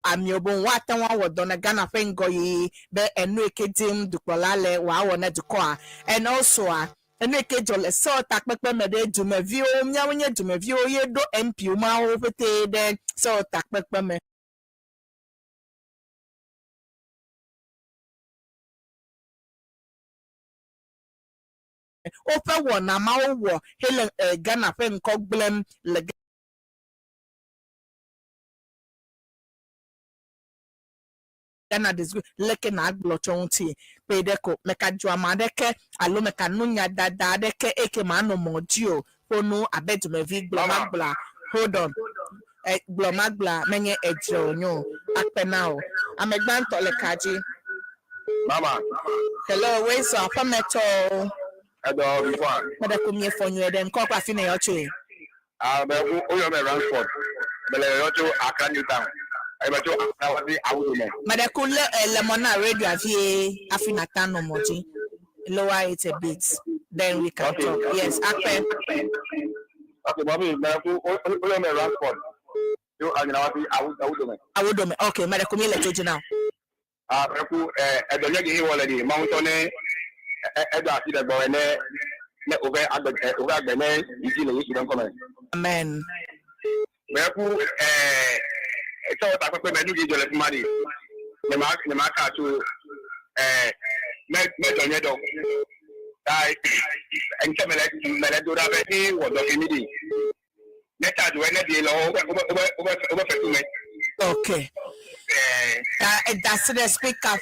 amewo be woate ŋu awɔ dɔ na Ghana ƒe ŋgɔyiyi be enu yi ke dim dukplɔla le wòawɔ na dukɔa. And also a, enu yi ke dzɔ le Seoul takpekpe me ɖe dumeviwo, míawo nye dumeviwo ye ɖo MP mawo ƒete ɖe Seoul takpekpe me. Woƒe wɔna mawo wɔ hele Ghana ƒe ŋkɔ gblẽm le Ghana disgrace leke nàgblɔ tso eŋuti? Kpee ɖe ko meka dzo ame aɖeke alo meka nu nya dada aɖeke eye manɔ mɔ dzi o. Ƒo nu abe dumevi gblɔ magblɔa hold on e gblɔ magblɔa menye edze wònyo o. Akpe na wò. Ame gbãtɔ le ka dzi? Mama. Hello, wei sɔ aƒemetɔwo. Edɔ before. Meɖe ko miefɔ nyuie ɖe ŋkɔ kple afi nèyɔ tsoe. Ah, me wo woyɔ me Ransford. Mele yɔyɔ tso Accra New Town. Eye me tso Accra va si Awudome. Meɖe ku lé eh, le mɔ na radio vie hafi nàta nɔ mɔ dzi. Lower it a bit, then we can Okay. talk. Yes, akpe. Okay, mɔmi, me ku woyɔ me Ransford. Tso Anyina va si Awu Awudome. Awudome. Okay, meɖe ku mi le tso dzi na. Ah, me ku eh, edɔ nye gi wɔ le ɖi Mawu ŋutɔ ne edo asi ɖe gbɔwɔe ne ne woƒe agbe woƒe agbe ne yi dzi le Yesu ƒe ŋkɔ me. Amen. Me ku eh, etsɔ wɔ takpekpe me nu gi dzɔ le fi ma ɖi. Nye ma nye ma ka tso eh, me me dɔ nye dɔ. Ta ŋtsɛ me le me le do ɖa be ne wɔ dɔ fi mi ɖi. Ne charge wɔ ne ɖi le woƒe woƒe woƒe woƒe woƒe fetu me. Okay. Eh. Ta eda asi ɖe speaker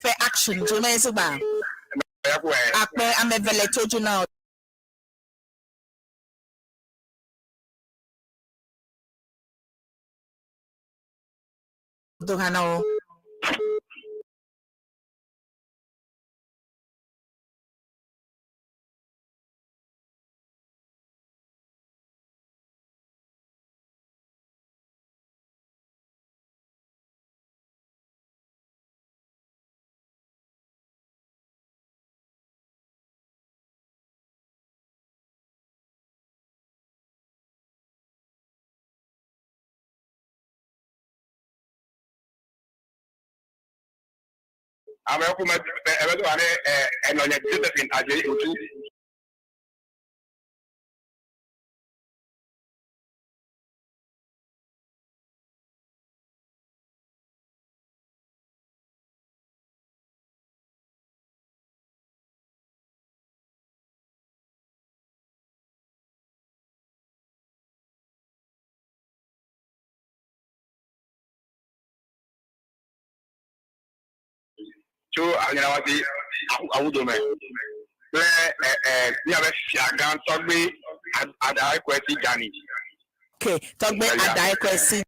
ƒe action dzi me zigba. Akpe ame eve le to dzi na wò. Do ha na wo. Ame ku me ebe do ane enɔnye Josephine Adjei Otu. Tso anyrawati awudome kple míaƒe fiagã tɔgbe Adaekwesi Dzani. Okay, tɔgbe Adaekwesi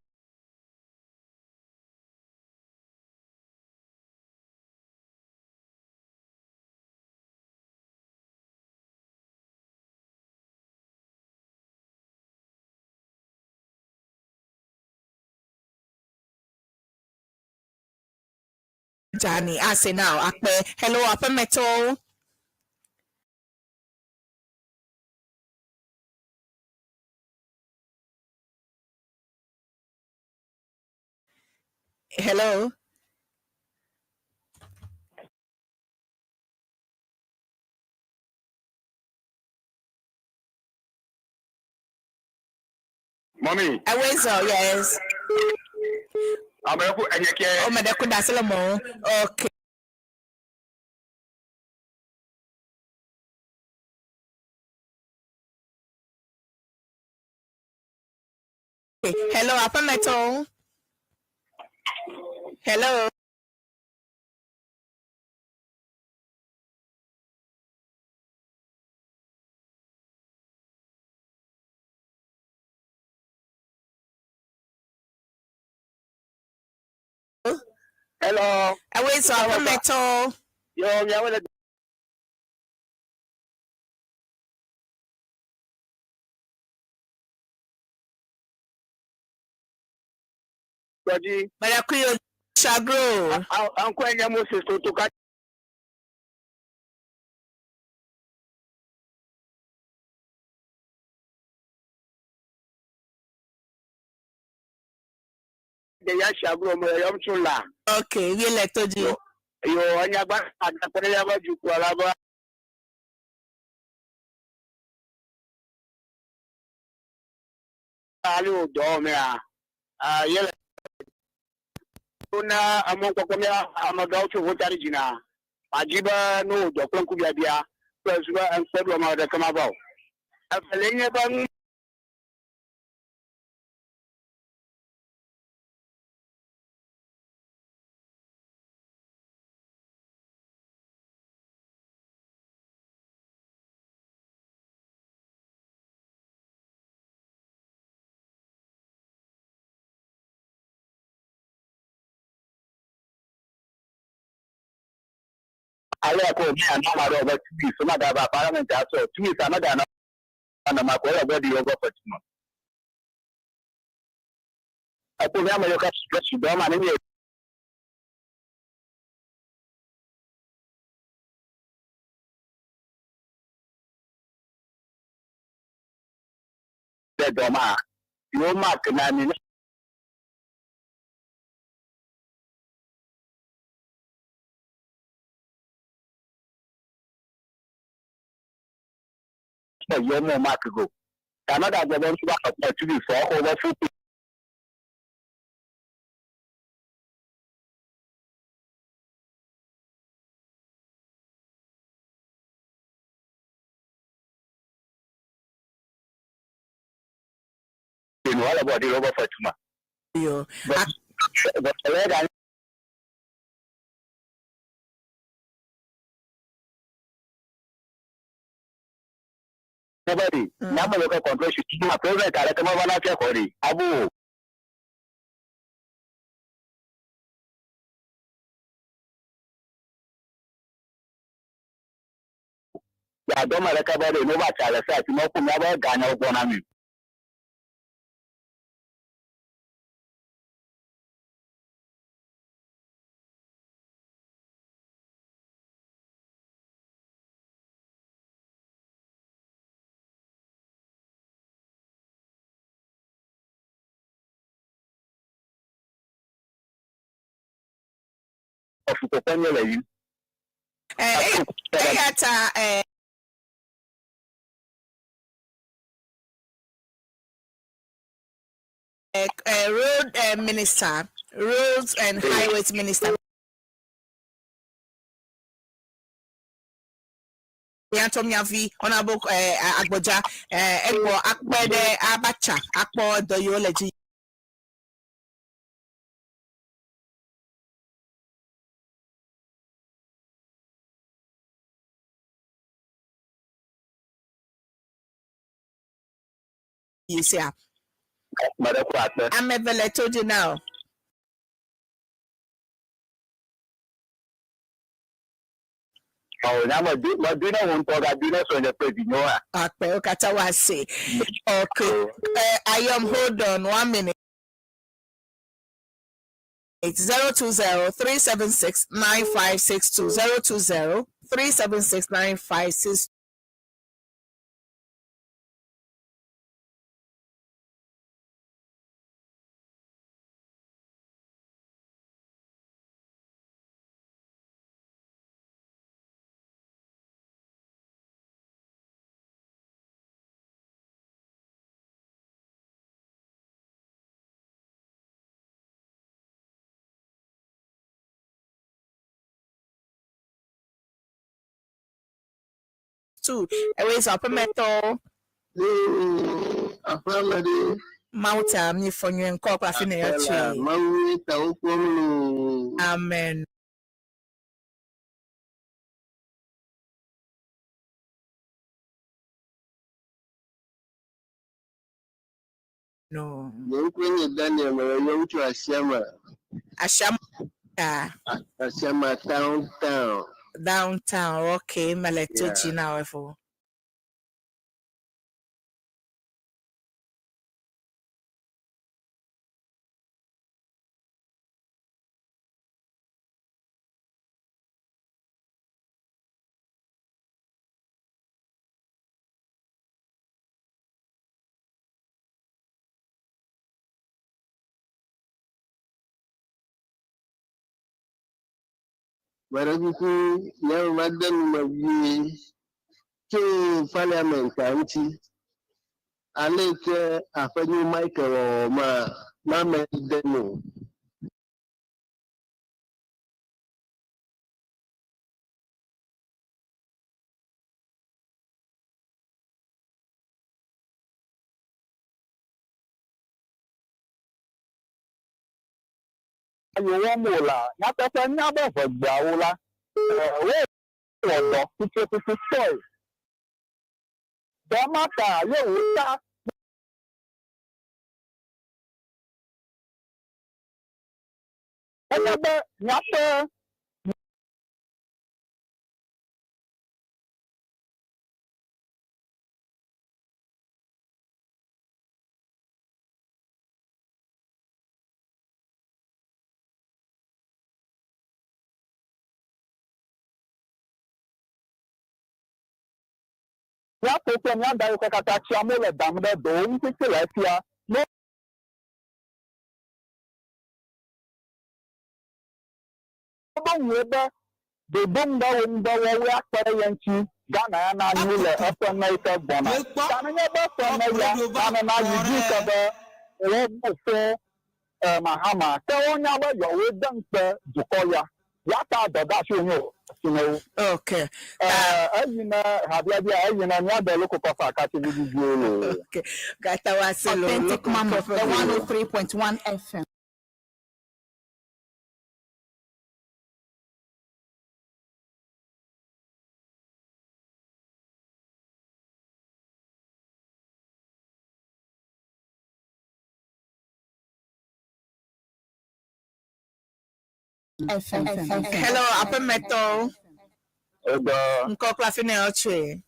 Dzani ase na wò akpe. Hello aƒemetɔwo. Hello. Mommy. Awezo, yes. Ameku enyeke. Oh, medeku da Solomon. Okay. Hello, Apameto. Hello. Hello. Awezo, Apameto. Yo, miawele Gbɔdzi. Medeku Shagro. Ankɔ enye Moses toto ka. De ya shagro mo yom tún la. Okay, we let toji. Yo anya gba agakpere ya ba juku alaba. Ali o do me a. Ah yele. Na amon kɔkɔ mi amagawo tso votari dzina. Adzi be ne wò dɔ kple ŋkubiabia kple zu be ŋkpɛ ɖu ame ɖeke ma va o. Evele nye be nu ale ko mi ana ma do ba 2 weeks ma da ba parliament aso 2 weeks ama da na na ma ko ya body yogo for tuma. Ako mi ama yoka stress do ma ni mi de do ma yo mark na ni na yo mo mark go. Kama da gbọdọ ntú bá kọ̀ 2 weeks for over 4. Ni wala body robo for tuma. Yo. But le Nobody. Nyama local control should na president ala kama bana fia kori. Abu. Ya do ma ka ba de no ba cha la sa ti mo ku ya ba ga na ogbo na mi. Ofu ko konye le yi. Eyata road minister, roads and highways minister. Yantomiavi, Honorable Agboja, Egbo Akpede Abacha, Akpo Doyoleji. You see, Madam Akpe. Amevele told you now. Oh, na mo di mo di na won to ga di na so ne pe di no a. Akpe Okatawase. Okay. I am hold on 1 minute. It's 020 376 9562. 020 376 9562. too. Ewe zɔ aƒemetɔwo. Aƒeme ɖe. Mawu ta mi fɔ nyuie ŋkɔ kple afi ne yɔ tsoe. Mawu ta wokpɔm loo. Amen. No. Nye ŋkɔe nye Daniel, mele yɔm tso Asiama. Asiama. Asiama downtown. Downtown, okay, mele to dzi na wò efo. Meɖe kuku nye ame made nu me vie tso parliament ŋuti. Ale yi ke aƒenyo Michael wɔwɔ ma, mame de nu o. Yi wɔm o la, nyateƒe nya be ʋegbeawo la, wowɔ dɔ kutrikukutɔe. Dɔ ma ta ye wòta. Enye be míaƒe. Mía fo kple mía dawo ƒe katã tsi amewo le dam ɖe dowo ŋu titi le efia. Ne woɖo ŋue be ɖoɖo ŋdɔ wo ŋdɔ wɔwoe akpe ɖe ye ŋuti Ghana ya na nyi le eƒe ne yi ke gbɔna. Ta nenye be ƒe ne ya nane na yi dzi ke be wo bu fo Mahama ke wonya be yewoe de ŋukpe dukɔ ya. Ya ta dɔdeasi wonye o si ne wo. Okay. Eyi ne habiabia eyi ne mía de loko kɔfa akati viviviwo loo. Okay. Gata wa se lo Authentic loko Mama, kɔfa the viviwo. 103.1 FM. FM. Hello, aƒemetɔwo. Egbɔ. Ŋkɔ kple afi ne yɔ tsoe.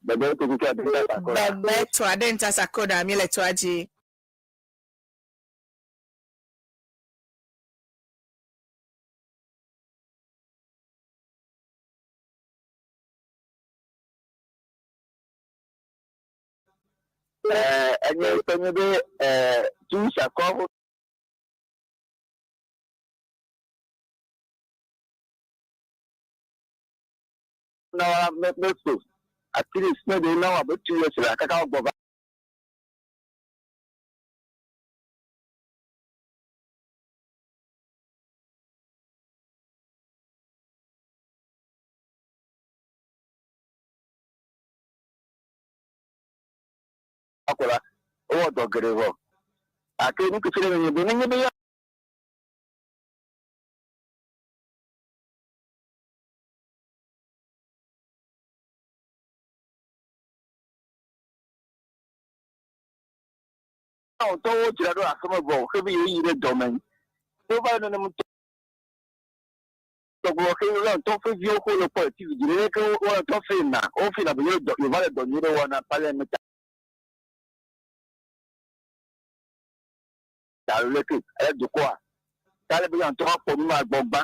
Bebe to kuku ade nta sakoda. Bebe to ade nta sakoda mi le toa dzi. Enye ŋutɔ nye be tu sakɔ na wa me me so at least ne de na wa be 2 years la kaka gbɔ va ko la wowɔ dɔ geɖe vɔ gake nu ke fie nye be nenye be ya ŋutɔwo dzra ɖo aƒeme vɔ xevi yewo yi ɖe dɔme wova nenem tɔgbe xe wo ŋutɔ ƒe viwo ko le kpɔ le TV dzi neneke wo ŋutɔ fe na wofi na be yewo dɔ yewo va le dɔ nyui ɖe wɔm na parliament alo leke ale dukɔa ta ale be ya ŋutɔ akpɔ nu ma gbɔ gbã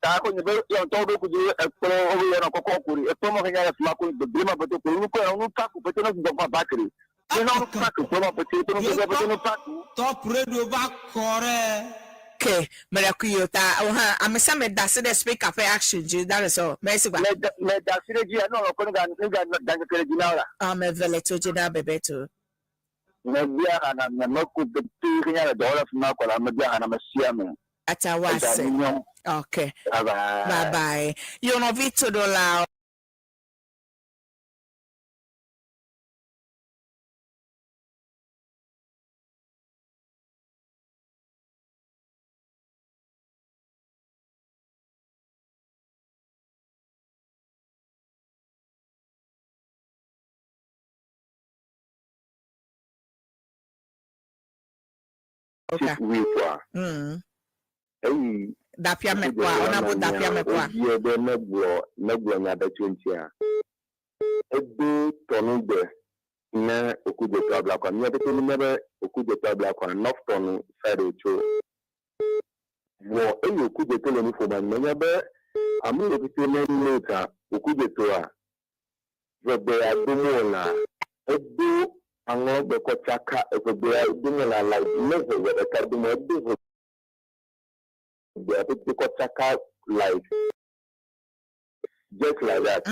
ta ko nye be ya ŋutɔ ɖo kudu ekplɔ wobe yɔna kɔkɔ ko ɖi ekplɔ ma ke nya le fi ma ko gbegble ma pete ko nu ko nu pa ko pete no gbɔ pa kiri ne nu pa ko ma pete to nu gbɔ pete nu pa ko. Top Radio va kɔ ɖe. Okay, mele kui o ta o hã ame sia ame da asi ɖe speaker ƒe action dzi that is all. Mesi gba. Me da me da asi ɖe dzi ya ne wòle kɔ nuga nuga da ŋkeke ɖe dzi na wo la. Ame eve le to dzi na Bebeto. Mebia ha na mia meku pete ke nya le dɔwɔla le fi ma kɔ la mebia ha na ame sia ame. Ata wa Ega se. nyɔ. Okay. Bye bye. Bye bye. Yo nɔvi toɖolawo. Okay. Wui kɔa. Eyi. Dapia me kɔa, ɔna bo dapia me kɔa. Wobia be megblɔ megblɔ nya ɖe tso ŋutia. Edo tɔnugbe ne Okudzeto Ablakwa. Mía pɛtɛ mínya be Okudzeto Ablakwa North tɔnu side wòtso. Vɔ eyi Okudzeto le nu ƒom anyi menya be ame yiwo pɛtɛ ne note a Okudzetɔa ʋegbea dom wolea, edo aŋlɔgbe kɔ tsaka eʋegbea dom wolea like ne ʋegbe ɖeka dom edo ʋegbea pɛtɛ kɔ tsaka like just like that.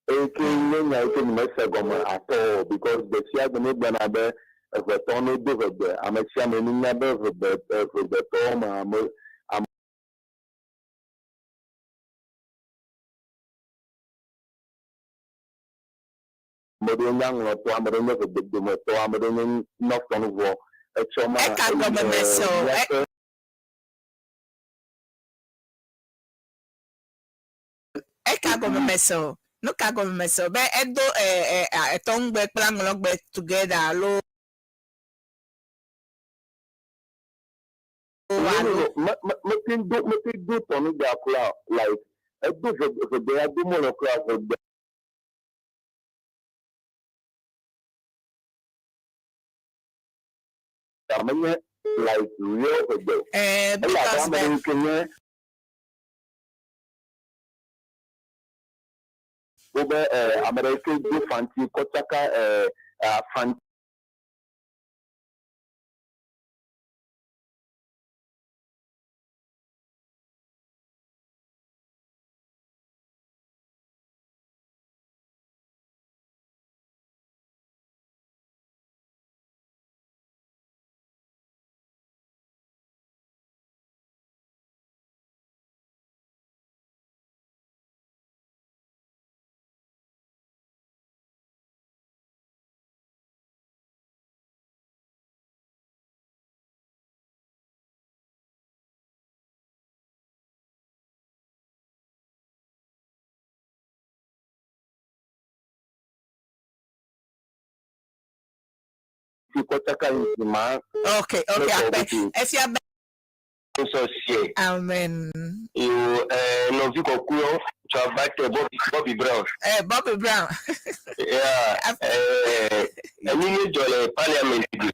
Eye ke nye nya yi ke nyemese gɔme atɔ o because gbe sia gbe míegblɔna be eʋetɔ no do ʋegbe, ame sia ame mínya be ʋegbe eʋegbetɔ me ame ame ɖewo nye aŋlɔtɔ, ame ɖewo nye ʋegbedometɔ, ame ɖewo nye nɔtɔ nuvɔ. Etsɔ ma Eka gɔme mese o. Míaƒe Eka gɔme mese o. Nu ka gɔme mese o? Be edo e e etɔŋgbe kple aŋlɔgbe together alo No, no, alo no. Me, me, mete ŋu do, mete ŋu do tɔnugbea kura o. Like, edo ʋe, ʋegbe ya dom wole kura o, ʋegbe. Menye like real ʋegbe o. Eh, Elabe because ame be ɖewo ke nye wobe eh, ame ɖe ke do fanti kɔ tsaka eh, afanti kɔ tsaka ŋuti ma. Okay, akpe. Efia be Sɔ sie. Amen. Yo eh, nɔvi kɔkɔewo tsɔ ava te Bobby, Bobby Brown. Eh, Bobby Brown. Yeah, eh, enu nye dzɔ le parliament dzi.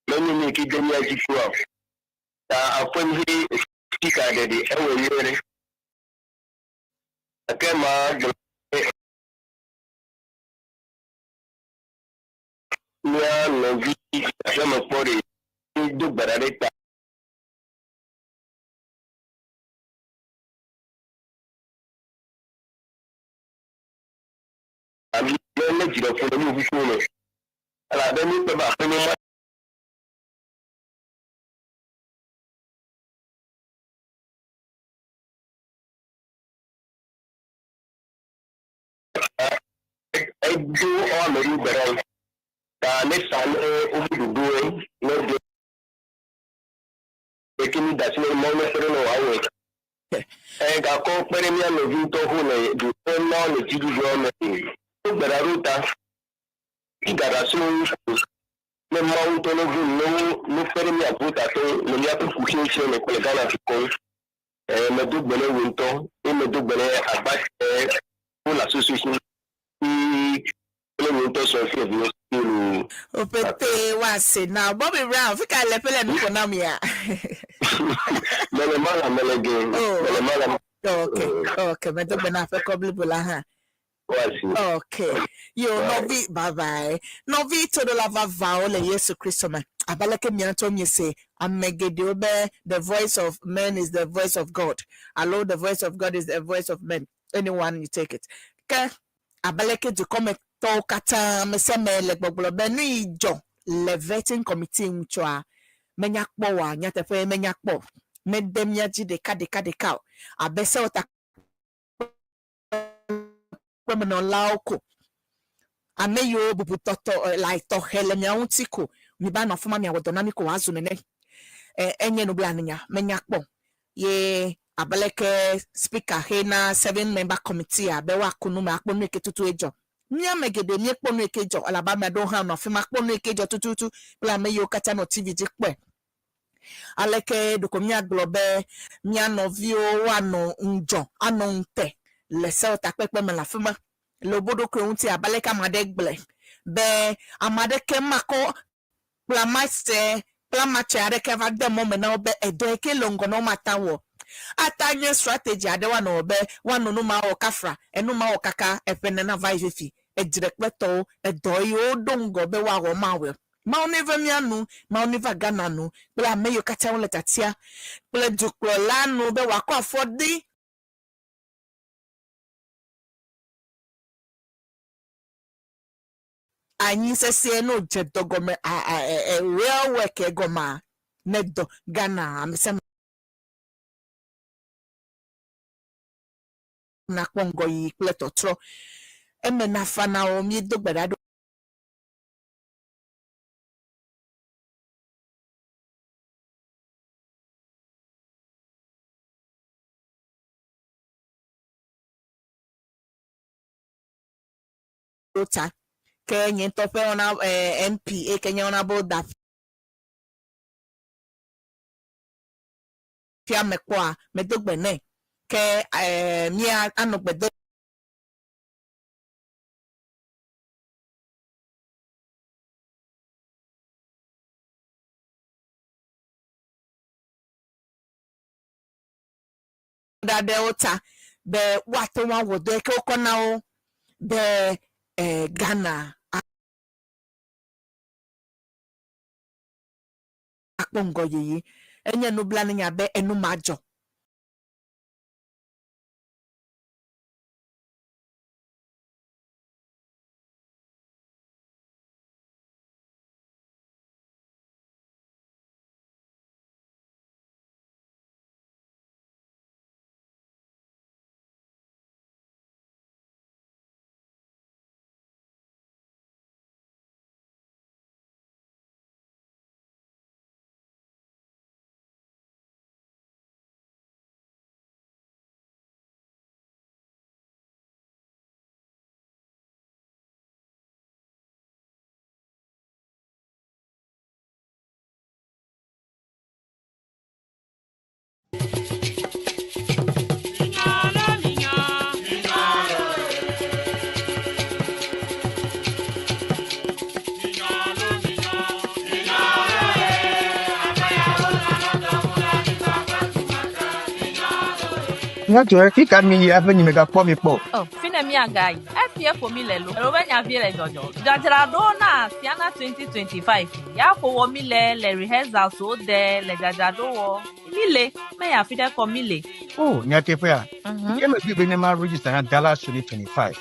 Menye nu yi ke de mía dzi kura o. Ta aƒem he speaker ɖe ɖi ewɔ nyuie ɖe. Gake ma gblɔ be mía nɔvi aƒemekpɔ ɖe do gbe ɖa ɖe ta. Ami ne dzi ɖe ƒo le nu ƒuƒu me. Elabe míekpɔe be aƒenye ma. Edo ame ɖo gbe ɖa ta ne sa ne woƒe ɖoɖoe ne ɖe ke mi da asi ne Mawu nekpe ɖe ne wòawɔe. Ɛ gakɔ kpe ɖe mía nɔvi ŋutɔ ho le ɖoɖoe na le dziɖuɖua me. Do gbe ɖa ɖo ta. Mi gaɖe asi wo ŋu ko ne Mawu ŋutɔ nevo nu ne wo nokpe ɖe mía votatɔwo le míaƒe kuxiwo ŋuti me kple Ghana dukɔ ŋu. Ɛ medo gbe ne wò ŋutɔ. Eme do gbe ɖe agba se wo le association si kple nye ŋutɔ srɔ̃ fi eviwo si lu. Opete wase na Bobby Brown fika le ƒe le nu ƒo nam ya. Mele mala mele ge. Oh. Mele mala. Okay, okay. Medo gbe na aƒekɔ blibo la hã. Wasi. Okay. Yo, nɔvi, bye bye. Nɔvi toɖola vavawo le Yesu Kristo me. Abe aleke mia ŋutɔ miese ame geɖewo be the voice of men is the voice of God alo the voice of God is the voice of men. Anyone you take it. Ke abe aleke dukɔmetɔwo katã ame sia ame le gbɔgblɔ be nu yi dzɔ le vetting committee ŋu tsɔa menya kpɔ oa, nyateƒe menya kpɔ o. Mede mía dzi ɖeka ɖeka ɖeka o. Abe sewɔtakpemenɔlawo ko ame yiwo bubu tɔtɔ like tɔxɛ le mia ŋuti ko miva nɔ afi ma miawɔ dɔ na mi ko wòazu nene. E, enye nublanuinya, menya kpɔ o. Ye abe leke speaker xe na seven member committee a be woaku nu me akpɔ nu yi ke tutu edzɔ. Mía ame geɖe míekpɔ nu yi ke dzɔ elabe ame aɖewo hã nɔ afi ma kpɔ nu yi ke dzɔ tututu kple ame yiwo katã nɔ TV dzi kpɔe. Aleke ɖeko míagblɔ be mía nɔviwo woanɔ ŋudzɔ, anɔ ŋute le sewɔtakpekpe me le afi ma le wobe ɖokuiwo ŋuti abe aleke ame aɖe gblɔe be ame aɖeke makɔ kplamatse kplamatse aɖeke ava de mɔ me na wo be edɔ yi ke le ŋgɔ na wo mate ŋu awɔ o. Ate nye strategy aɖe woanɔ wɔ be woanɔ nu ma wɔ kafra, enu ma wɔ kaka eƒe ne nava yi fifi. Edzre kple tɔwo, edɔ yi woɖo ŋgɔ be woawɔ mawɔe o. Mawu neva mía nu, Mawu neva Ghana nu kple ame yiwo katã wole tiatia kple dukplɔla nu be wòakɔ afɔ ɖi. Anyi sesĩe ne wòdze dɔ gɔme a a e e real work egɔmea ne dɔ Ghana ame sia ame nakpɔ ŋgɔyiyi kple tɔtrɔ. Eme nafa na wo. Míedo gbe ɖa ɖo. Ta ke nye ŋutɔ ƒe ɔna MP eye ke nye honorable da fia me kpɔa medo gbe nɛ ke mía anɔ gbe do ɖa ɖe wo ta be woate ŋu awɔ dɔ yi ke wokɔ na wo be Ghana akpɔ ŋgɔyiyi. Enye nublanuinya be enu ma dzɔ. Nyatɔ fika mi yi hafi nye megakpɔ mi kpɔ. Oh, fi ne míagayi. Efie ƒo mi le lo. Alo be nyavie le dzɔdzɔ. Dzadzraɖo na Siana 2025. Ya ƒo wɔ mi le le rehearsals wo de le dzadzraɖo wɔ. Mi le. Me ya fi ɖe kɔ mi le. Oh, nyateƒea. Ye me bi be ne ma register na Dallas 2025.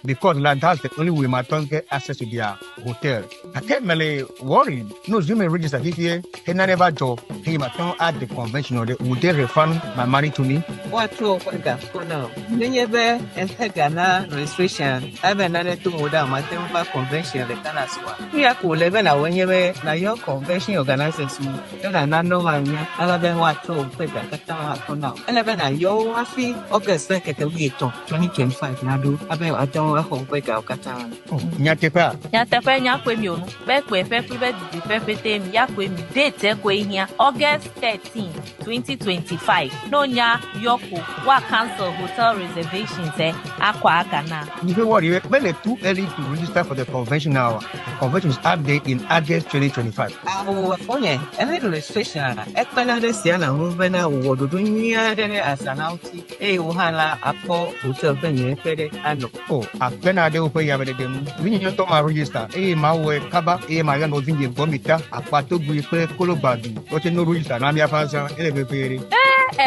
Because la that's the only way ma tɔn get access to their hotel. Gake mele worried. No zoom me register fifie. He na never jɔ. He ma tɔn at the convention or the would they refund my money to me? Woatrɔ woƒe ga kpɔ na wò. Nenye be exe ga na registration ebe nane to ŋuwò ɖa o, mate ŋu va convention le Dallas oa? Nu ya ko wòle be nàwɔe nye be nàyɔ convention organizers wo be nàna nɔma nya ale be woatrɔ woƒe ga katã akɔ na wò. Ele be nàyɔ wo hafi August ƒe ŋkeke wuietɔ̃, 2025 naɖo hafi woate ŋu axɔ woƒe gawo katã. Oh, nyateƒea? Nyateƒe nya koe mi wònu. Be kpɔe ƒe kple be didi ƒe ƒete mi ya koe mi. Date koe hiã. August 13, 2025. Ne wonya yɔ ko woa cancel hotel reservations eh akɔ aga na. You feel worry, when it's too early to register for the convention now. The convention is up date in August 2025. Awo fonye, ele registration ekpena ɖe sia na ŋu bena wòwɔ ɖoɖo nyui aɖe ɖe azã la ŋuti eye wò hã la akpɔ hotel ƒe nyuiƒe ɖe anɔ. Oh, akpena ɖe woƒe yameɖeɖe ŋu. Vinye ŋutɔ ma register eye mawɔe kaba eye mayɔ nɔvinye gbɔmita, akpatogui kple kologbadu. Wote no register na míaƒe azã ele vevie ɖe. Ee,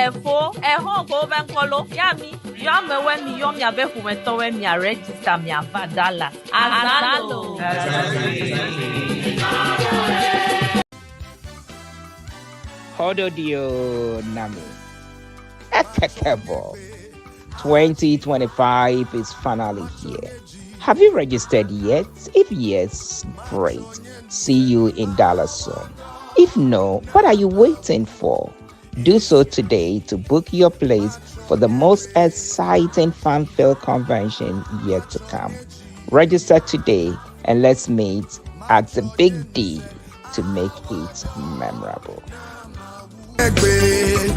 efo, exɔ ko wobe ŋkɔ lo. Ya mi, yɔ amewoe mi yɔ miabe ƒometɔwoe mia register miava Dallas. Azã lo. Hododio Nami. Ekekebo. 2025 is finally here. Have you registered yet? If yes, great. See you in Dallas soon. If no, what are you waiting for? Do so today to book your place for the most exciting fan filled convention yet to come. Register today and let's meet at the Big D to make it memorable. Egbe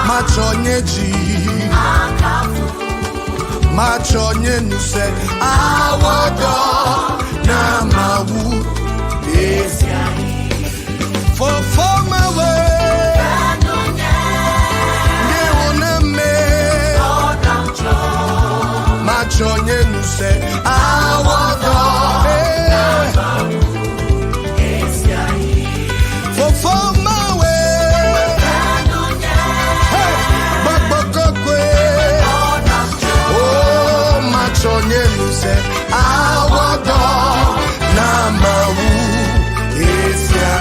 matsɔ nye dzi matsɔ nye nuse awɔ dɔ na Mawu fofo mewe nye wo ne me matsɔ nye nuse awɔ dɔ. Fofo mewe Hey, gbɔgbɔ kɔkɔe o matsɔ nye nuse awɔ dɔ na Mawu esia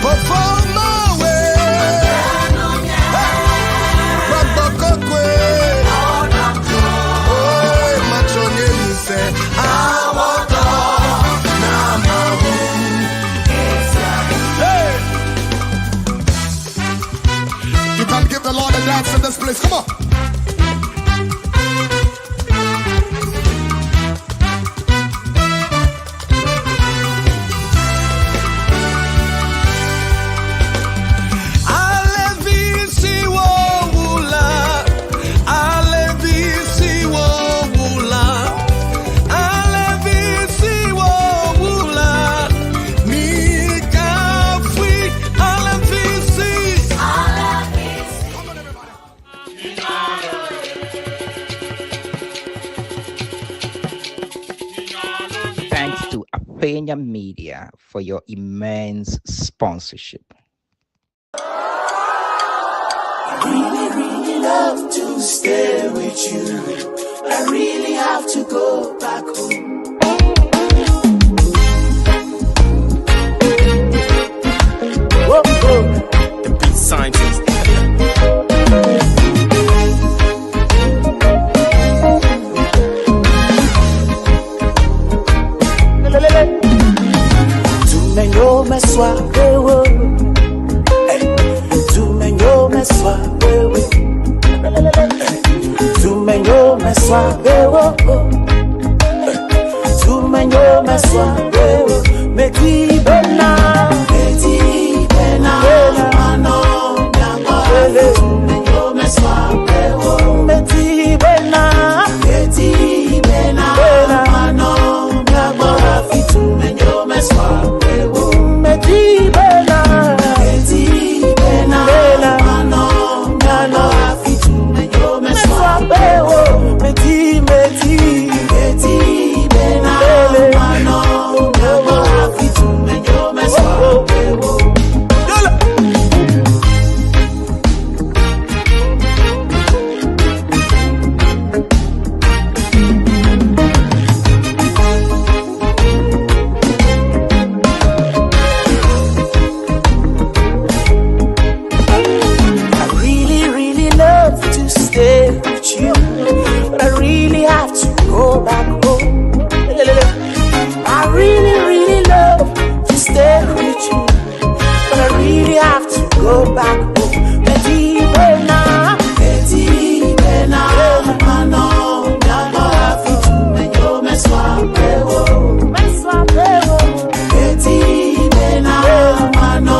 fofo mewe Hey, gbɔgbɔ kɔkɔe o matsɔ nye nuse awɔ dɔ na Mawu. Hey! You can give the Lord a dance in this place. Come on. Alevi si wo wula, Alevi si wo wula, Alevi si wo wula, Mikafui, Alevi si. Thanks to Apenya Media for your immense sponsorship. I really, really love to stay with you. But I really have to go back home. Whoa, whoa. The beat scientist. Tumenyomeswa wewe, tumenyomeswa wewe, tumenyomeswa wewe, tumenyomeswa wewe, metibena, metibena, mano tumenyomeswa wewe, metibena, metibena, mano tumenyomeswa wewe, metibena, metibena, mano tumenyomeswa wewe, meti meti, metibena, mano tumenyomeswa wewe. I really, really love to stay with you, but I really have to go back home. I really, really love to stay with you, but I really have to go back home. Medibena, Medibena, mano, Medibena, mano,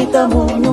Mita mu.